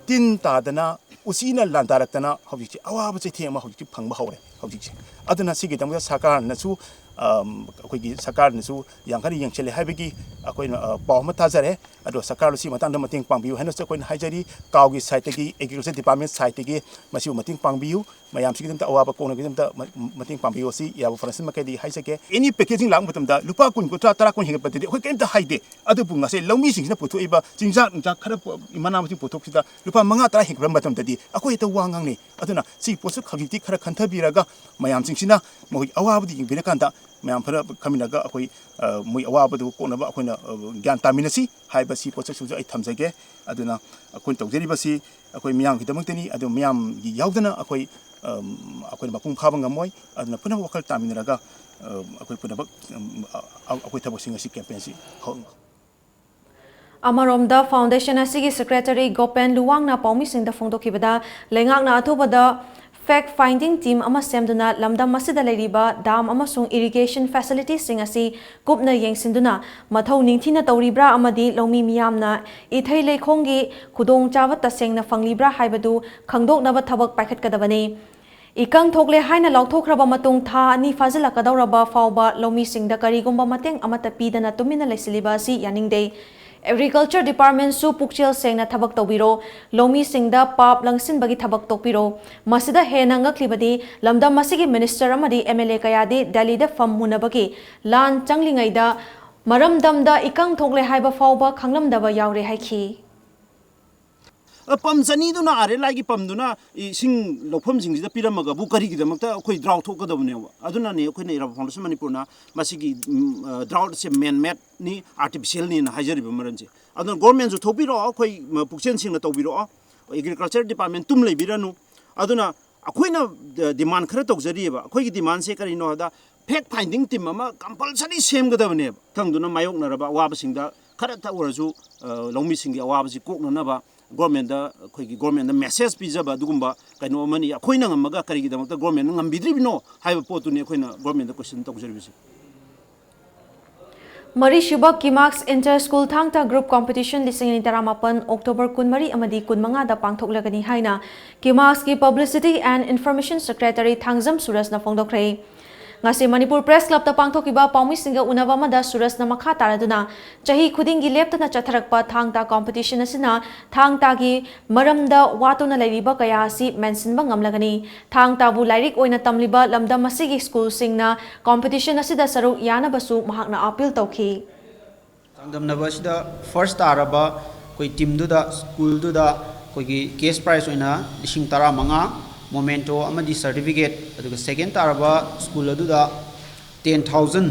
ꯇꯤꯟ ꯇꯥꯗꯅ, ꯎꯆꯤꯅ ꯂꯥꯟꯗꯥꯔꯛꯇꯅ ꯍꯧꯖꯤꯛꯁꯦ ꯑꯋꯥꯕ ꯆꯩꯊꯦꯡ ꯑꯃ ꯍꯧꯖꯤꯛꯇꯤ ꯐꯪꯕ ꯍꯧꯔꯦ꯫ ꯍꯧꯖꯤꯛꯁꯦ ꯑꯗꯨꯅ ꯁꯤꯒꯤꯗꯃꯛꯇ ꯁꯔꯀꯥꯔꯅꯁꯨ, ꯑꯝ, ꯑꯩꯈꯣꯏꯒꯤ ꯁꯔꯀꯥꯔꯅꯁꯨ ꯌꯥꯝ ꯀꯟꯅ ꯌꯦꯡꯁꯤꯜꯂꯦ ꯍꯥꯏꯕꯒꯤ ꯑꯩꯈꯣꯏꯅ, ꯑ, ꯄꯥꯎ ꯑꯃ ꯇꯥꯖꯔꯦ꯫ ꯑꯗꯣ ꯁꯔꯀꯥꯔꯅ ꯁꯤ ꯃꯇꯥꯡꯗ ꯃꯇꯦꯡ ꯄꯥꯡꯕꯤꯌꯨ ꯍꯥꯏꯅꯁꯨ ꯑꯩꯈꯣꯏꯅ ꯍꯥꯏꯖꯔꯤ꯫ ꯀꯥꯎꯒꯤ ꯁꯥꯏꯠꯇꯒꯤ, ꯑꯦꯒ꯭ꯔꯤꯀꯜꯆꯔ ꯗꯤꯄꯥꯔꯠꯃꯦꯟ ꯁꯥꯏꯠꯇꯒꯤ ꯃꯁꯤꯕꯨ ꯃꯇꯦꯡ ꯄꯥꯡꯕꯤꯌꯨ꯫ ꯃꯌꯥꯝꯁꯤꯒꯤꯗꯃꯛꯇ ꯑꯋꯥꯕ ꯀꯣꯛꯅꯕꯒꯤꯗꯃꯛꯇ ꯃ-, ꯃꯇꯦꯡ ꯄꯥꯡꯕꯤꯌꯨ꯫ ꯑꯁꯤ ꯌꯥꯕ ꯐꯥꯎꯟꯗꯦꯁꯟ ꯃꯈꯩꯗꯤ ꯍꯥꯏꯖꯒꯦ꯫ ꯑꯦꯅꯤ ꯄꯦꯀꯦꯖꯤꯡ ꯂꯥꯛꯄ ꯃꯇꯝꯗ ꯂꯨꯄꯥ ꯀꯨꯟ, ꯀꯨꯟꯊ꯭ꯔꯥ, ꯇꯔꯥ, ꯀꯨꯟ ꯍꯦꯟꯒꯠꯄꯗꯗꯤ ꯑꯩꯈꯣꯏ ꯀꯔꯤꯝꯇ ꯍꯥꯏꯗꯦ꯫ ꯑꯗꯨꯕꯨ ꯉꯁꯤ ꯂꯧꯃꯤꯁꯤꯡꯁꯤꯅ ꯄꯨꯊꯣꯛꯏꯕ ꯆꯤꯟꯖꯥꯛ ꯅꯨꯡꯖꯥꯛ ꯈꯔ ꯄꯨ-, ꯃꯅꯥ ꯃꯁꯤꯡ ꯄꯨꯊꯣꯛꯄꯁꯤꯗ ꯂꯨꯄꯥ ꯃꯉꯥ, ꯇꯔꯥ ꯍꯦꯟꯒꯠꯄ ꯃꯇꯝꯗꯗꯤ ꯑꯩꯈꯣꯏ ꯍꯦꯛꯇ ꯋꯥ ꯉꯥꯡꯅꯩ꯫ ꯑꯗꯨꯅ ꯁꯤ ꯄꯣꯠꯁꯨ ꯍꯧꯖꯤꯛꯇꯤ ꯈꯔ ꯈꯟꯊꯕꯤꯔꯒ ꯃꯌꯥꯝꯁꯤꯡꯁꯤꯅ ꯃꯈꯣꯏ ꯑꯋꯥꯕꯗꯨ ꯌꯦꯡꯕꯤꯔꯀꯥꯟꯗ ꯃꯌꯥꯝ ꯈꯔ ꯈꯟꯃꯤꯟꯅꯔꯒ ꯑꯩꯈꯣꯏ, ꯑ, ꯃꯣꯏ ꯑꯋꯥꯕꯗꯨ ꯀꯣꯛꯅꯕ ꯑꯩꯈꯣꯏꯅ, ꯑ, ꯒ꯭ꯌꯥꯟ ꯇꯥꯃꯤꯟꯅꯁꯤ ꯍꯥꯏꯕꯁꯤ ꯄꯣꯠꯁꯛꯁꯤꯡꯁꯨ ꯑꯩ ꯊꯝꯖꯒꯦ꯫ ꯑꯗꯨꯅ ꯑꯩꯈꯣꯏꯅ ꯇꯧꯖꯔꯤꯕꯁꯤ ꯑꯩꯈꯣꯏ ꯃꯤꯌꯥꯝꯒꯤꯗꯃꯛꯇꯅꯤ꯫ ꯑꯗꯨ ꯃꯤꯌꯥꯝꯒꯤ ꯌꯥꯎꯗꯅ ꯑꯩꯈꯣꯏ, ꯑꯝ, ꯑꯩꯈꯣꯏꯅ ꯃꯄꯨꯡ ꯐꯥꯕ ꯉꯝꯃꯣꯏ꯫ ꯑꯗꯨꯅ ꯄꯨꯝꯅꯃꯛ ꯋꯥꯈꯜ ꯇꯥꯃꯤꯟꯅꯔꯒ, ꯑ, ꯑꯩꯈꯣꯏ ꯄꯨꯝꯅꯃꯛ, ꯑꯝ, ꯑ-, ꯑ-, ꯑꯩꯈꯣꯏ ꯊꯕꯛꯁꯤꯡ ꯑꯁꯤ ꯀꯦꯝꯄꯦꯟꯁꯤ ꯍꯧ-, ꯑꯃꯔꯣꯝꯗ, ꯐꯥꯎꯟꯗꯦꯁꯟ ꯑꯁꯤꯒꯤ ꯁꯦꯀ꯭ꯔꯦꯇꯔꯤ ꯒꯣꯄꯦꯟ ꯂꯨꯋꯥꯡꯅ ꯄꯥꯎꯃꯤꯁꯤꯡꯗ ꯐꯣꯡꯗꯣꯛꯈꯤꯕꯗ, ꯂꯩꯉꯥꯛꯅ ꯑꯊꯨꯕꯗ ꯐꯦꯛ ꯐꯥꯏꯟꯗꯤꯡ ꯇꯤꯝ ꯑꯃ ꯁꯦꯝꯗꯨꯅ ꯂꯝꯗꯝ ꯑꯁꯤꯗ ꯂꯩꯔꯤꯕ ꯗꯥꯝ ꯑꯃꯁꯨꯡ ꯏꯔꯤꯒꯦꯁꯟ ꯐꯦꯁꯤꯂꯤꯇꯤꯁꯤꯡ ꯑꯁꯤ ꯀꯨꯞꯅ ꯌꯦꯡꯁꯤꯟꯗꯨꯅ ꯃꯊꯧ ꯅꯤꯡꯊꯤꯅ ꯇꯧꯔꯤꯕ꯭ꯔꯥ ꯑꯃꯗꯤ ꯂꯧꯃꯤ ꯃꯤꯌꯥꯝꯅ ꯏꯊꯩ ꯂꯩꯈꯣꯡꯒꯤ ꯈꯨꯗꯣꯡꯆꯥꯕ ꯇꯁꯦꯡꯅ ꯐꯪꯂꯤꯕ꯭ꯔꯥ ꯍꯥꯏꯕꯗꯨ ꯈꯪꯗꯣꯛꯅꯕ ꯊꯕꯛ ꯄꯥꯏꯈꯠꯀꯗꯕꯅꯤ꯫ ꯏꯀꯪ ꯊꯣꯛꯂꯦ ꯍꯥꯏꯅ ꯂꯥꯎꯊꯣꯛꯈ꯭ꯔꯕ ꯃꯇꯨꯡ ꯊꯥ ꯑꯅꯤ ꯐꯥꯖꯤꯜꯂꯛꯀꯗꯧꯔꯕ ꯐꯥꯎꯕ ꯂꯧꯃꯤꯁꯤꯡꯗ ꯀꯔꯤꯒꯨꯝꯕ ꯃꯇꯦꯡ ꯑꯃꯠꯇ ꯄꯤꯗꯅ ꯇꯨꯃꯤꯟꯅ ꯂꯩꯁꯤꯜꯂꯤꯕ ꯑꯁꯤ ꯌꯥꯅꯤꯡꯗꯦ꯫ ꯑꯦꯒ꯭ꯔꯤꯀꯜꯆꯔ ꯗꯤꯄꯥꯔꯠꯃꯦꯟꯁꯨ ꯄꯨꯛꯆꯦꯜ ꯁꯦꯡꯅ ꯊꯕꯛ ꯇꯧꯕꯤꯔꯣ꯫ ꯂꯧꯃꯤꯁꯤꯡꯗ ꯄꯥꯞ ꯂꯪꯁꯤꯟꯕꯒꯤ ꯊꯕꯛ ꯇꯣꯛꯄꯤꯔꯣ꯫ ꯃꯁꯤꯗ ꯍꯦꯟꯅ ꯉꯛꯂꯤꯕꯗꯤ, ꯂꯝꯗꯝ ꯑꯁꯤꯒꯤ ꯃꯤꯅꯤꯁꯇꯔ ꯑꯃꯗꯤ ꯑꯦꯝ ꯑꯦꯜ ꯑꯦ ꯀꯌꯥꯗꯤ ꯗꯦꯜꯂꯤꯗ ꯐꯝ ꯃꯨꯟꯅꯕꯒꯤ ꯂꯥꯟ ꯆꯪꯂꯤꯉꯩꯗ ꯃꯔꯝꯗꯝꯗ ꯏꯀꯪ ꯊꯣꯛꯂꯦ ꯍꯥꯏꯕ ꯐꯥꯎꯕ ꯈꯪꯂꯝꯗꯕ ꯌꯥꯎꯔꯦ ꯍꯥꯏꯈꯤ꯫ ꯑ, ꯄꯝ ꯆꯅꯤꯗꯨꯅ, ꯑꯥꯔ ꯑꯦꯜ ꯑꯥꯏꯒꯤ ꯄꯝꯗꯨꯅ ꯏꯁꯤꯡ ꯂꯧꯐꯝꯁꯤꯡꯁꯤꯗ ꯄꯤꯔꯝꯃꯒꯕꯨ ꯀꯔꯤꯒꯤꯗꯃꯛꯇ ꯑꯩꯈꯣꯏ ꯗ꯭ꯔꯥꯎꯠ ꯊꯣꯛꯀꯗꯕꯅꯦꯕ? ꯑꯗꯨꯅꯅꯦ ꯑꯩꯈꯣꯏꯅ ꯏꯔꯥꯕꯣꯠ ꯐꯥꯎꯟꯗꯦꯁꯟ ꯃꯅꯤꯄꯨꯔꯅ ꯃꯁꯤꯒꯤ, ꯎꯝ, ꯑ, ꯗ꯭ꯔꯥꯎꯠꯁꯦ ꯃꯦꯟ ꯃꯦꯗꯅꯤ, ꯑꯥꯔꯇꯤꯐꯤꯁꯤꯌꯦꯜꯅꯤꯅ ꯍꯥꯏꯖꯔꯤꯕ ꯃꯔꯝꯁꯦ꯫ ꯑꯗꯨꯅ ꯒꯣꯔꯃꯦꯟꯁꯨ ꯊꯣꯛꯄꯤꯔꯛꯑꯣ, ꯑꯩꯈꯣꯏ, ꯃ, ꯄꯨꯛꯆꯦꯜ ꯁꯦꯡꯅ ꯇꯧꯕꯤꯔꯛꯑꯣ꯫ ꯑꯦꯒ꯭ꯔꯤꯀꯜꯆꯔ ꯗꯤꯄꯥꯔꯠꯃꯦꯟ ꯇꯨꯝ ꯂꯩꯕꯤꯔꯅꯨ꯫ ꯑꯗꯨꯅ ꯑꯩꯈꯣꯏꯅ ꯗ-, ꯗꯤꯃꯥꯟ ꯈꯔ ꯇꯧꯖꯔꯤꯑꯕ꯫ ꯑꯩꯈꯣꯏꯒꯤ ꯗꯤꯃꯥꯟꯁꯦ ꯀꯔꯤꯅꯣ ꯍꯥꯏꯗ, ꯐꯦꯛ ꯐꯥꯏꯟꯗꯤꯡ ꯇꯤꯝ ꯑꯃ ꯀꯝꯄꯜꯁꯔꯤ ꯁꯦꯝꯒꯗꯕꯅꯦꯕ꯫ ꯈꯪꯗꯨꯅ ꯃꯥꯌꯣꯛꯅꯔꯕ ꯑꯋꯥꯕꯁꯤꯡꯗ ꯈꯔꯇ ꯑꯣꯏꯔꯁꯨ, ꯑ, ꯂꯧꯃꯤꯁꯤꯡꯒꯤ ꯑꯋꯥꯕꯁꯤ ꯀꯣꯛꯅꯅꯕ ꯒꯣꯔꯃꯦꯟꯗ, ꯑꯩꯈꯣꯏꯒꯤ ꯒꯣꯔꯃꯦꯟꯗ ꯃꯦꯁꯦꯖ ꯄꯤꯖꯕ ꯑꯗꯨꯒꯨꯝꯕ ꯀꯩꯅꯣ ꯑꯃꯅꯤ꯫ ꯑꯩꯈꯣꯏꯅ ꯉꯝꯃꯒ ꯀꯔꯤꯒꯤꯗꯃꯛꯇ ꯒꯣꯔꯃꯦꯟꯅ ꯉꯝꯕꯤꯗ꯭ꯔꯤꯕꯅꯣ ꯍꯥꯏꯕ ꯄꯣꯠꯇꯨꯅꯤ ꯑꯩꯈꯣꯏꯅ ꯒꯣꯔꯃꯦꯟꯗ ꯀꯣꯏꯁꯟ ꯇꯧꯖꯔꯤꯕꯁꯤ꯫ ꯃꯔꯤꯁꯨꯕ ꯀꯤꯃꯥꯛꯁ ꯏꯟꯇꯔ ꯁ꯭ꯀꯨꯜ ꯊꯥꯡ ꯇꯥ ꯒ꯭ꯔꯨꯞ ꯀꯣꯝꯄꯤꯇꯤꯁꯟ ꯂꯤꯁꯤꯡ ꯑꯅꯤ ꯇꯔꯥꯃꯥꯄꯟ ꯑꯣꯛꯇꯣꯕꯔ ꯀꯨꯟꯃꯔꯤ ꯑꯃꯗꯤ ꯀꯨꯟꯃꯉꯥꯗ ꯄꯥꯡꯊꯣꯛꯂꯒꯅꯤ ꯍꯥꯏꯅ ꯀꯤꯃꯥꯛꯁꯀꯤ publicity and information secretary Thangjam ꯁꯨꯔꯖꯅ ꯐꯣꯡꯗꯣꯛꯈ꯭ꯔꯦ꯫ ꯉꯁꯤ ꯃꯅꯤꯄꯨꯔ ꯄ꯭ꯔꯦꯁ ꯀ꯭ꯂꯕꯇ ꯄꯥꯡꯊꯣꯛꯈꯤꯕ ꯄꯥꯎꯃꯤꯁꯤꯡꯒ ꯎꯅꯕ ꯑꯃꯗ ꯁꯨꯔꯖꯅ ꯃꯈꯥ ꯇꯥꯔꯗꯨꯅ, ꯆꯍꯤ ꯈꯨꯗꯤꯡꯒꯤ ꯂꯦꯞꯇꯅ ꯆꯠꯊꯔꯛꯄ ꯊꯥꯡ ꯇꯥ ꯀꯣꯝꯄꯤꯇꯤꯁꯟ ꯑꯁꯤꯅ ꯊꯥꯡ ꯇꯥꯒꯤ ꯃꯔꯝꯗ ꯋꯥꯠꯇꯨꯅ ꯂꯩꯔꯤꯕ ꯀꯌꯥ ꯑꯁꯤ ꯃꯦꯟꯁꯤꯟꯕ ꯉꯝꯂꯒꯅꯤ꯫ ꯊꯥꯡ ꯇꯥꯕꯨ ꯂꯥꯏꯔꯤꯛ ꯑꯣꯏꯅ ꯇꯝꯂꯤꯕ ꯂꯝꯗꯝ ꯑꯁꯤꯒꯤ ꯁ꯭ꯀꯨꯜꯁꯤꯡꯅ ꯀꯣꯝꯄꯤꯇꯤꯁꯟ ꯑꯁꯤꯗ ꯁꯔꯨꯛ ꯌꯥꯅꯕꯁꯨ ꯃꯍꯥꯛꯅ ꯑꯥꯄꯤꯜ ꯇꯧꯈꯤ꯫ ꯆꯥꯡꯗꯝꯅꯕ ꯑꯁꯤꯗ ꯐꯥꯔꯁ ꯇꯥꯔꯕ ꯑꯩꯈꯣꯏ ꯇꯤꯝꯗꯨꯗ, ꯁ꯭ꯀꯨꯜꯗꯨꯗ ꯑꯩꯈꯣꯏꯒꯤ ꯀꯦꯁ ꯄ꯭ꯔꯥꯏꯖ ꯑꯣꯏꯅ ꯂꯤꯁꯤꯡ ꯇꯔꯥꯃꯉꯥ, ꯃꯣꯃꯦꯟꯇꯣ ꯑꯃꯗꯤ ꯁꯔꯇꯤꯐꯤꯀꯦꯠ, ꯑꯗꯨꯒ ꯁꯦꯀꯦꯟ ꯇꯥꯔꯕ ꯁ꯭ꯀꯨꯜ ꯑꯗꯨꯗ ꯇꯦꯟ ꯊꯥꯎꯖꯟ,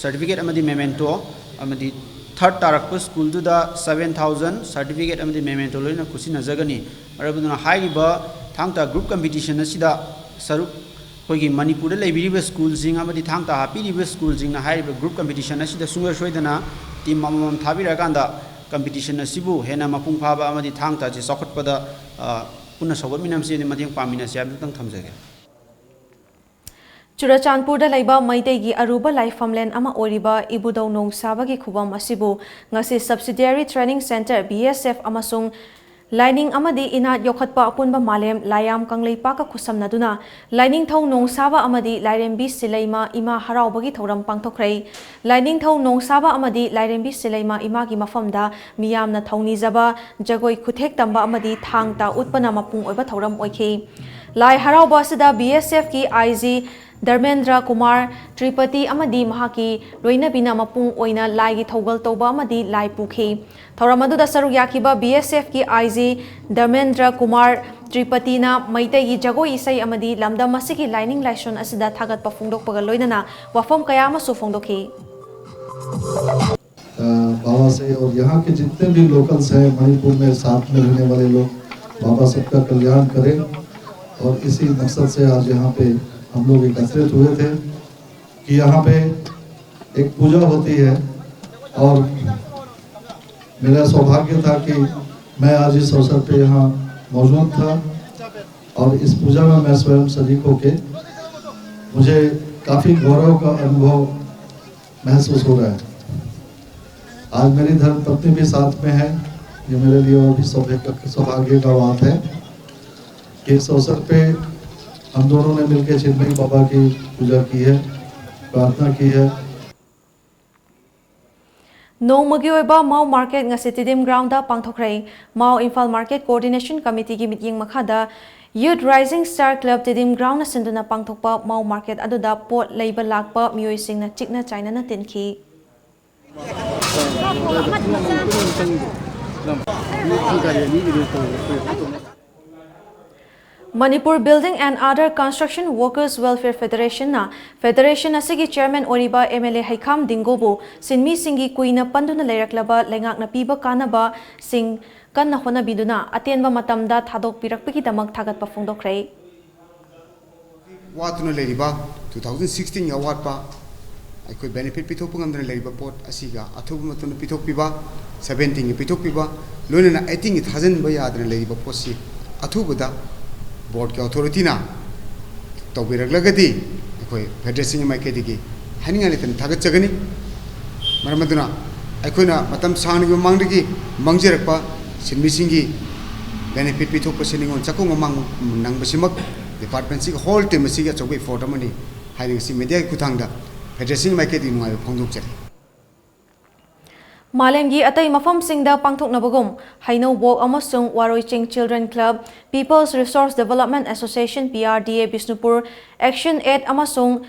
ꯁꯔꯇꯤꯐꯤꯀꯦꯠ ꯑꯃꯗꯤ ꯃꯦꯃꯦꯟꯇꯣ, ꯑꯃꯗꯤ ꯊꯥꯔꯠ ꯇꯥꯔꯛꯄ ꯁ꯭ꯀꯨꯜꯗꯨꯗ ꯁꯕꯦꯟ ꯊꯥꯎꯖꯟ, ꯁꯔꯇꯤꯐꯤꯀꯦꯠ ꯑꯃꯗꯤ ꯃꯦꯃꯦꯟꯇꯣ ꯂꯣꯏꯅ ꯈꯨꯠꯁꯤꯟꯅꯖꯒꯅꯤ꯫ ꯃꯔꯝ ꯑꯗꯨꯅ ꯍꯥꯏꯔꯤꯕ ꯊꯥꯡ ꯇꯥ ꯒ꯭ꯔꯨꯞ ꯀꯝꯄꯤꯇꯤꯁꯟ ꯑꯁꯤꯗ ꯁꯔꯨꯛ ꯑꯩꯈꯣꯏꯒꯤ ꯃꯅꯤꯄꯨꯔꯗ ꯂꯩꯕꯤꯔꯤꯕ ꯁ꯭ꯀꯨꯜꯁꯤꯡ ꯑꯃꯗꯤ ꯊꯥꯡ ꯇꯥ ꯍꯥꯞꯄꯤꯔꯤꯕ ꯁ꯭ꯀꯨꯜꯁꯤꯡꯅ ꯍꯥꯏꯔꯤꯕ ꯒ꯭ꯔꯨꯞ ꯀꯝꯄꯤꯇꯤꯁꯟ ꯑꯁꯤꯗ ꯁꯨꯡꯁꯣꯏ ꯁꯣꯏꯗꯅ ꯇꯤꯝ ꯑꯃꯃꯝ ꯊꯥꯕꯤꯔꯛꯑꯀꯥꯟꯗ ꯀꯝꯄꯤꯇꯤꯁꯟ ꯑꯁꯤꯕꯨ ꯍꯦꯟꯅ ꯃꯄꯨꯡ ꯐꯥꯕ ꯑꯃꯗꯤ ꯊꯥꯡ ꯇꯥꯁꯤ ꯆꯥꯎꯈꯠꯄꯗ, ꯑ, ꯄꯨꯟꯅ ꯁꯧꯒꯠꯃꯤꯟꯅꯁꯤ ꯑꯃꯗꯤ ꯃꯇꯦꯡ ꯄꯥꯡꯃꯤꯟꯅꯁꯤ ꯍꯥꯏꯕꯗꯨꯇꯪ ꯊꯝꯖꯒꯦ꯫ ꯆꯨꯔꯆꯥꯟꯄꯨꯔꯗ ꯂꯩꯕ ꯃꯩꯇꯩꯒꯤ ꯑꯔꯨꯕ ꯂꯥꯏꯐꯝꯂꯦꯟ ꯑꯃ ꯑꯣꯏꯔꯤꯕ ꯏꯕꯨꯙꯧ ꯅꯣꯡꯁꯥꯕꯒꯤ ꯈꯨꯕꯝ ꯑꯁꯤꯕꯨ ꯉꯁꯤ Subsidiary Training Centre, B S F, ꯑꯃꯁꯨꯡ ꯂꯥꯏꯅꯤꯡ ꯑꯃꯗꯤ ꯏꯅꯥꯠ ꯌꯣꯛꯈꯠꯄ ꯑꯄꯨꯟꯕ ꯃꯥꯂꯦꯝ ꯂꯥꯏꯌꯥꯝ ꯀꯪꯂꯩꯄꯥꯛꯀ ꯈꯨꯠꯁꯝꯅꯗꯨꯅ ꯂꯥꯏꯅꯤꯡꯊꯧ ꯅꯣꯡꯁꯥꯕ ꯑꯃꯗꯤ ꯂꯥꯏꯔꯦꯝꯕꯤ ꯁꯤꯂꯩꯃ ꯏꯃꯥ ꯍꯔꯥꯎꯕꯒꯤ ꯊꯧꯔꯝ ꯄꯥꯡꯊꯣꯛꯈ꯭ꯔꯦ꯫ ꯂꯥꯏꯅꯤꯡꯊꯧ ꯅꯣꯡꯁꯥꯕ ꯑꯃꯗꯤ ꯂꯥꯏꯔꯦꯝꯕꯤ ꯁꯤꯂꯩꯃ ꯏꯃꯥꯒꯤ ꯃꯐꯝꯗ ꯃꯤꯌꯥꯝꯅ ꯊꯧꯅꯤꯖꯕ ꯖꯒꯣꯏ ꯈꯨꯊꯦꯛ ꯇꯝꯕ ꯑꯃꯗꯤ ꯊꯥꯡ ꯇꯥ ꯎꯠꯄꯅ ꯃꯄꯨꯡ ꯑꯣꯏꯕ ꯊꯧꯔꯝ ꯑꯣꯏꯈꯤ꯫ ꯂꯥꯏ ꯍꯔꯥꯎꯕ ꯑꯁꯤꯗ B S F ꯀꯤ I G ꯙꯔꯃꯦꯟꯗ꯭ꯔ ꯀꯨꯃꯥꯔ ꯇ꯭ꯔꯤꯄꯇꯤ ꯑꯃꯗꯤ ꯃꯍꯥꯛꯀꯤ ꯂꯣꯏꯅꯕꯤꯅ ꯃꯄꯨꯡ ꯑꯣꯏꯅ ꯂꯥꯏꯒꯤ ꯊꯧꯒꯜ ꯇꯧꯕ ꯑꯃꯗꯤ ꯂꯥꯏ ꯄꯨꯈꯤ꯫ ꯊꯧꯔꯝ ꯑꯗꯨꯗ ꯁꯔꯨꯛ ꯌꯥꯈꯤꯕ B S F ꯀꯤ I G ꯙꯔꯃꯦꯟꯗ꯭ꯔ ꯀꯨꯃꯥꯔ ꯇ꯭ꯔꯤꯄꯇꯤꯅ ꯃꯩꯇꯩꯒꯤ ꯖꯒꯣꯏ ꯏꯁꯩ ꯑꯃꯗꯤ ꯂꯝꯗꯝ ꯑꯁꯤꯒꯤ ꯂꯥꯏꯅꯤꯡ ꯂꯥꯏꯁꯣꯟ ꯑꯁꯤꯗ ꯊꯥꯒꯠꯄ ꯐꯣꯡꯗꯣꯛꯄꯒ ꯂꯣꯏꯅꯅ ꯋꯥꯐꯝ ꯀꯌꯥ ꯑꯃꯁꯨ ꯐꯣꯡꯗꯣꯛꯈꯤ꯫ अ, बाबा से और यहाँ के जितने भी लोकल्स हैं मणिपुर में साथ में रहने वाले लोग, बाबा सबका कल्याण करें। और इसी मकसद से आज यहाँ पे हम लोग एकत्रित हुए थे कि यहाँ पे एक पूजा होती है और मेरा सौभाग्य था कि मैं आज इस अवसर पे यहाँ मौजूद था और इस पूजा में मैं स्वयं शरीक होके मुझे काफ़ी गौरव का अनुभव महसूस हो रहा है। आज मेरी धर्म पत्नी भी साथ में है, ये मेरे लिए और भी सौभाग्य सौभाग्य का बात है कि इस अवसर पे हम दोनों ने मिलकर चिन्मय बाबा की पूजा की है, प्रार्थना की है। ꯅꯣꯡꯃꯒꯤ ꯑꯣꯏꯕ ꯃꯥꯎ ꯃꯥꯔꯀꯦꯠ ꯉꯁꯤ ꯇꯤꯗꯤꯝ ꯒ꯭ꯔꯥꯎꯟꯗ ꯄꯥꯡꯊꯣꯛꯈ꯭ꯔꯦ꯫ ꯃꯥꯎ ꯏꯝꯐꯥꯜ ꯃꯥꯔꯀꯦꯠ ꯀꯣꯑꯣꯔꯗꯤꯅꯦꯁꯟ ꯀꯃꯤꯇꯤꯒꯤ ꯃꯤꯠꯌꯦꯡ ꯃꯈꯥꯗ ꯌꯨꯠ ꯔꯥꯏꯖꯤꯡ ꯁ꯭ꯇꯥꯔ ꯀ꯭ꯂꯕ ꯇꯤꯗꯤꯝ ꯒ꯭ꯔꯥꯎꯟꯅ ꯁꯤꯟꯗꯨꯅ ꯄꯥꯡꯊꯣꯛꯄ ꯃꯥꯎ ꯃꯥꯔꯀꯦꯠ ꯑꯗꯨꯗ ꯄꯣꯠ ꯂꯩꯕ ꯂꯥꯛꯄ ꯃꯤꯑꯣꯏꯁꯤꯡꯅ ꯆꯤꯛꯅ ꯆꯥꯏꯅꯅ ꯇꯤꯟꯈꯤ꯫ Manipur Building and Other Construction Workers Welfare Federationꯅ ꯐꯦꯗꯔꯦꯁꯟ ꯑꯁꯤꯒꯤ ꯆꯤꯌꯔꯃꯦꯟ ꯑꯣꯏꯔꯤꯕ ꯑꯦꯝ ꯑꯦꯜ ꯑꯦ ꯍꯩꯈꯥꯝ ꯗꯤꯡꯒꯣꯕꯨ ꯁꯤꯟꯃꯤꯁꯤꯡꯒꯤ ꯀꯨꯏꯅ ꯄꯟꯗꯨꯅ ꯂꯩꯔꯛꯂꯕ ꯂꯩꯉꯥꯛꯅ ꯄꯤꯕ ꯀꯥꯟꯅꯕꯁꯤꯡ ꯀꯟꯅ ꯍꯣꯠꯅꯕꯤꯗꯨꯅ ꯑꯇꯦꯟꯕ ꯃꯇꯝꯗ ꯊꯥꯗꯣꯛꯄꯤꯔꯛꯄꯒꯤꯗꯃꯛ ꯊꯥꯒꯠꯄ ꯐꯣꯡꯗꯣꯛꯈ꯭ꯔꯦ꯫ ꯋꯥꯠꯇꯨꯅ ꯂꯩꯔꯤꯕ ꯇꯨ ꯊꯥꯎꯖꯟ ꯁꯤꯛꯁꯇꯤꯟꯒꯤ ꯑꯋꯥꯠꯄ ꯑꯩꯈꯣꯏ ꯕꯦꯅꯤꯐꯤꯠ ꯄꯤꯊꯣꯛꯄ ꯉꯝꯗꯅ ꯂꯩꯔꯤꯕ ꯄꯣꯠ ꯑꯁꯤꯒ ꯑꯊꯨꯕ ꯃꯇꯝꯗ ꯄꯤꯊꯣꯛꯄꯤꯕ, ꯁꯕꯦꯟꯇꯤꯟꯒꯤ ꯄꯤꯊꯣꯛꯄꯤꯕ, ꯂꯣꯏꯅꯅ ꯑꯩꯠꯇꯤꯟꯒꯤ ꯊꯥꯖꯤꯟꯕ ꯌꯥꯗꯅ ꯂꯩꯔꯤꯕ ꯄꯣꯠꯁꯤ ꯑꯊꯨꯕꯗ ꯕꯣꯔꯗꯀꯤ ꯑꯣꯊꯣꯔꯤꯇꯤꯅ ꯇꯧꯕꯤꯔꯛꯂꯒꯗꯤ ꯑꯩꯈꯣꯏ ꯐꯦꯗꯔꯦꯁꯟꯒꯤ ꯃꯥꯏꯀꯩꯗꯒꯤ ꯍꯥꯏꯅꯤꯡꯉꯥꯏ ꯂꯩꯇꯅ ꯊꯥꯒꯠꯆꯒꯅꯤ꯫ ꯃꯔꯝ ꯑꯗꯨꯅ ꯑꯩꯈꯣꯏꯅ ꯃꯇꯝ ꯁꯥꯡꯅꯒꯤ ꯃꯃꯥꯡꯗꯒꯤ ꯃꯥꯡꯖꯔꯛꯄ ꯁꯤꯟꯃꯤꯁꯤꯡꯒꯤ ꯕꯦꯅꯤꯐꯤꯠ ꯄꯤꯊꯣꯛꯄꯁꯤ ꯅꯤꯉꯣꯜ ꯆꯥꯛꯀꯧ ꯃꯃꯥꯡ ꯅꯪꯕꯁꯤꯃꯛ ꯗꯤꯄꯥꯔꯠꯃꯦꯟꯁꯤꯒꯤ ꯍꯣꯜ ꯇꯤꯝ ꯑꯁꯤꯒꯤ ꯑꯆꯧꯕ ꯏꯐꯣꯔꯠ ꯑꯃꯅꯤ ꯍꯥꯏꯅ ꯉꯁꯤ ꯃꯦꯗꯤꯌꯥꯒꯤ ꯈꯨꯠꯊꯥꯡꯗ ꯐꯦꯗꯔꯦꯁꯟꯒꯤ ꯃꯥꯏꯀꯩꯗꯒꯤ ꯅꯨꯡꯉꯥꯏꯕ ꯐꯣꯡꯗꯣꯛꯆꯔꯤ꯫ ꯃꯥꯂꯦꯝꯒꯤ ꯑꯇꯩ ꯃꯐꯝꯁꯤꯡꯗ ꯄꯥꯡꯊꯣꯛꯅꯕꯒꯨꯝ ꯍꯩꯅꯧꯕꯣꯛ ꯑꯃꯁꯨꯡ ꯋꯥꯔꯣꯏꯆꯤꯡ Children Club, People's Resource Development Association, P R D A, Bishnupur Action Aid ꯑꯃꯁꯨꯡ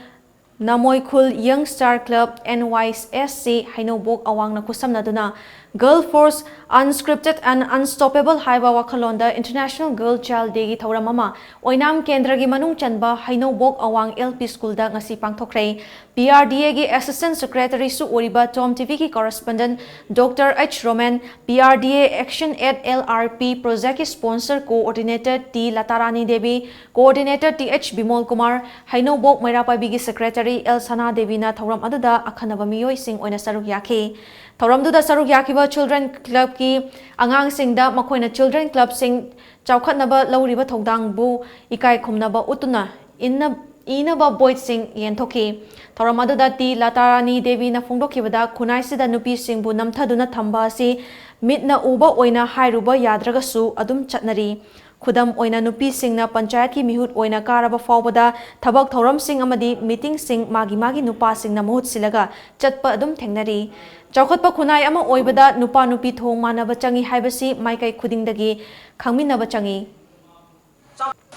ꯅꯥꯃꯣꯏꯈꯨꯜ Young Star Club, N Y S C, ꯍꯩꯅꯧꯕꯣꯛ ꯑꯋꯥꯡꯅ ꯈꯨꯠꯁꯝꯅꯗꯨꯅ Girl Force Unscripted and Unstoppable ꯍꯥꯏꯕ ꯋꯥꯈꯜꯂꯣꯟꯗ International Girl Child Dayꯒꯤ ꯊꯧꯔꯝ ꯑꯃ ꯑꯣꯏꯅꯥꯝ ꯀꯦꯟꯗ꯭ꯔꯒꯤ ꯃꯅꯨꯡ ꯆꯟꯕ ꯍꯩꯅꯧꯕꯣꯛ ꯑꯋꯥꯡ L P Schoolꯗ ꯉꯁꯤ ꯄꯥꯡꯊꯣꯛꯈ꯭ꯔꯦ꯫ P R D Aꯒꯤ Assistant Secretaryꯁꯨ ꯑꯣꯏꯔꯤꯕ Tom TVꯒꯤ correspondent Doctor H Roman, P R D A Action Aid L R P projectꯀꯤ sponsor coordinator T ꯂꯇꯥꯔꯥꯅꯤ Devi, coordinator T H Bimol Kumar, ꯍꯩꯅꯧꯕꯣꯛ ꯃꯩꯔꯥ ꯄꯥꯏꯕꯤꯒꯤ secretary L ꯁꯅꯥ ꯗꯦꯕꯤꯅ ꯊꯧꯔꯝ ꯑꯗꯨꯗ ꯑꯈꯟꯅꯕ ꯃꯤꯑꯣꯏꯁꯤꯡ ꯑꯣꯏꯅ ꯁꯔꯨꯛ ꯌꯥꯈꯤ꯫ ꯊꯧꯔꯝꯗꯨꯗ ꯁꯔꯨꯛ ꯌꯥꯈꯤꯕ Children Clubꯀꯤ ꯑꯉꯥꯡꯁꯤꯡꯗ ꯃꯈꯣꯏꯅ Children Clubꯁꯤꯡ ꯆꯥꯎꯈꯠꯅꯕ ꯂꯧꯔꯤꯕ ꯊꯧꯗꯥꯡꯕꯨ ꯏꯀꯥꯏ ꯈꯨꯝꯅꯕ ꯎꯠꯇꯨꯅ ꯏꯟꯅ ꯏꯅꯕ ꯕꯣꯏꯗꯁꯤꯡ ꯌꯦꯟꯊꯣꯛꯈꯤ꯫ ꯊꯧꯔꯝ ꯑꯗꯨꯗ ꯇꯤ ꯂꯇꯥꯔꯥꯅꯤ ꯗꯦꯕꯤꯅ ꯐꯣꯡꯗꯣꯛꯈꯤꯕꯗ, ꯈꯨꯟꯅꯥꯏꯁꯤꯗ ꯅꯨꯄꯤꯁꯤꯡꯕꯨ ꯅꯝꯊꯗꯨꯅ ꯊꯝꯕ ꯑꯁꯤ ꯃꯤꯠꯅ ꯎꯕ ꯑꯣꯏꯅ ꯍꯥꯏꯔꯨꯕ ꯌꯥꯗ꯭ꯔꯒꯁꯨ ꯑꯗꯨꯝ ꯆꯠꯅꯔꯤ꯫ ꯈꯨꯗꯝ ꯑꯣꯏꯅ, ꯅꯨꯄꯤꯁꯤꯡꯅ ꯄꯟꯆꯥꯌꯠꯀꯤ ꯃꯤꯍꯨꯠ ꯑꯣꯏꯅ ꯀꯥꯔꯕ ꯐꯥꯎꯕꯗ ꯊꯕꯛ ꯊꯧꯔꯝꯁꯤꯡ ꯑꯃꯗꯤ ꯃꯤꯇꯤꯡꯁꯤꯡ ꯃꯥꯒꯤ ꯃꯥꯒꯤ ꯅꯨꯄꯥꯁꯤꯡꯅ ꯃꯍꯨꯠ ꯁꯤꯜꯂꯒ ꯆꯠꯄ ꯑꯗꯨꯝ ꯊꯦꯡꯅꯔꯤ꯫ ꯆꯥꯎꯈꯠꯄ ꯈꯨꯟꯅꯥꯏ ꯑꯃ ꯑꯣꯏꯕꯗ ꯅꯨꯄꯥ ꯅꯨꯄꯤ ꯊꯣꯡ ꯃꯥꯟꯅꯕ ꯆꯪꯏ ꯍꯥꯏꯕꯁꯤ ꯃꯥꯏꯀꯩ ꯈꯨꯗꯤꯡꯗꯒꯤ ꯈꯪꯃꯤꯟꯅꯕ ꯆꯪꯏ꯫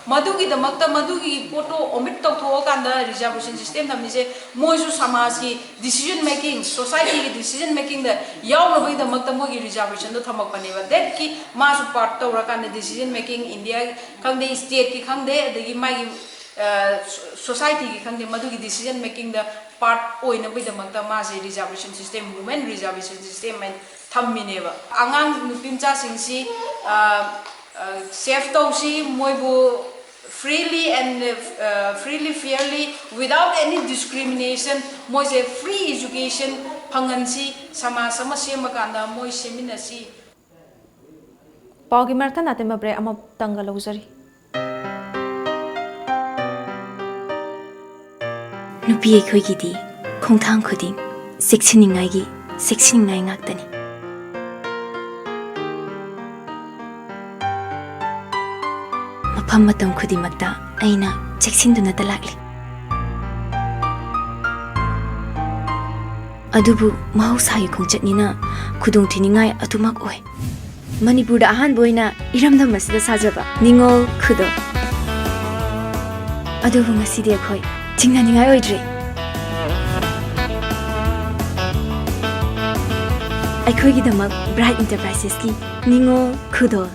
ꯃꯗꯨꯒꯤꯗꯃꯛꯇ ꯃꯗꯨꯒꯤ ꯄꯣꯠꯇꯣ omit ꯇꯧꯊꯣꯛꯑꯀꯥꯟꯗ reservation system ꯊꯝꯃꯤꯁꯦ, ꯃꯣꯏꯁꯨ ꯁꯃꯥꯖꯀꯤ decision making, societyꯒꯤ decision makingꯗ ꯌꯥꯎꯅꯕꯒꯤꯗꯃꯛꯇ ꯃꯣꯏꯒꯤ reservationꯗꯣ ꯊꯝꯃꯛꯄꯅꯦꯕ꯫ Thatꯀꯤ ꯃꯥꯁꯨ part ꯇꯧꯔꯀꯥꯟꯗ decision making, India ꯈꯪꯗꯦ, stateꯀꯤ ꯈꯪꯗꯦ, ꯑꯗꯒꯤ ꯃꯥꯒꯤ, ꯑ, societyꯒꯤ ꯈꯪꯗꯦ, ꯃꯗꯨꯒꯤ decision makingꯗ part ꯑꯣꯏꯅꯕꯒꯤꯗꯃꯛꯇ ꯃꯥꯁꯦ reservation system, women reservation system ꯍꯥꯏꯅ ꯊꯝꯃꯤꯅꯦꯕ꯫ ꯑꯉꯥꯡ ꯅꯨꯄꯤ ꯃꯆꯥꯁꯤꯡꯁꯤ, ꯑ, ꯑ, save ꯇꯧꯁꯤ, ꯃꯣꯏꯕꯨ freely and, ꯑ, freely, fairly, without any discrimination, ꯃꯣꯏꯁꯦ free education ꯐꯪꯍꯟꯁꯤ, ꯁꯃꯥꯖ ꯑꯃ ꯁꯦꯝꯃꯀꯥꯟꯗ ꯃꯣꯏ ꯁꯦꯝꯃꯤꯟꯅꯁꯤ꯫ ꯄꯥꯎꯒꯤ ꯃꯔꯛꯇ ꯅꯥꯇꯦꯝꯕ break ꯑꯃꯇꯪꯒ ꯂꯧꯖꯔꯤ꯫ ꯅꯨꯄꯤ ꯑꯩꯈꯣꯏꯒꯤꯗꯤ ꯈꯣꯡꯊꯥꯡ ꯈꯨꯗꯤꯡ ꯆꯦꯛꯁꯤꯟꯅꯤꯡꯉꯥꯏꯒꯤ, ꯆꯦꯛꯁꯤꯟꯅꯤꯡꯉꯥꯏ ꯉꯥꯛꯇꯅꯤ꯫ ꯃꯐꯝ ꯃꯇꯝ ꯈꯨꯗꯤꯡꯃꯛꯇ ꯑꯩꯅ ꯆꯦꯛꯁꯤꯟꯗꯨꯅꯇ ꯂꯥꯛꯂꯤ꯫ ꯑꯗꯨꯕꯨ ꯃꯍꯧꯁꯥꯒꯤ ꯈꯣꯡꯆꯠꯅꯤꯅ ꯈꯨꯗꯣꯡꯊꯤꯅꯤꯡꯉꯥꯏ ꯑꯗꯨꯃꯛ ꯑꯣꯏ꯫ ꯃꯅꯤꯄꯨꯔꯗ ꯑꯍꯥꯟꯕ ꯑꯣꯏꯅ ꯏꯔꯝꯗꯝ ꯑꯁꯤꯗ ꯁꯥꯖꯕ ꯅꯤꯉꯣꯜ ꯈꯨꯗꯣꯜ꯫ ꯑꯗꯨꯕꯨ ꯉꯁꯤꯗꯤ ꯑꯩꯈꯣꯏ ꯆꯤꯡꯅꯅꯤꯡꯉꯥꯏ ꯑꯣꯏꯗ꯭ꯔꯦ꯫ ꯑꯩꯈꯣꯏꯒꯤꯗꯃꯛ Bright Enterprisesꯀꯤ ꯅꯤꯉꯣꯜ ꯈꯨꯗꯣꯜ꯫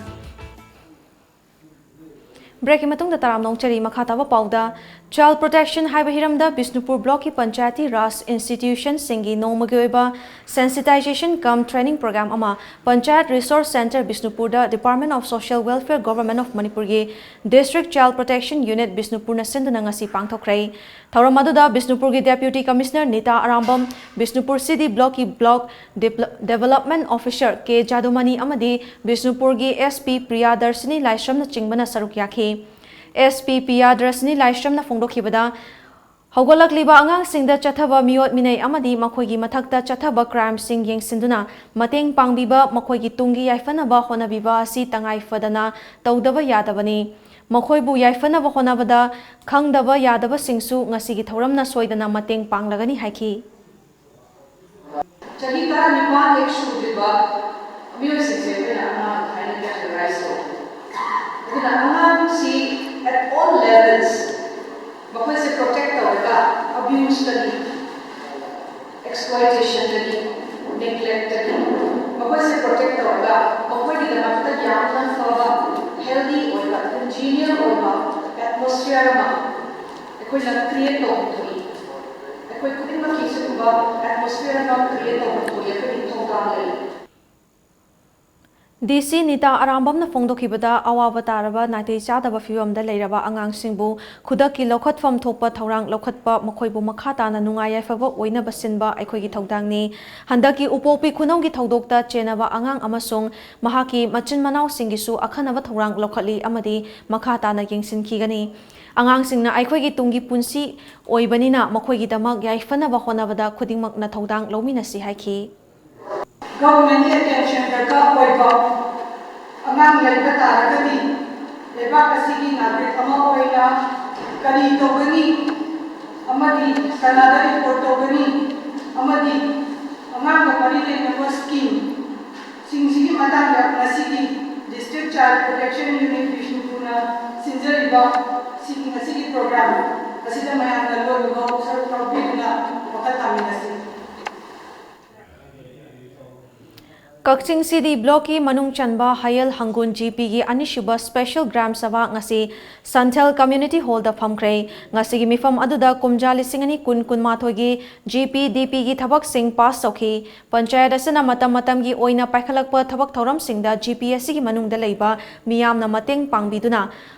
Breakꯀꯤ ꯃꯇꯨꯡꯗ ꯇꯔꯥꯝꯅ ꯑꯣꯛꯆꯔꯤ꯫ ꯃꯈꯥ ꯇꯥꯕ ꯄꯥꯎꯗ, Child Protection ꯍꯥꯏꯕ ꯍꯤꯔꯝꯗ ꯕꯤꯁꯅꯨꯄꯨꯔ blockꯀꯤ ꯄꯟꯆꯥꯌꯇꯤ ꯔꯥꯖ institutionꯁꯤꯡꯒꯤ ꯅꯣꯡꯃꯒꯤ ꯑꯣꯏꯕ sensitization cum training program ꯑꯃ panchayat Resource Centre ꯕꯤꯁꯅꯨꯄꯨꯔꯗ Department of Social Welfare, Government of Manipurꯒꯤ District Child Protection Unit ꯕꯤꯁꯅꯨꯄꯨꯔꯅ ꯁꯤꯟꯗꯨꯅ ꯉꯁꯤ ꯄꯥꯡꯊꯣꯛꯈ꯭ꯔꯦ꯫ ꯊꯧꯔꯝ ꯑꯗꯨꯗ ꯕꯤꯁꯅꯨꯄꯨꯔꯒꯤ Deputy Commissioner Nita Arambam, Bishnupur city blockꯀꯤ block development officer ꯀꯦ ꯖꯥꯗꯨꯃꯅꯤ ꯑꯃꯗꯤ ꯕꯤꯁꯅꯨꯄꯨꯔꯒꯤ SP ꯄ꯭ꯔꯤꯌꯥꯗꯔꯁꯤꯅꯤ ꯂꯥꯏꯁ꯭ꯔꯝꯅꯆꯤꯡꯕꯅ ꯁꯔꯨꯛ ꯌꯥꯈꯤ꯫ SP ꯄꯤꯌꯥꯗ꯭ꯔꯁꯅꯤ ꯂꯥꯏꯁ꯭ꯔꯝꯅ ꯐꯣꯡꯗꯣꯛꯈꯤꯕꯗ, ꯍꯧꯒꯠꯂꯛꯂꯤꯕ ꯑꯉꯥꯡꯁꯤꯡꯗ ꯆꯠꯊꯕ ꯃꯤꯑꯣꯠ ꯃꯤꯅꯩ ꯑꯃꯗꯤ ꯃꯈꯣꯏꯒꯤ ꯃꯊꯛꯇ ꯆꯠꯊꯕ crimeꯁꯤꯡ ꯌꯦꯡꯁꯤꯟꯗꯨꯅ ꯃꯇꯦꯡ ꯄꯥꯡꯕꯤꯕ, ꯃꯈꯣꯏꯒꯤ ꯇꯨꯡꯒꯤ ꯌꯥꯏꯐꯅꯕ ꯍꯣꯠꯅꯕꯤꯕ ꯑꯁꯤ ꯇꯉꯥꯏ ꯐꯗꯅ ꯇꯧꯗꯕ ꯌꯥꯗꯕꯅꯤ꯫ ꯃꯈꯣꯏꯕꯨ ꯌꯥꯏꯐꯅꯕ ꯍꯣꯠꯅꯕꯗ ꯈꯪꯗꯕ ꯌꯥꯗꯕꯁꯤꯡꯁꯨ ꯉꯁꯤꯒꯤ ꯊꯧꯔꯝꯅ ꯁꯣꯏꯗꯅ ꯃꯇꯦꯡ ꯄꯥꯡꯂꯒꯅꯤ ꯍꯥꯏꯈꯤ꯫ ꯆꯍꯤ ꯇꯔꯥꯅꯤꯄꯥꯟ ꯍꯦꯛ ꯁꯨꯗ꯭ꯔꯤꯕ ꯃꯤꯑꯣꯏꯁꯤꯡꯁꯦ ꯑꯩꯈꯣꯏꯅ ꯑꯉꯥꯡ ꯍꯥꯏꯅ categorize ꯇꯧꯏ꯫ ꯑꯗꯨꯅ ꯑꯉꯥꯡꯁꯤ at all levels ꯃꯈꯣꯏꯁꯦ protect ꯇꯧꯔꯒ abuseꯇꯒꯤ, exploitationꯗꯒꯤ, neglectꯇꯒꯤ ꯃꯈꯣꯏꯁꯦ protect ꯇꯧꯔꯒ ꯃꯈꯣꯏꯒꯤꯗꯃꯛꯇ ꯌꯥꯝꯅ ꯐꯕ, healthy ꯑꯣꯏꯕ, congenial ꯑꯣꯏꯕ atmosphere ꯑꯃ ꯑꯩꯈꯣꯏꯅ create ꯇꯧꯕ ꯊꯣꯛꯏ꯫ ꯑꯩꯈꯣꯏ ꯈꯨꯗꯤꯡꯃꯛꯀꯤ ꯁꯤꯒꯨꯝꯕ atmosphere ꯑꯃ create ꯇꯧꯕ ꯊꯣꯛꯏ, ꯑꯩꯈꯣꯏꯒꯤ ꯊꯧꯗꯥꯡ ꯂꯩ꯫ DC ꯅꯤꯇꯥ ꯑꯔꯥꯝꯕꯝꯅ ꯐꯣꯡꯗꯣꯛꯈꯤꯕꯗ, ꯑꯋꯥꯕ ꯇꯥꯔꯕ ꯅꯥꯇꯩ ꯆꯥꯗꯕ ꯐꯤꯚꯝꯗ ꯂꯩꯔꯕ ꯑꯉꯥꯡꯁꯤꯡꯕꯨ ꯈꯨꯗꯛꯀꯤ ꯂꯧꯈꯠꯐꯝ ꯊꯣꯛꯄ ꯊꯧꯔꯥꯡ ꯂꯧꯈꯠꯄ, ꯃꯈꯣꯏꯕꯨ ꯃꯈꯥ ꯇꯥꯅ ꯅꯨꯡꯉꯥꯏ ꯌꯥꯏꯐꯕ ꯑꯣꯏꯅꯕ ꯁꯤꯟꯕ ꯑꯩꯈꯣꯏꯒꯤ ꯊꯧꯗꯥꯡꯅꯤ꯫ ꯍꯟꯗꯛꯀꯤ ꯎꯄꯣꯛꯄꯤ ꯈꯨꯅꯧꯒꯤ ꯊꯧꯗꯣꯛꯇ ꯆꯦꯟꯅꯕ ꯑꯉꯥꯡ ꯑꯃꯁꯨꯡ ꯃꯍꯥꯛꯀꯤ ꯃꯆꯤꯟ ꯃꯅꯥꯎꯁꯤꯡꯒꯤꯁꯨ ꯑꯈꯟꯅꯕ ꯊꯧꯔꯥꯡ ꯂꯧꯈꯠꯂꯤ ꯑꯃꯗꯤ ꯃꯈꯥ ꯇꯥꯅ ꯌꯦꯡꯁꯤꯟꯈꯤꯒꯅꯤ꯫ ꯑꯉꯥꯡꯁꯤꯡꯅ ꯑꯩꯈꯣꯏꯒꯤ ꯇꯨꯡꯒꯤ ꯄꯨꯟꯁꯤ ꯑꯣꯏꯕꯅꯤꯅ, ꯃꯈꯣꯏꯒꯤꯗꯃꯛ ꯌꯥꯏꯐꯅꯕ ꯍꯣꯠꯅꯕꯗ ꯈꯨꯗꯤꯡꯃꯛꯅ ꯊꯧꯗꯥꯡ ꯂꯧꯃꯤꯟꯅꯁꯤ ꯍꯥꯏꯈꯤ꯫ Governmentꯀꯤ attention ꯗꯔꯀꯥꯔ ꯑꯣꯏꯕ ꯑꯉꯥꯡ ꯂꯩꯕ ꯇꯥꯔꯒꯗꯤ, ꯂꯩꯕꯥꯛ ꯑꯁꯤꯒꯤ ꯅꯥꯒꯔꯤꯛ ꯑꯃ ꯑꯣꯏꯅ ꯀꯔꯤ ꯇꯧꯒꯅꯤ ꯑꯃꯗꯤ ꯀꯅꯥꯗ report ꯇꯧꯒꯅꯤ ꯑꯃꯗꯤ ꯑꯉꯥꯡꯒ ꯃꯔꯤ ꯂꯩꯅꯕ schemeꯁꯤꯡꯁꯤꯒꯤ ꯃꯇꯥꯡꯗ ꯉꯁꯤꯒꯤ District Child Protection Unit ꯕꯤꯁꯅꯨꯄꯨꯔꯅ ꯁꯤꯟꯖꯔꯤꯕ ꯁꯤꯒꯤ, ꯉꯁꯤꯒꯤ program ꯑꯁꯤꯗ ꯃꯌꯥꯝꯅ ꯂꯣꯏꯕ ꯐꯥꯎ ꯁꯔꯨꯛ ꯌꯥꯕꯤꯗꯨꯅ ꯋꯥꯈꯜ ꯇꯥꯃꯤꯟꯅꯁꯤ꯫ ꯀꯛꯆꯤꯡ CD blockꯀꯤ ꯃꯅꯨꯡ ꯆꯟꯕ ꯍꯌꯦꯜ ꯍꯪꯒꯨꯟ GPꯒꯤ ꯑꯅꯤꯁꯨꯕ special ꯒ꯭ꯔꯥꯝ ꯁꯚꯥ ꯉꯁꯤ ꯁꯟꯊꯦꯜ Community Hallꯗ ꯐꯝꯈ꯭ꯔꯦ꯫ ꯉꯁꯤꯒꯤ ꯃꯤꯐꯝ ꯑꯗꯨꯗ ꯀꯨꯝꯖꯥ ꯂꯤꯁꯤꯡ ꯑꯅꯤ ꯀꯨꯟ ꯀꯨꯟꯃꯥꯊꯣꯏꯒꯤ GP DPꯒꯤ ꯊꯕꯛꯁꯤꯡ pass ꯇꯧꯈꯤ꯫ ꯄꯟꯆꯥꯌꯠ ꯑꯁꯤꯅ ꯃꯇꯝ ꯃꯇꯝꯒꯤ ꯑꯣꯏꯅ ꯄꯥꯏꯈꯠꯂꯛꯄ ꯊꯕꯛ ꯊꯧꯔꯝꯁꯤꯡꯗ GP ꯑꯁꯤꯒꯤ ꯃꯅꯨꯡꯗ ꯂꯩꯕ ꯃꯤꯌꯥꯝꯅ ꯃꯇꯦꯡ ꯄꯥꯡꯕꯤꯗꯨꯅ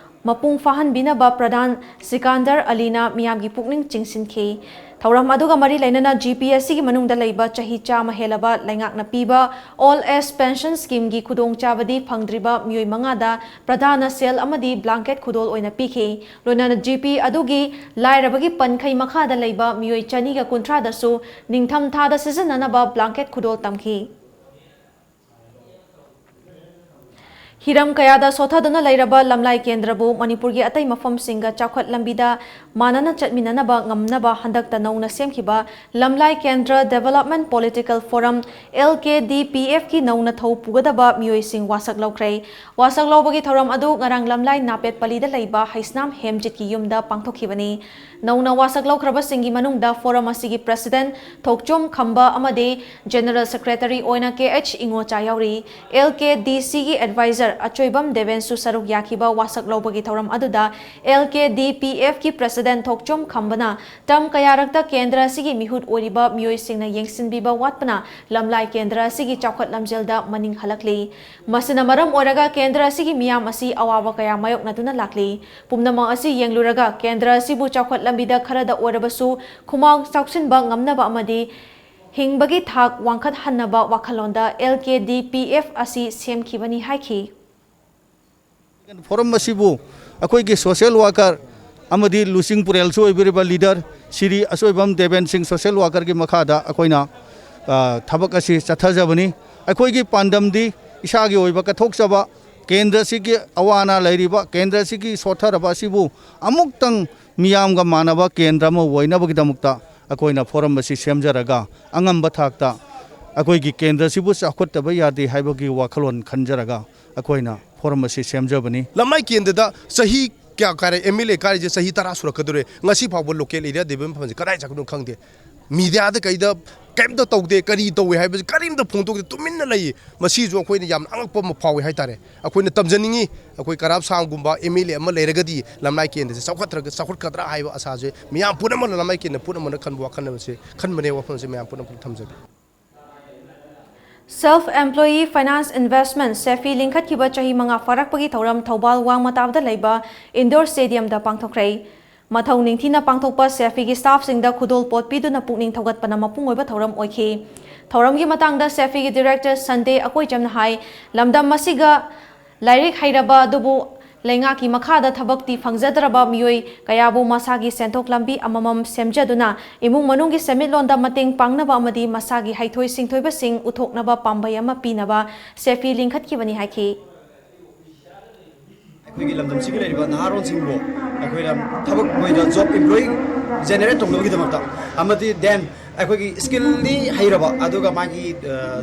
ꯃꯄꯨꯡ ꯐꯥꯍꯟꯕꯤꯅꯕ ꯄ꯭ꯔꯙꯥꯟ ꯁꯤꯀꯥꯟꯗꯔ ꯑꯂꯤꯅ ꯃꯤꯌꯥꯝꯒꯤ ꯄꯨꯛꯅꯤꯡ ꯆꯤꯡꯁꯤꯟꯈꯤ꯫ ꯊꯧꯔꯝ ꯑꯗꯨꯒ ꯃꯔꯤ ꯂꯩꯅꯅ ꯖꯤ ꯄꯤ ꯑꯁꯤꯒꯤ ꯃꯅꯨꯡꯗ ꯂꯩꯕ ꯆꯍꯤ ꯆꯥꯝꯃ ꯍꯦꯜꯂꯕ ꯂꯩꯉꯥꯛꯅ ꯄꯤꯕ ꯑꯣꯜ ꯑꯦꯖ ꯄꯦꯟꯁꯟ ꯁ꯭ꯀꯤꯝꯒꯤ ꯈꯨꯗꯣꯡꯆꯥꯕꯗꯤ ꯐꯪꯗ꯭ꯔꯤꯕ ꯃꯤꯑꯣꯏ ꯃꯉꯥꯗ ꯄ꯭ꯔꯙꯥꯅ ꯁꯦꯜ ꯑꯃꯗꯤ ꯕ꯭ꯂꯥꯡꯀꯦꯠ ꯈꯨꯗꯣꯜ ꯑꯣꯏꯅ ꯄꯤꯈꯤ꯫ ꯂꯣꯏꯅꯅ ꯖꯤ ꯄꯤ ꯑꯗꯨꯒꯤ ꯂꯥꯏꯔꯕꯒꯤ ꯄꯟꯈꯩ ꯃꯈꯥꯗ ꯂꯩꯕ ꯃꯤꯑꯣꯏ ꯆꯅꯤꯒ ꯀꯨꯟꯊ꯭ꯔꯥꯗꯁꯨ ꯅꯤꯡꯊꯝ ꯊꯥꯗ ꯁꯤꯖꯤꯟꯅꯅꯕ ꯕ꯭ꯂꯥꯡꯀꯦꯠ ꯈꯨꯗꯣꯜ ꯇꯝꯈꯤ꯫ ꯍꯤꯔꯝ ꯀꯌꯥꯗ ꯁꯣꯊꯗꯨꯅ ꯂꯩꯔꯕ ꯂꯝꯂꯥꯏ ꯀꯦꯟꯗ꯭ꯔꯕꯨ ꯃꯅꯤꯄꯨꯔꯒꯤ ꯑꯇꯩ ꯃꯐꯝꯁꯤꯡꯒ ꯆꯥꯎꯈꯠ ꯂꯝꯕꯤꯗ ꯃꯥꯟꯅꯅ ꯆꯠꯃꯤꯟꯅꯅꯕ ꯉꯝꯅꯕ ꯍꯟꯗꯛꯇ ꯅꯧꯅ ꯁꯦꯝꯈꯤꯕ ꯂꯝꯂꯥꯏ ꯀꯦꯟꯗ꯭ꯔ ꯗꯦꯕꯂꯞꯃꯦꯟ ꯄꯣꯂꯤꯇꯤꯀꯦꯜ ꯐꯣꯔꯝ, ꯑꯦꯜ ꯀꯦ ꯗꯤ ꯄꯤ ꯑꯦꯐꯀꯤ ꯅꯧꯅ ꯊꯧ ꯄꯨꯒꯗꯕ ꯃꯤꯑꯣꯏꯁꯤꯡ ꯋꯥꯁꯛ ꯂꯧꯈ꯭ꯔꯦ꯫ ꯋꯥꯁꯛ ꯂꯧꯕꯒꯤ ꯊꯧꯔꯝ ꯑꯗꯨ ꯉꯔꯥꯡ ꯂꯝꯂꯥꯏ ꯅꯥꯄꯦꯠꯄꯂꯤꯗ ꯂꯩꯕ ꯍꯩꯁꯅꯥꯝ ꯍꯦꯝꯖꯤꯠꯀꯤ ꯌꯨꯝꯗ ꯄꯥꯡꯊꯣꯛꯈꯤꯕꯅꯤ꯫ ꯅꯧꯅ ꯋꯥꯁꯛ ꯂꯧꯈ꯭ꯔꯕꯁꯤꯡꯒꯤ ꯃꯅꯨꯡꯗ ꯐꯣꯔꯝ ꯑꯁꯤꯒꯤ ꯄ꯭ꯔꯁꯤꯗꯦꯟꯠ ꯊꯣꯛꯆꯣꯝ ꯈꯝꯕ ꯑꯃꯗꯤ ꯖꯦꯅꯔꯦꯜ ꯁꯦꯀ꯭ꯔꯦꯇꯔꯤ ꯑꯣꯏꯅ ꯀꯦ ꯑꯩꯆ ꯏꯉꯣꯆꯥ ꯌꯥꯎꯔꯤ꯫ ꯑꯦꯜ ꯀꯦ ꯗꯤ ꯁꯤꯒꯤ ꯑꯦꯗꯚꯥꯏꯖꯔ ꯑꯆꯣꯏꯕꯝ ꯗꯦꯕꯦꯟꯁꯨ ꯁꯔꯨꯛ ꯌꯥꯈꯤꯕ ꯋꯥꯁꯛ ꯂꯧꯕꯒꯤ ꯊꯧꯔꯝ ꯑꯗꯨꯗ ꯑꯦꯜ ꯀꯦ ꯗꯤ ꯄꯤ ꯑꯦꯐꯀꯤ ꯄ꯭ꯔꯁꯤꯗꯦꯟꯠ ꯊꯣꯛꯆꯣꯝ ꯈꯝꯕꯅ ꯇꯔꯝ ꯀꯌꯥꯔꯛꯇ ꯀꯦꯟꯗ꯭ꯔ ꯑꯁꯤꯒꯤ ꯃꯤꯍꯨꯠ ꯑꯣꯏꯔꯤꯕ ꯃꯤꯑꯣꯏꯁꯤꯡꯅ ꯌꯦꯡꯁꯤꯟꯕꯤꯕ ꯋꯥꯠꯄꯅ ꯂꯝꯂꯥꯏ ꯀꯦꯟꯗ꯭ꯔ ꯑꯁꯤꯒꯤ ꯆꯥꯎꯈꯠ ꯂꯝꯖꯦꯜꯗ ꯃꯅꯤꯡ ꯍꯜꯂꯛꯂꯤ꯫ ꯃꯁꯤꯅ ꯃꯔꯝ ꯑꯣꯏꯔꯒ ꯀꯦꯟꯗ꯭ꯔ ꯑꯁꯤꯒꯤ ꯃꯤꯌꯥꯝ ꯑꯁꯤ ꯑꯋꯥꯕ ꯀꯌꯥ ꯃꯥꯌꯣꯛꯅꯗꯨꯅ ꯂꯥꯛꯂꯤ꯫ ꯄꯨꯝꯅꯃꯛ ꯑꯁꯤ ꯌꯦꯡꯂꯨꯔꯒ ꯀꯦꯟꯗ꯭ꯔ ꯑꯁꯤꯕꯨ ꯆꯥꯎꯈꯠ ꯂꯝꯕꯤꯗ ꯈꯔꯗ ꯑꯣꯏꯔꯕꯁꯨ ꯈꯨꯃꯥꯡ ꯆꯥꯎꯁꯤꯟꯕ ꯉꯝꯅꯕ ꯑꯃꯗꯤ ꯍꯤꯡꯕꯒꯤ ꯊꯥꯛ ꯋꯥꯡꯈꯠꯍꯟꯅꯕ ꯋꯥꯈꯜꯂꯣꯟꯗ ꯑꯦꯜ ꯀꯦ ꯗꯤ ꯄꯤ ꯑꯦꯐ ꯑꯁꯤ ꯁꯦꯝꯈꯤꯕꯅꯤ ꯍꯥꯏꯈꯤ꯫ ꯐꯣꯔꯝ ꯑꯁꯤꯕꯨ ꯑꯩꯈꯣꯏꯒꯤ ꯁꯣꯁꯤꯌꯦꯜ ꯋꯥꯔꯀꯔ ꯑꯃꯗꯤ ꯂꯨꯆꯤꯡ ꯄꯨꯔꯦꯜꯁꯨ ꯑꯣꯏꯕꯤꯔꯤꯕ ꯂꯤꯗꯔ ꯁ꯭ꯔꯤ ꯑꯆꯣꯏꯕꯝ ꯗꯦꯕꯦꯟ ꯁꯤꯡ ꯁꯣꯁꯤꯌꯦꯜ ꯋꯥꯔꯀꯔꯒꯤ ꯃꯈꯥꯗ ꯑꯩꯈꯣꯏꯅ, ꯑ, ꯊꯕꯛ ꯑꯁꯤ ꯆꯠꯊꯖꯕꯅꯤ꯫ ꯑꯩꯈꯣꯏꯒꯤ ꯄꯥꯟꯗꯝꯗꯤ ꯏꯁꯥꯒꯤ ꯑꯣꯏꯕ ꯀꯠꯊꯣꯛꯆꯕ, ꯀꯦꯟꯗ꯭ꯔꯁꯤꯒꯤ ꯑꯋꯥ ꯑꯅꯥ ꯂꯩꯔꯤꯕ, ꯀꯦꯟꯗ꯭ꯔꯁꯤꯒꯤ ꯁꯣꯠꯊꯔꯕ ꯑꯁꯤꯕꯨ ꯑꯃꯨꯛꯇꯪ ꯃꯤꯌꯥꯝꯒ ꯃꯥꯟꯅꯕ ꯀꯦꯟꯗ꯭ꯔ ꯑꯃ ꯑꯣꯏꯅꯕꯒꯤꯗꯃꯛꯇ ꯑꯩꯈꯣꯏꯅ ꯐꯣꯔꯝ ꯑꯁꯤ ꯁꯦꯝꯖꯔꯒ ꯑꯉꯝꯕ ꯊꯥꯛꯇ ꯑꯩꯈꯣꯏꯒꯤ ꯀꯦꯟꯗ꯭ꯔꯁꯤꯕꯨ ꯆꯥꯎꯈꯠꯇꯕ ꯌꯥꯗꯦ ꯍꯥꯏꯕꯒꯤ ꯋꯥꯈꯜꯂꯣꯟ ꯈꯟꯖꯔꯒ ꯑꯩꯈꯣꯏꯅ ꯐꯣꯔꯝ ꯑꯁꯤ ꯁꯦꯝꯖꯕꯅꯤ꯫ ꯂꯝꯂꯥꯏ ꯀꯦꯟꯗ꯭ꯔꯗ ꯆꯍꯤ ꯀꯌꯥ ꯀꯥꯔꯦ? ꯑꯦꯝ ꯑꯦꯜ ꯑꯦ ꯀꯥꯔꯤꯁꯦ ꯆꯍꯤ ꯇꯔꯥ ꯁꯨꯔꯛꯀꯗꯧꯔꯦ꯫ ꯉꯁꯤ ꯐꯥꯎꯕ ꯂꯣꯀꯦꯜ ꯑꯦꯔꯤꯌꯥ ꯗꯦꯕꯂꯞꯃꯦꯟ ꯐꯟꯁꯦ ꯀꯗꯥꯏ ꯆꯠꯈ꯭ꯔꯤꯅꯣ ꯈꯪꯗꯦ꯫ ꯃꯤꯗꯤꯌꯥꯗ ꯀꯩꯗ ꯀꯩꯝꯇ ꯇꯧꯗꯦ, ꯀꯔꯤ ꯇꯧꯏ ꯍꯥꯏꯕꯁꯦ ꯀꯔꯤꯝꯇ ꯐꯣꯡꯗꯣꯛꯇꯦ, ꯇꯨꯃꯤꯟꯅ ꯂꯩꯌꯦ꯫ ꯃꯁꯤꯁꯨ ꯑꯩꯈꯣꯏꯅ ꯌꯥꯝꯅ ꯑꯉꯛꯄ ꯑꯃ ꯐꯥꯎꯏ ꯍꯥꯏꯇꯥꯔꯦ꯫ ꯑꯩꯈꯣꯏꯅ ꯇꯝꯖꯅꯤꯡꯉꯤ, ꯑꯩꯈꯣꯏ ꯀꯔꯥꯞ ꯁꯥꯡꯒꯨꯝꯕ ꯑꯦꯝ ꯑꯦꯜ ꯑꯦ ꯑꯃ ꯂꯩꯔꯒꯗꯤ ꯂꯝꯂꯥꯏ ꯀꯦꯟꯗ꯭ꯔꯁꯦ ꯆꯥꯎꯈꯠꯇ꯭ꯔꯒ, ꯆꯥꯎꯈꯠꯀꯗ꯭ꯔꯥ ꯍꯥꯏꯕ ꯑꯁꯥꯁꯦ ꯃꯤꯌꯥꯝ ꯄꯨꯝꯅꯃꯛꯅ, ꯂꯝꯂꯥꯏ ꯀꯦꯟꯗ꯭ꯔ ꯄꯨꯝꯅꯃꯛꯅ ꯈꯟꯕ ꯋꯥꯈꯜ ꯑꯃꯁꯦ ꯈꯟꯕꯅꯦ꯫ ꯋꯥꯐꯝꯁꯦ ꯃꯌꯥꯝ ꯄꯨꯝꯅꯃꯛꯇ ꯊꯝꯖꯒꯦ꯫ Self Employee Finance Investment, ꯁꯦꯐꯤ ꯂꯤꯡꯈꯠꯈꯤꯕ ꯆꯍꯤ ꯃꯉꯥ ꯐꯥꯔꯛꯄꯒꯤ ꯊꯧꯔꯝ ꯊꯧꯕꯥꯜ ꯋꯥꯡꯃ ꯇꯥꯕꯗ ꯂꯩꯕ ꯏꯟꯗꯣꯔ ꯁ꯭ꯇꯦꯗꯤꯌꯝꯗ ꯄꯥꯡꯊꯣꯛꯈ꯭ꯔꯦ꯫ ꯃꯊꯧ ꯅꯤꯡꯊꯤꯅ ꯄꯥꯡꯊꯣꯛꯄ ꯁꯦꯐꯤꯒꯤ ꯁ꯭ꯇꯥꯐꯁꯤꯡꯗ ꯈꯨꯗꯣꯜ ꯄꯣꯠ ꯄꯤꯗꯨꯅ ꯄꯨꯛꯅꯤꯡ ꯊꯧꯒꯠꯄꯅ ꯃꯄꯨꯡ ꯑꯣꯏꯕ ꯊꯧꯔꯝ ꯑꯣꯏꯈꯤ꯫ ꯊꯧꯔꯝꯒꯤ ꯃꯇꯥꯡꯗ ꯁꯦꯐꯤꯒꯤ ꯗꯤꯔꯦꯛꯇꯔ ꯁꯟꯗꯦ ꯑꯀꯣꯏꯆꯝꯅ ꯍꯥꯏ, ꯂꯝꯗꯝ ꯑꯁꯤꯒ ꯂꯥꯏꯔꯤꯛ ꯍꯩꯔꯕ ꯑꯗꯨꯕꯨ ꯂꯩꯉꯥꯛꯀꯤ ꯃꯈꯥꯗ ꯊꯕꯛꯇꯤ ꯐꯪꯖꯗ꯭ꯔꯕ ꯃꯤꯑꯣꯏ ꯀꯌꯥꯕꯨ ꯃꯁꯥꯒꯤ ꯁꯦꯟꯊꯣꯛ ꯂꯝꯕꯤ ꯑꯃꯃꯝ ꯁꯦꯝꯖꯗꯨꯅ ꯏꯃꯨꯡ ꯃꯅꯨꯡꯒꯤ ꯁꯦꯟꯃꯤꯠꯂꯣꯟꯗ ꯃꯇꯦꯡ ꯄꯥꯡꯅꯕ ꯑꯃꯗꯤ ꯃꯁꯥꯒꯤ ꯍꯩꯊꯣꯏ ꯁꯤꯡꯊꯣꯏꯕꯁꯤꯡ ꯎꯠꯊꯣꯛꯅꯕ ꯄꯥꯝꯕꯩ ꯑꯃ ꯄꯤꯅꯕ ꯁꯦꯐꯤ ꯂꯤꯡꯈꯠꯈꯤꯕꯅꯤ ꯍꯥꯏꯈꯤ꯫ ꯑꯩꯈꯣꯏꯒꯤ ꯂꯝꯗꯝꯁꯤꯒꯤ ꯂꯩꯔꯤꯕ ꯅꯍꯥꯔꯣꯟꯁꯤꯡꯕꯨ ꯑꯩꯈꯣꯏꯅ ꯊꯕꯛ, ꯃꯣꯏꯗ ꯖꯣꯕ ꯑꯦꯝꯄ꯭ꯂꯣꯏ ꯖꯦꯅꯦꯔꯦꯠ ꯇꯧꯅꯕꯒꯤꯗꯃꯛꯇ ꯑꯃꯗꯤ ꯗꯦꯟ ꯑꯩꯈꯣꯏꯒꯤ ꯁ꯭ꯀꯤꯜꯗꯤ ꯍꯩꯔꯕ ꯑꯗꯨꯒ ꯃꯥꯒꯤ, ꯑ,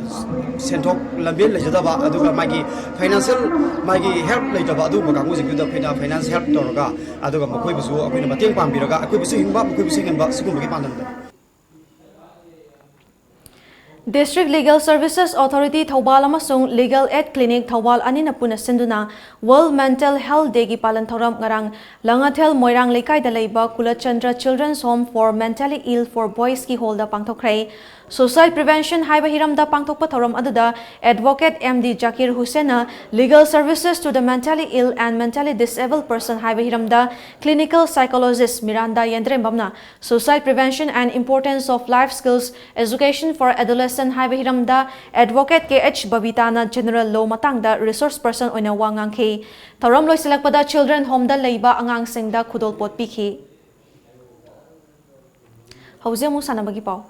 ꯁꯦꯟꯊꯣꯛ ꯂꯝꯕꯦꯜ ꯂꯩꯖꯗꯕ ꯑꯗꯨꯒ ꯃꯥꯒꯤ ꯐꯥꯏꯅꯥꯟꯁꯤꯌꯦꯜ, ꯃꯥꯒꯤ ꯍꯦꯜꯞ ꯂꯩꯇꯕ ꯑꯗꯨꯒꯨꯝꯕ ꯀꯥꯡꯕꯨꯁꯤꯡꯗꯨꯗ ꯑꯩꯈꯣꯏꯅ ꯐꯥꯏꯅꯥꯟꯁ ꯍꯦꯜꯞ ꯇꯧꯔꯒ ꯑꯗꯨꯒ ꯃꯈꯣꯏꯕꯨꯁꯨ ꯑꯩꯈꯣꯏꯅ ꯃꯇꯦꯡ ꯄꯥꯡꯕꯤꯔꯒ ꯑꯩꯈꯣꯏꯕꯨꯁꯨ ꯍꯤꯡꯕ, ꯃꯈꯣꯏꯕꯨꯁꯨ ꯍꯤꯡꯍꯟꯕ, ꯁꯤꯒꯨꯝꯕꯒꯤ ꯄꯥꯟꯗꯝꯗ꯫ District Legal Services Authority Thoubal ꯑꯃꯁꯨꯡ Legal Aid Clinic ꯊꯧꯕꯥꯜ ꯑꯅꯤꯅ ꯄꯨꯟꯅ ꯁꯤꯟꯗꯨꯅ World Mental Health Dayꯒꯤ ꯄꯥꯂꯟ ꯊꯧꯔꯝ ꯉꯔꯥꯡ ꯂꯥꯡꯉꯊꯦꯜ ꯃꯣꯏꯔꯥꯡ ꯂꯩꯀꯥꯏꯗ ꯂꯩꯕ ꯀꯨꯂꯆꯟꯗ꯭ꯔ Children's Home for Mentally Ill for Boysꯀꯤ ꯍꯣꯜꯗ ꯄꯥꯡꯊꯣꯛꯈ꯭ꯔꯦ꯫ Suicide Prevention ꯍꯥꯏꯕ ꯍꯤꯔꯝꯗ ꯄꯥꯡꯊꯣꯛꯄ ꯊꯧꯔꯝ ꯑꯗꯨꯗ Advocate M D Zakir ꯍꯨꯁꯦꯟꯅ Legal Services to the Mentally Ill and Mentally Disabled Person ꯍꯥꯏꯕ ꯍꯤꯔꯝꯗ Clinical Psychologist ꯃꯤꯔꯥꯟꯗꯥ ꯌꯦꯟꯗ꯭ꯔꯦꯝꯕꯝꯅ Suicide Prevention and Importance of Life Skills, Education for Adolescent ꯍꯥꯏꯕ ꯍꯤꯔꯝꯗ Advocate K H ꯕꯕꯤꯇꯥꯅ General Law ꯃꯇꯥꯡꯗ Resource Person ꯑꯣꯏꯅ ꯋꯥ ꯉꯥꯡꯈꯤ꯫ ꯊꯧꯔꯝ ꯂꯣꯏꯁꯤꯜꯂꯛꯄꯗ Children Homeꯗ ꯂꯩꯕ ꯑꯉꯥꯡꯁꯤꯡꯗ ꯈꯨꯗꯣꯜ ꯄꯣꯠ ꯄꯤꯈꯤ꯫ ꯍꯧꯖꯤꯛ ꯑꯃꯨꯛ ꯁꯥꯟꯅꯕꯒꯤ ꯄꯥꯎ꯫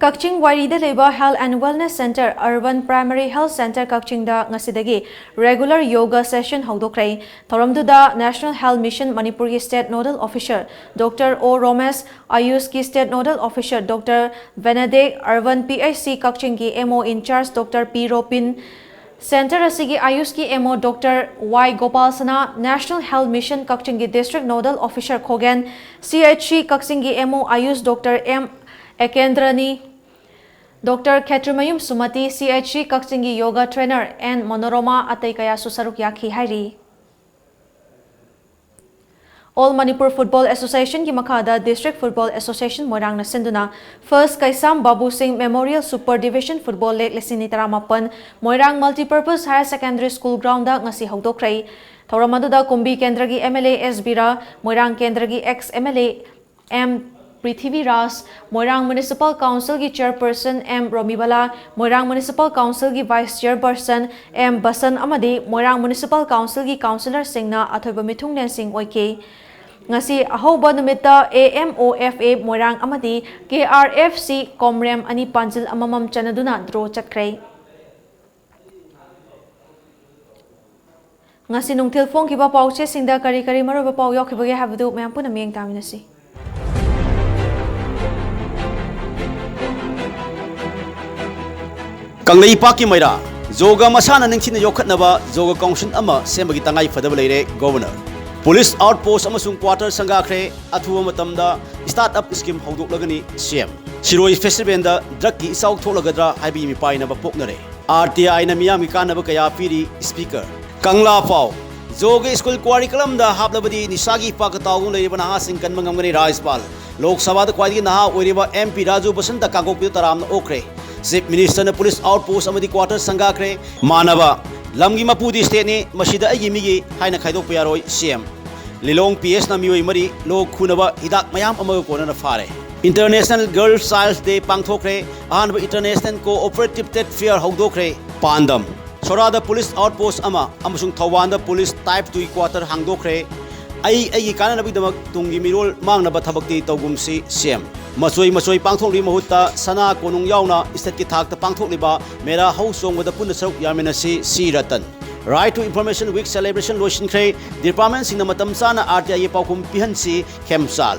ꯀꯛꯆꯤꯡ ꯋꯥꯏꯔꯤꯗ ꯂꯩꯕ Health and Wellness Center, Urban Primary Health Center ꯀꯛꯆꯤꯡꯗ ꯉꯁꯤꯗꯒꯤ regular yoga session ꯍꯧꯗꯣꯛꯈ꯭ꯔꯦ꯫ ꯊꯧꯔꯝꯗꯨꯗ National Health Mission ꯃꯅꯤꯄꯨꯔꯒꯤ State Nodal Officer Doctor O ꯔꯣꯃꯦꯁ, ꯑꯌꯨꯁꯀꯤ State Nodal Officer Doctor ꯕꯦꯅꯦꯗꯤꯛ, Urban P H C ꯀꯛꯆꯤꯡꯒꯤ M O in charge Doctor P ꯔꯣꯄꯤꯟ, Center ꯑꯁꯤꯒꯤ ꯑꯌꯨꯁꯀꯤ M O Doctor Y Gopal ꯁꯅꯥ, National Health Mission ꯀꯛꯆꯤꯡꯒꯤ District Nodal Officer ꯈꯣꯒꯦꯟ, C H C ꯀꯛꯆꯤꯡꯒꯤ M O ꯑꯌꯨꯁ Doctor M ꯑꯦꯀꯦꯟꯗ꯭ꯔꯅꯤ, Doctor ꯈꯦꯇ꯭ꯔꯤꯃꯌꯨꯝ ꯁꯨꯃꯇꯤ, C H C ꯀꯛꯆꯤꯡꯒꯤ yoga trainer N ꯃꯣꯅꯣꯔꯣꯃꯥ ꯑꯇꯩ ꯀꯌꯥꯁꯨ ꯁꯔꯨꯛ ꯌꯥꯈꯤ ꯍꯥꯏꯔꯤ꯫ All Manipur Football Association ꯒꯤ ꯃꯈꯥꯗ District Football Association ꯃꯣꯏꯔꯥꯡꯅ ꯁꯤꯟꯗꯨꯅ First ꯀꯩꯁꯥꯝ ꯕꯥꯕꯨ ꯁꯤꯡ Memorial Super Division Football League ꯂꯤꯁꯤꯡ ꯑꯅꯤ ꯇꯔꯥꯃꯥꯄꯟ ꯃꯣꯏꯔꯥꯡ Multipurpose Higher Secondary School Ground ꯗ ꯉꯁꯤ ꯍꯧꯗꯣꯛꯈ꯭ꯔꯦ꯫ ꯊꯧꯔꯝ ꯑꯗꯨꯗ ꯀꯨꯝꯕꯤ ꯀꯦꯟꯗ꯭ꯔꯒꯤ M L A S ꯕꯤꯔꯥ, ꯃꯣꯏꯔꯥꯡ ꯀꯦꯟꯗ꯭ꯔꯒꯤ ex M L A M Prithviraj, Moirang Municipal Council ꯒꯤ Chairperson M ꯔꯣꯃꯤꯕꯂꯥ, ꯃꯣꯏꯔꯥꯡ Municipal Council ꯒꯤ Vice Chairperson M ꯕꯁꯟ ꯑꯃꯗꯤ ꯃꯣꯏꯔꯥꯡ Municipal Council ꯒꯤ Councillor ꯁꯤꯡꯅ ꯑꯊꯣꯏꯕ ꯃꯤꯊꯨꯡꯂꯦꯟꯁꯤꯡ ꯑꯣꯏꯈꯤ꯫ ꯉꯁꯤ ꯑꯍꯧꯕ ꯅꯨꯃꯤꯠꯇ A M O F A ꯃꯣꯏꯔꯥꯡ ꯑꯃꯗꯤ K R F C ꯀꯣꯝꯔꯦꯝ ꯑꯅꯤ ꯄꯥꯟꯖꯤꯜ ꯑꯃꯃꯝ ꯆꯟꯅꯗꯨꯅ draw ꯆꯠꯈ꯭ꯔꯦ꯫ ꯉꯁꯤ ꯅꯨꯡꯊꯤꯜ ꯐꯣꯡꯈꯤꯕ ꯄꯥꯎꯆꯦꯁꯤꯡꯗ ꯀꯔꯤ ꯀꯔꯤ ꯃꯔꯨꯑꯣꯏꯕ ꯄꯥꯎ ꯌꯥꯎꯈꯤꯕꯒꯦ ꯍꯥꯏꯕꯗꯨ ꯃꯌꯥꯝ ꯄꯨꯟꯅ ꯃꯤꯠꯌꯦꯡ ꯇꯥꯃꯤꯟꯅꯁꯤ꯫ ꯀꯪꯂꯩꯄꯥꯛꯀꯤ ꯃꯩꯔꯥ, ꯖꯣꯒ ꯃꯁꯥꯟꯅ ꯅꯤꯡꯊꯤꯅ ꯌꯣꯛꯈꯠꯅꯕ ꯖꯣꯒ ꯀꯥꯎꯟꯁꯤꯜ ꯑꯃ ꯁꯦꯝꯕꯒꯤ ꯇꯉꯥꯏ ꯐꯗꯕ ꯂꯩꯔꯦ, ꯒꯣꯚꯔꯅꯔ꯫ ꯄꯨꯂꯤꯁ ꯑꯥꯎꯠꯄꯣꯁ꯭ꯠ ꯑꯃꯁꯨꯡ ꯀ꯭ꯋꯥꯇꯔ ꯁꯪꯒꯥꯈ꯭ꯔꯦ, ꯑꯊꯨꯕ ꯃꯇꯝꯗ ꯁ꯭ꯇꯥꯔꯠ ꯑꯞ ꯁ꯭ꯀꯤꯝ ꯍꯧꯗꯣꯛꯂꯒꯅꯤ, ꯁꯤ ꯑꯦꯝ꯫ ꯁꯤꯔꯣꯏ ꯐꯦꯁꯇꯤꯚꯦꯜꯗ ꯗ꯭ꯔꯒꯀꯤ ꯏꯆꯥꯎ ꯊꯣꯛꯂꯒꯗ꯭ꯔꯥ ꯍꯥꯏꯕꯒꯤ ꯃꯤꯄꯥꯏꯅꯕ ꯄꯣꯛꯅꯔꯦ꯫ ꯑꯥꯔ ꯇꯤ ꯑꯥꯏꯅ ꯃꯤꯌꯥꯝꯒꯤ ꯀꯥꯟꯅꯕ ꯀꯌꯥ ꯄꯤꯔꯤ, ꯁ꯭ꯄꯤꯀꯔ꯫ ꯀꯪꯂꯥ ꯄꯥꯎ, ꯖꯣꯒ ꯁ꯭ꯀꯨꯜ ꯀ꯭ꯋꯥꯔꯤꯀꯂꯝꯗ ꯍꯥꯞꯂꯕꯗꯤ ꯅꯤꯁꯥꯒꯤ ꯏꯄꯥꯛꯇ ꯇꯥꯎꯗꯨꯅ ꯂꯩꯔꯤꯕ ꯅꯍꯥꯁꯤꯡ ꯀꯟꯕ ꯉꯝꯒꯅꯤ, ꯔꯥꯖ꯭ꯌꯄꯥꯜ꯫ ꯂꯣꯛ ꯁꯚꯥꯗ ꯈ꯭ꯋꯥꯏꯗꯒꯤ ꯅꯍꯥ ꯑꯣꯏꯔꯤꯕ M P ꯔꯥꯖꯨ ꯕꯁꯟꯇ ꯀꯥꯡꯄꯣꯛꯄꯤꯗ ꯇꯔꯥꯝꯅ ꯑꯣꯛꯈ꯭ꯔꯦ꯫ ꯆꯤꯐ ꯃꯤꯅꯤꯁꯇꯔꯅ ꯄꯨꯂꯤꯁ ꯑꯥꯎꯠꯄꯣꯁ꯭ꯠ ꯑꯃꯗꯤ ꯀ꯭ꯋꯥꯇꯔ ꯁꯪꯒꯥꯈ꯭ꯔꯦ꯫ ꯃꯥꯟꯅꯕ, ꯂꯝꯒꯤ ꯃꯄꯨꯗꯤ ꯁ꯭ꯇꯦꯠꯅꯤ, ꯃꯁꯤꯗ ꯑꯩꯒꯤ ꯃꯤꯒꯤ ꯍꯥꯏꯅ ꯈꯥꯏꯗꯣꯛꯄ ꯌꯥꯔꯣꯏ, ꯁꯤ ꯑꯦꯝ꯫ ꯂꯤꯂꯣꯡ ꯄꯤ ꯑꯦꯁꯅ ꯃꯤꯑꯣꯏ ꯃꯔꯤ ꯂꯣꯛ ꯈꯨꯅꯕ ꯍꯤꯗꯥꯛ ꯃꯌꯥꯝ ꯑꯃꯒ ꯀꯣꯟꯅꯅ ꯐꯥꯔꯦ꯫ International Girls Child Day ꯄꯥꯡꯊꯣꯛꯈ꯭ꯔꯦ꯫ ꯑꯍꯥꯟꯕ International Cooperative Trade Fair ꯍꯧꯗꯣꯛꯈ꯭ꯔꯦ꯫ ꯄꯥꯟꯗꯝ, ꯁꯣꯔꯥꯗ ꯄꯨꯂꯤꯁ ꯑꯥꯎꯠꯄꯣꯁ꯭ꯠ ꯑꯃ ꯑꯃꯁꯨꯡ ꯊꯧꯕꯥꯜꯗ ꯄꯨꯂꯤꯁ ꯇꯥꯏꯞ ꯇꯨꯒꯤ ꯀ꯭ꯋꯥꯇꯔ ꯍꯥꯡꯗꯣꯛꯈ꯭ꯔꯦ꯫ ꯑꯩ ꯑꯩꯒꯤ ꯀꯥꯟꯅꯅꯕꯒꯤꯗꯃꯛ ꯇꯨꯡꯒꯤ ꯃꯤꯔꯣꯜ ꯃꯥꯡꯅꯕ ꯊꯕꯛꯇꯤ ꯇꯧꯒꯨꯝꯁꯤ, ꯁꯤ ꯑꯦꯝ꯫ ꯃꯆꯣꯏ ꯃꯆꯣꯏ ꯄꯥꯡꯊꯣꯛꯂꯤꯕꯒꯤ ꯃꯍꯨꯠꯇ ꯁꯅꯥ ꯀꯣꯅꯨꯡ ꯌꯥꯎꯅ ꯁ꯭ꯇꯦꯠꯀꯤ ꯊꯥꯛꯇ ꯄꯥꯡꯊꯣꯛꯂꯤꯕ ꯃꯦꯔꯥ ꯍꯧ ꯆꯣꯡꯕꯗ ꯄꯨꯟꯅ ꯁꯔꯨꯛ ꯌꯥꯃꯤꯟꯅꯁꯤ, ꯁꯤ Ratan. Right to Information Week celebration ꯂꯣꯏꯁꯤꯟꯈ꯭ꯔꯦ꯫ ꯗꯤꯄꯥꯔꯠꯃꯦꯟꯠꯁꯤꯡꯅ ꯃꯇꯝ ꯆꯥꯅ ꯑꯥꯔ ꯇꯤ ꯑꯥꯏꯒꯤ ꯄꯥꯎꯈꯨꯝ ꯄꯤꯍꯟꯁꯤ, ꯈꯦꯝꯆꯥꯜ꯫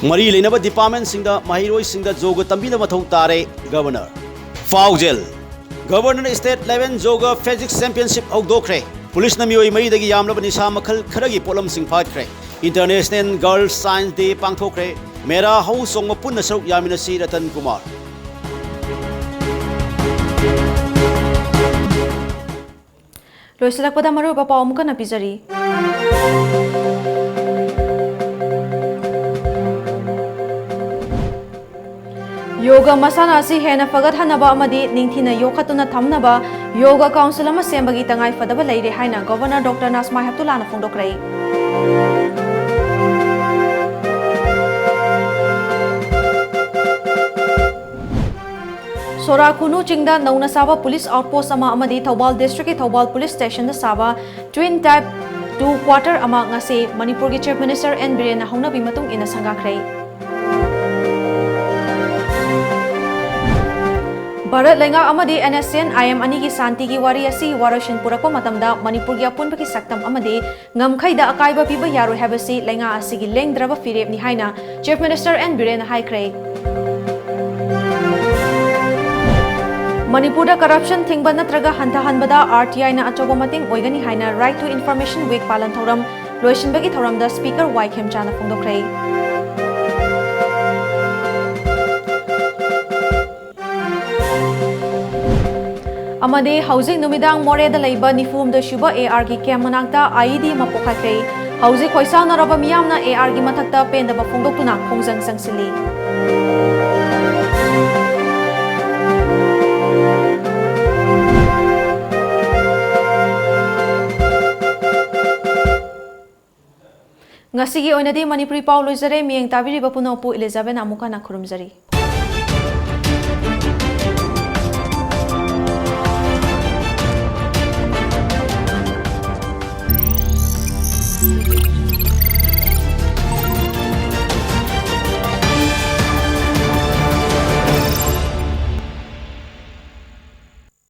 ꯃꯔꯤ ꯂꯩꯅꯕ ꯗꯤꯄꯥꯔꯠꯃꯦꯟꯠꯁꯤꯡꯗ ꯃꯍꯩꯔꯣꯏꯁꯤꯡꯗ ꯖꯣꯒ ꯇꯝꯕꯤꯅꯕ ꯃꯊꯧ ꯇꯥꯔꯦ, ꯒꯕꯔꯅꯔ꯫ ꯄꯥꯎꯖꯦꯜ, ꯒꯕꯔꯅꯔꯅ ꯁ꯭ꯇꯦꯠ ꯂꯦꯚꯦꯜ ꯖꯣꯒ ꯐꯤꯖꯤꯛꯁ ꯆꯦꯝꯄꯤꯌꯟꯁꯤꯞ ꯍꯧꯗꯣꯛꯈ꯭ꯔꯦ꯫ ꯄꯨꯂꯤꯁꯅ ꯃꯤꯑꯣꯏ ꯃꯔꯤꯗꯒꯤ ꯌꯥꯝꯂꯕ ꯅꯤꯁꯥ ꯃꯈꯜ ꯈꯔꯒꯤ ꯄꯣꯠꯂꯝꯁꯤꯡ ꯐꯥꯈ꯭ꯔꯦ꯫ International Girls Child Day ꯄꯥꯡꯊꯣꯛꯈ꯭ꯔꯦ꯫ ꯃꯦꯔꯥ ꯍꯧ ꯆꯣꯡꯕ ꯄꯨꯟꯅ ꯁꯔꯨꯛ ꯌꯥꯃꯤꯟꯅꯁꯤ, ꯔꯇꯟ ꯀꯨꯃꯥꯔ꯫ ꯂꯣꯏꯁꯤꯜꯂꯛꯄꯗ ꯃꯔꯨꯑꯣꯏꯕ ꯄꯥꯎ ꯑꯃꯨꯛ ꯍꯟꯅ ꯄꯤꯖꯔꯤ꯫ ꯌꯣꯒꯥ ꯃꯁꯥꯟꯅ ꯑꯁꯤ ꯍꯦꯟꯅ ꯐꯒꯠꯍꯟꯅꯕ ꯑꯃꯗꯤ ꯅꯤꯡꯊꯤꯅ ꯌꯣꯛꯈꯠꯇꯨꯅ ꯊꯝꯅꯕ ꯌꯣꯒꯥ ꯀꯥꯎꯟꯁꯤꯜ ꯑꯃ ꯁꯦꯝꯕꯒꯤ ꯇꯉꯥꯏ ꯐꯗꯕ ꯂꯩꯔꯦ ꯍꯥꯏꯅ ꯒꯣꯚꯔꯅꯔ ꯗꯣꯛꯇꯔ ꯅꯥꯖꯃꯥ ꯍꯦꯞꯇꯨꯂꯥꯅ ꯐꯣꯡꯗꯣꯛꯈ꯭ꯔꯦ꯫ ꯁꯣꯔꯥ ꯈꯨꯅꯨ ꯆꯤꯡꯗ ꯅꯧꯅ ꯁꯥꯕ ꯄꯨꯂꯤꯁ ꯑꯥꯎꯠꯄꯣꯁ ꯑꯃ ꯑꯃꯗꯤ ꯊꯧꯕꯥꯜ ꯗꯤꯁꯇ꯭ꯔꯤꯛꯀꯤ ꯊꯧꯕꯥꯜ ꯄꯨꯂꯤꯁ ꯁ꯭ꯇꯦꯁꯟꯗ ꯁꯥꯕ twin type two quarter ꯑꯃ ꯉꯁꯤ ꯃꯅꯤꯄꯨꯔꯒꯤ ꯆꯤꯐ ꯃꯤꯅꯤꯁꯇꯔ ꯑꯦꯟ ꯕꯤꯔꯦꯟꯅ ꯍꯧꯅꯕꯤ ꯃꯇꯨꯡ ꯏꯟꯅ ꯁꯪꯒꯥꯈ꯭ꯔꯦ꯫ ꯚꯥꯔꯠ ꯂꯩꯉꯥꯛ ꯑꯃꯗꯤ NSCN-IM ꯑꯅꯤꯒꯤ ꯁꯥꯟꯇꯤꯒꯤ ꯋꯥꯔꯤ ꯑꯁꯤ ꯋꯥꯔꯣꯏꯁꯤꯟ ꯄꯨꯔꯛꯄ ꯃꯇꯝꯗ ꯃꯅꯤꯄꯨꯔꯒꯤ ꯑꯄꯨꯟꯕꯒꯤ ꯁꯛꯇꯝ ꯑꯃꯗꯤ ꯉꯝꯈꯩꯗ ꯑꯀꯥꯏꯕ ꯄꯤꯕ ꯌꯥꯔꯣꯏ ꯍꯥꯏꯕꯁꯤ ꯂꯩꯉꯥꯛ ꯑꯁꯤꯒꯤ ꯂꯦꯡꯗ꯭ꯔꯕ ꯐꯤꯔꯦꯞꯅꯤ ꯍꯥꯏꯅ ꯆꯤꯐ ꯃꯤꯅꯤꯁꯇꯔ ꯑꯦꯟ ꯕꯤꯔꯦꯟꯅ ꯍꯥꯏꯈ꯭ꯔꯦ꯫ ꯃꯅꯤꯄꯨꯔꯗ ꯀꯔꯞꯁꯟ ꯊꯤꯡꯕ ꯅꯠꯇ꯭ꯔꯒ ꯍꯟꯊꯍꯟꯕꯗ RTI-ꯅ ꯑꯆꯧꯕ ꯃꯇꯦꯡ ꯑꯣꯏꯒꯅꯤ ꯍꯥꯏꯅ Right to Information Week ꯄꯥꯂꯟ ꯊꯧꯔꯝ ꯂꯣꯏꯁꯤꯟꯕꯒꯤ ꯊꯧꯔꯝꯗ ꯁ꯭ꯄꯤꯀꯔ ꯋꯥꯏ ꯈꯦꯝꯆꯥꯅ ꯐꯣꯡꯗꯣꯛꯈ꯭ꯔꯦ꯫ ꯑꯃꯗꯤ ꯍꯧꯖꯤꯛ ꯅꯨꯃꯤꯗꯥꯡ ꯃꯣꯔꯦꯗ ꯂꯩꯕ ꯅꯤꯐꯨꯍꯨꯝꯗꯣꯏ ꯁꯨꯕ AR-ꯒꯤ ꯀꯦꯝ ꯃꯅꯥꯛꯇ IED ꯑꯃ ꯄꯣꯈꯥꯏꯈ꯭ꯔꯦ꯫ ꯍꯧꯖꯤꯛ ꯈꯣꯏꯁꯥꯎꯅꯔꯕ ꯃꯤꯌꯥꯝꯅ AR-ꯒꯤ ꯃꯊꯛꯇ ꯄꯦꯟꯗꯕ ꯐꯣꯡꯗꯣꯛꯇꯨꯅ ꯈꯣꯡꯖꯪ ꯆꯪꯁꯤꯜꯂꯤ꯫ ꯉꯁꯤꯒꯤ ꯑꯣꯏꯅꯗꯤ ꯃꯅꯤꯄꯨꯔꯤ ꯄꯥꯎ ꯂꯣꯏꯖꯔꯦ꯫ ꯃꯤꯠꯌꯦꯡ ꯇꯥꯕꯤꯔꯤꯕ ꯄꯨꯝꯅꯃꯛꯄꯨ ꯏꯂꯤꯖꯥꯕꯦꯠꯅ ꯑꯃꯨꯛ ꯍꯟꯅ ꯈꯨꯔꯨꯝꯖꯔꯤ꯫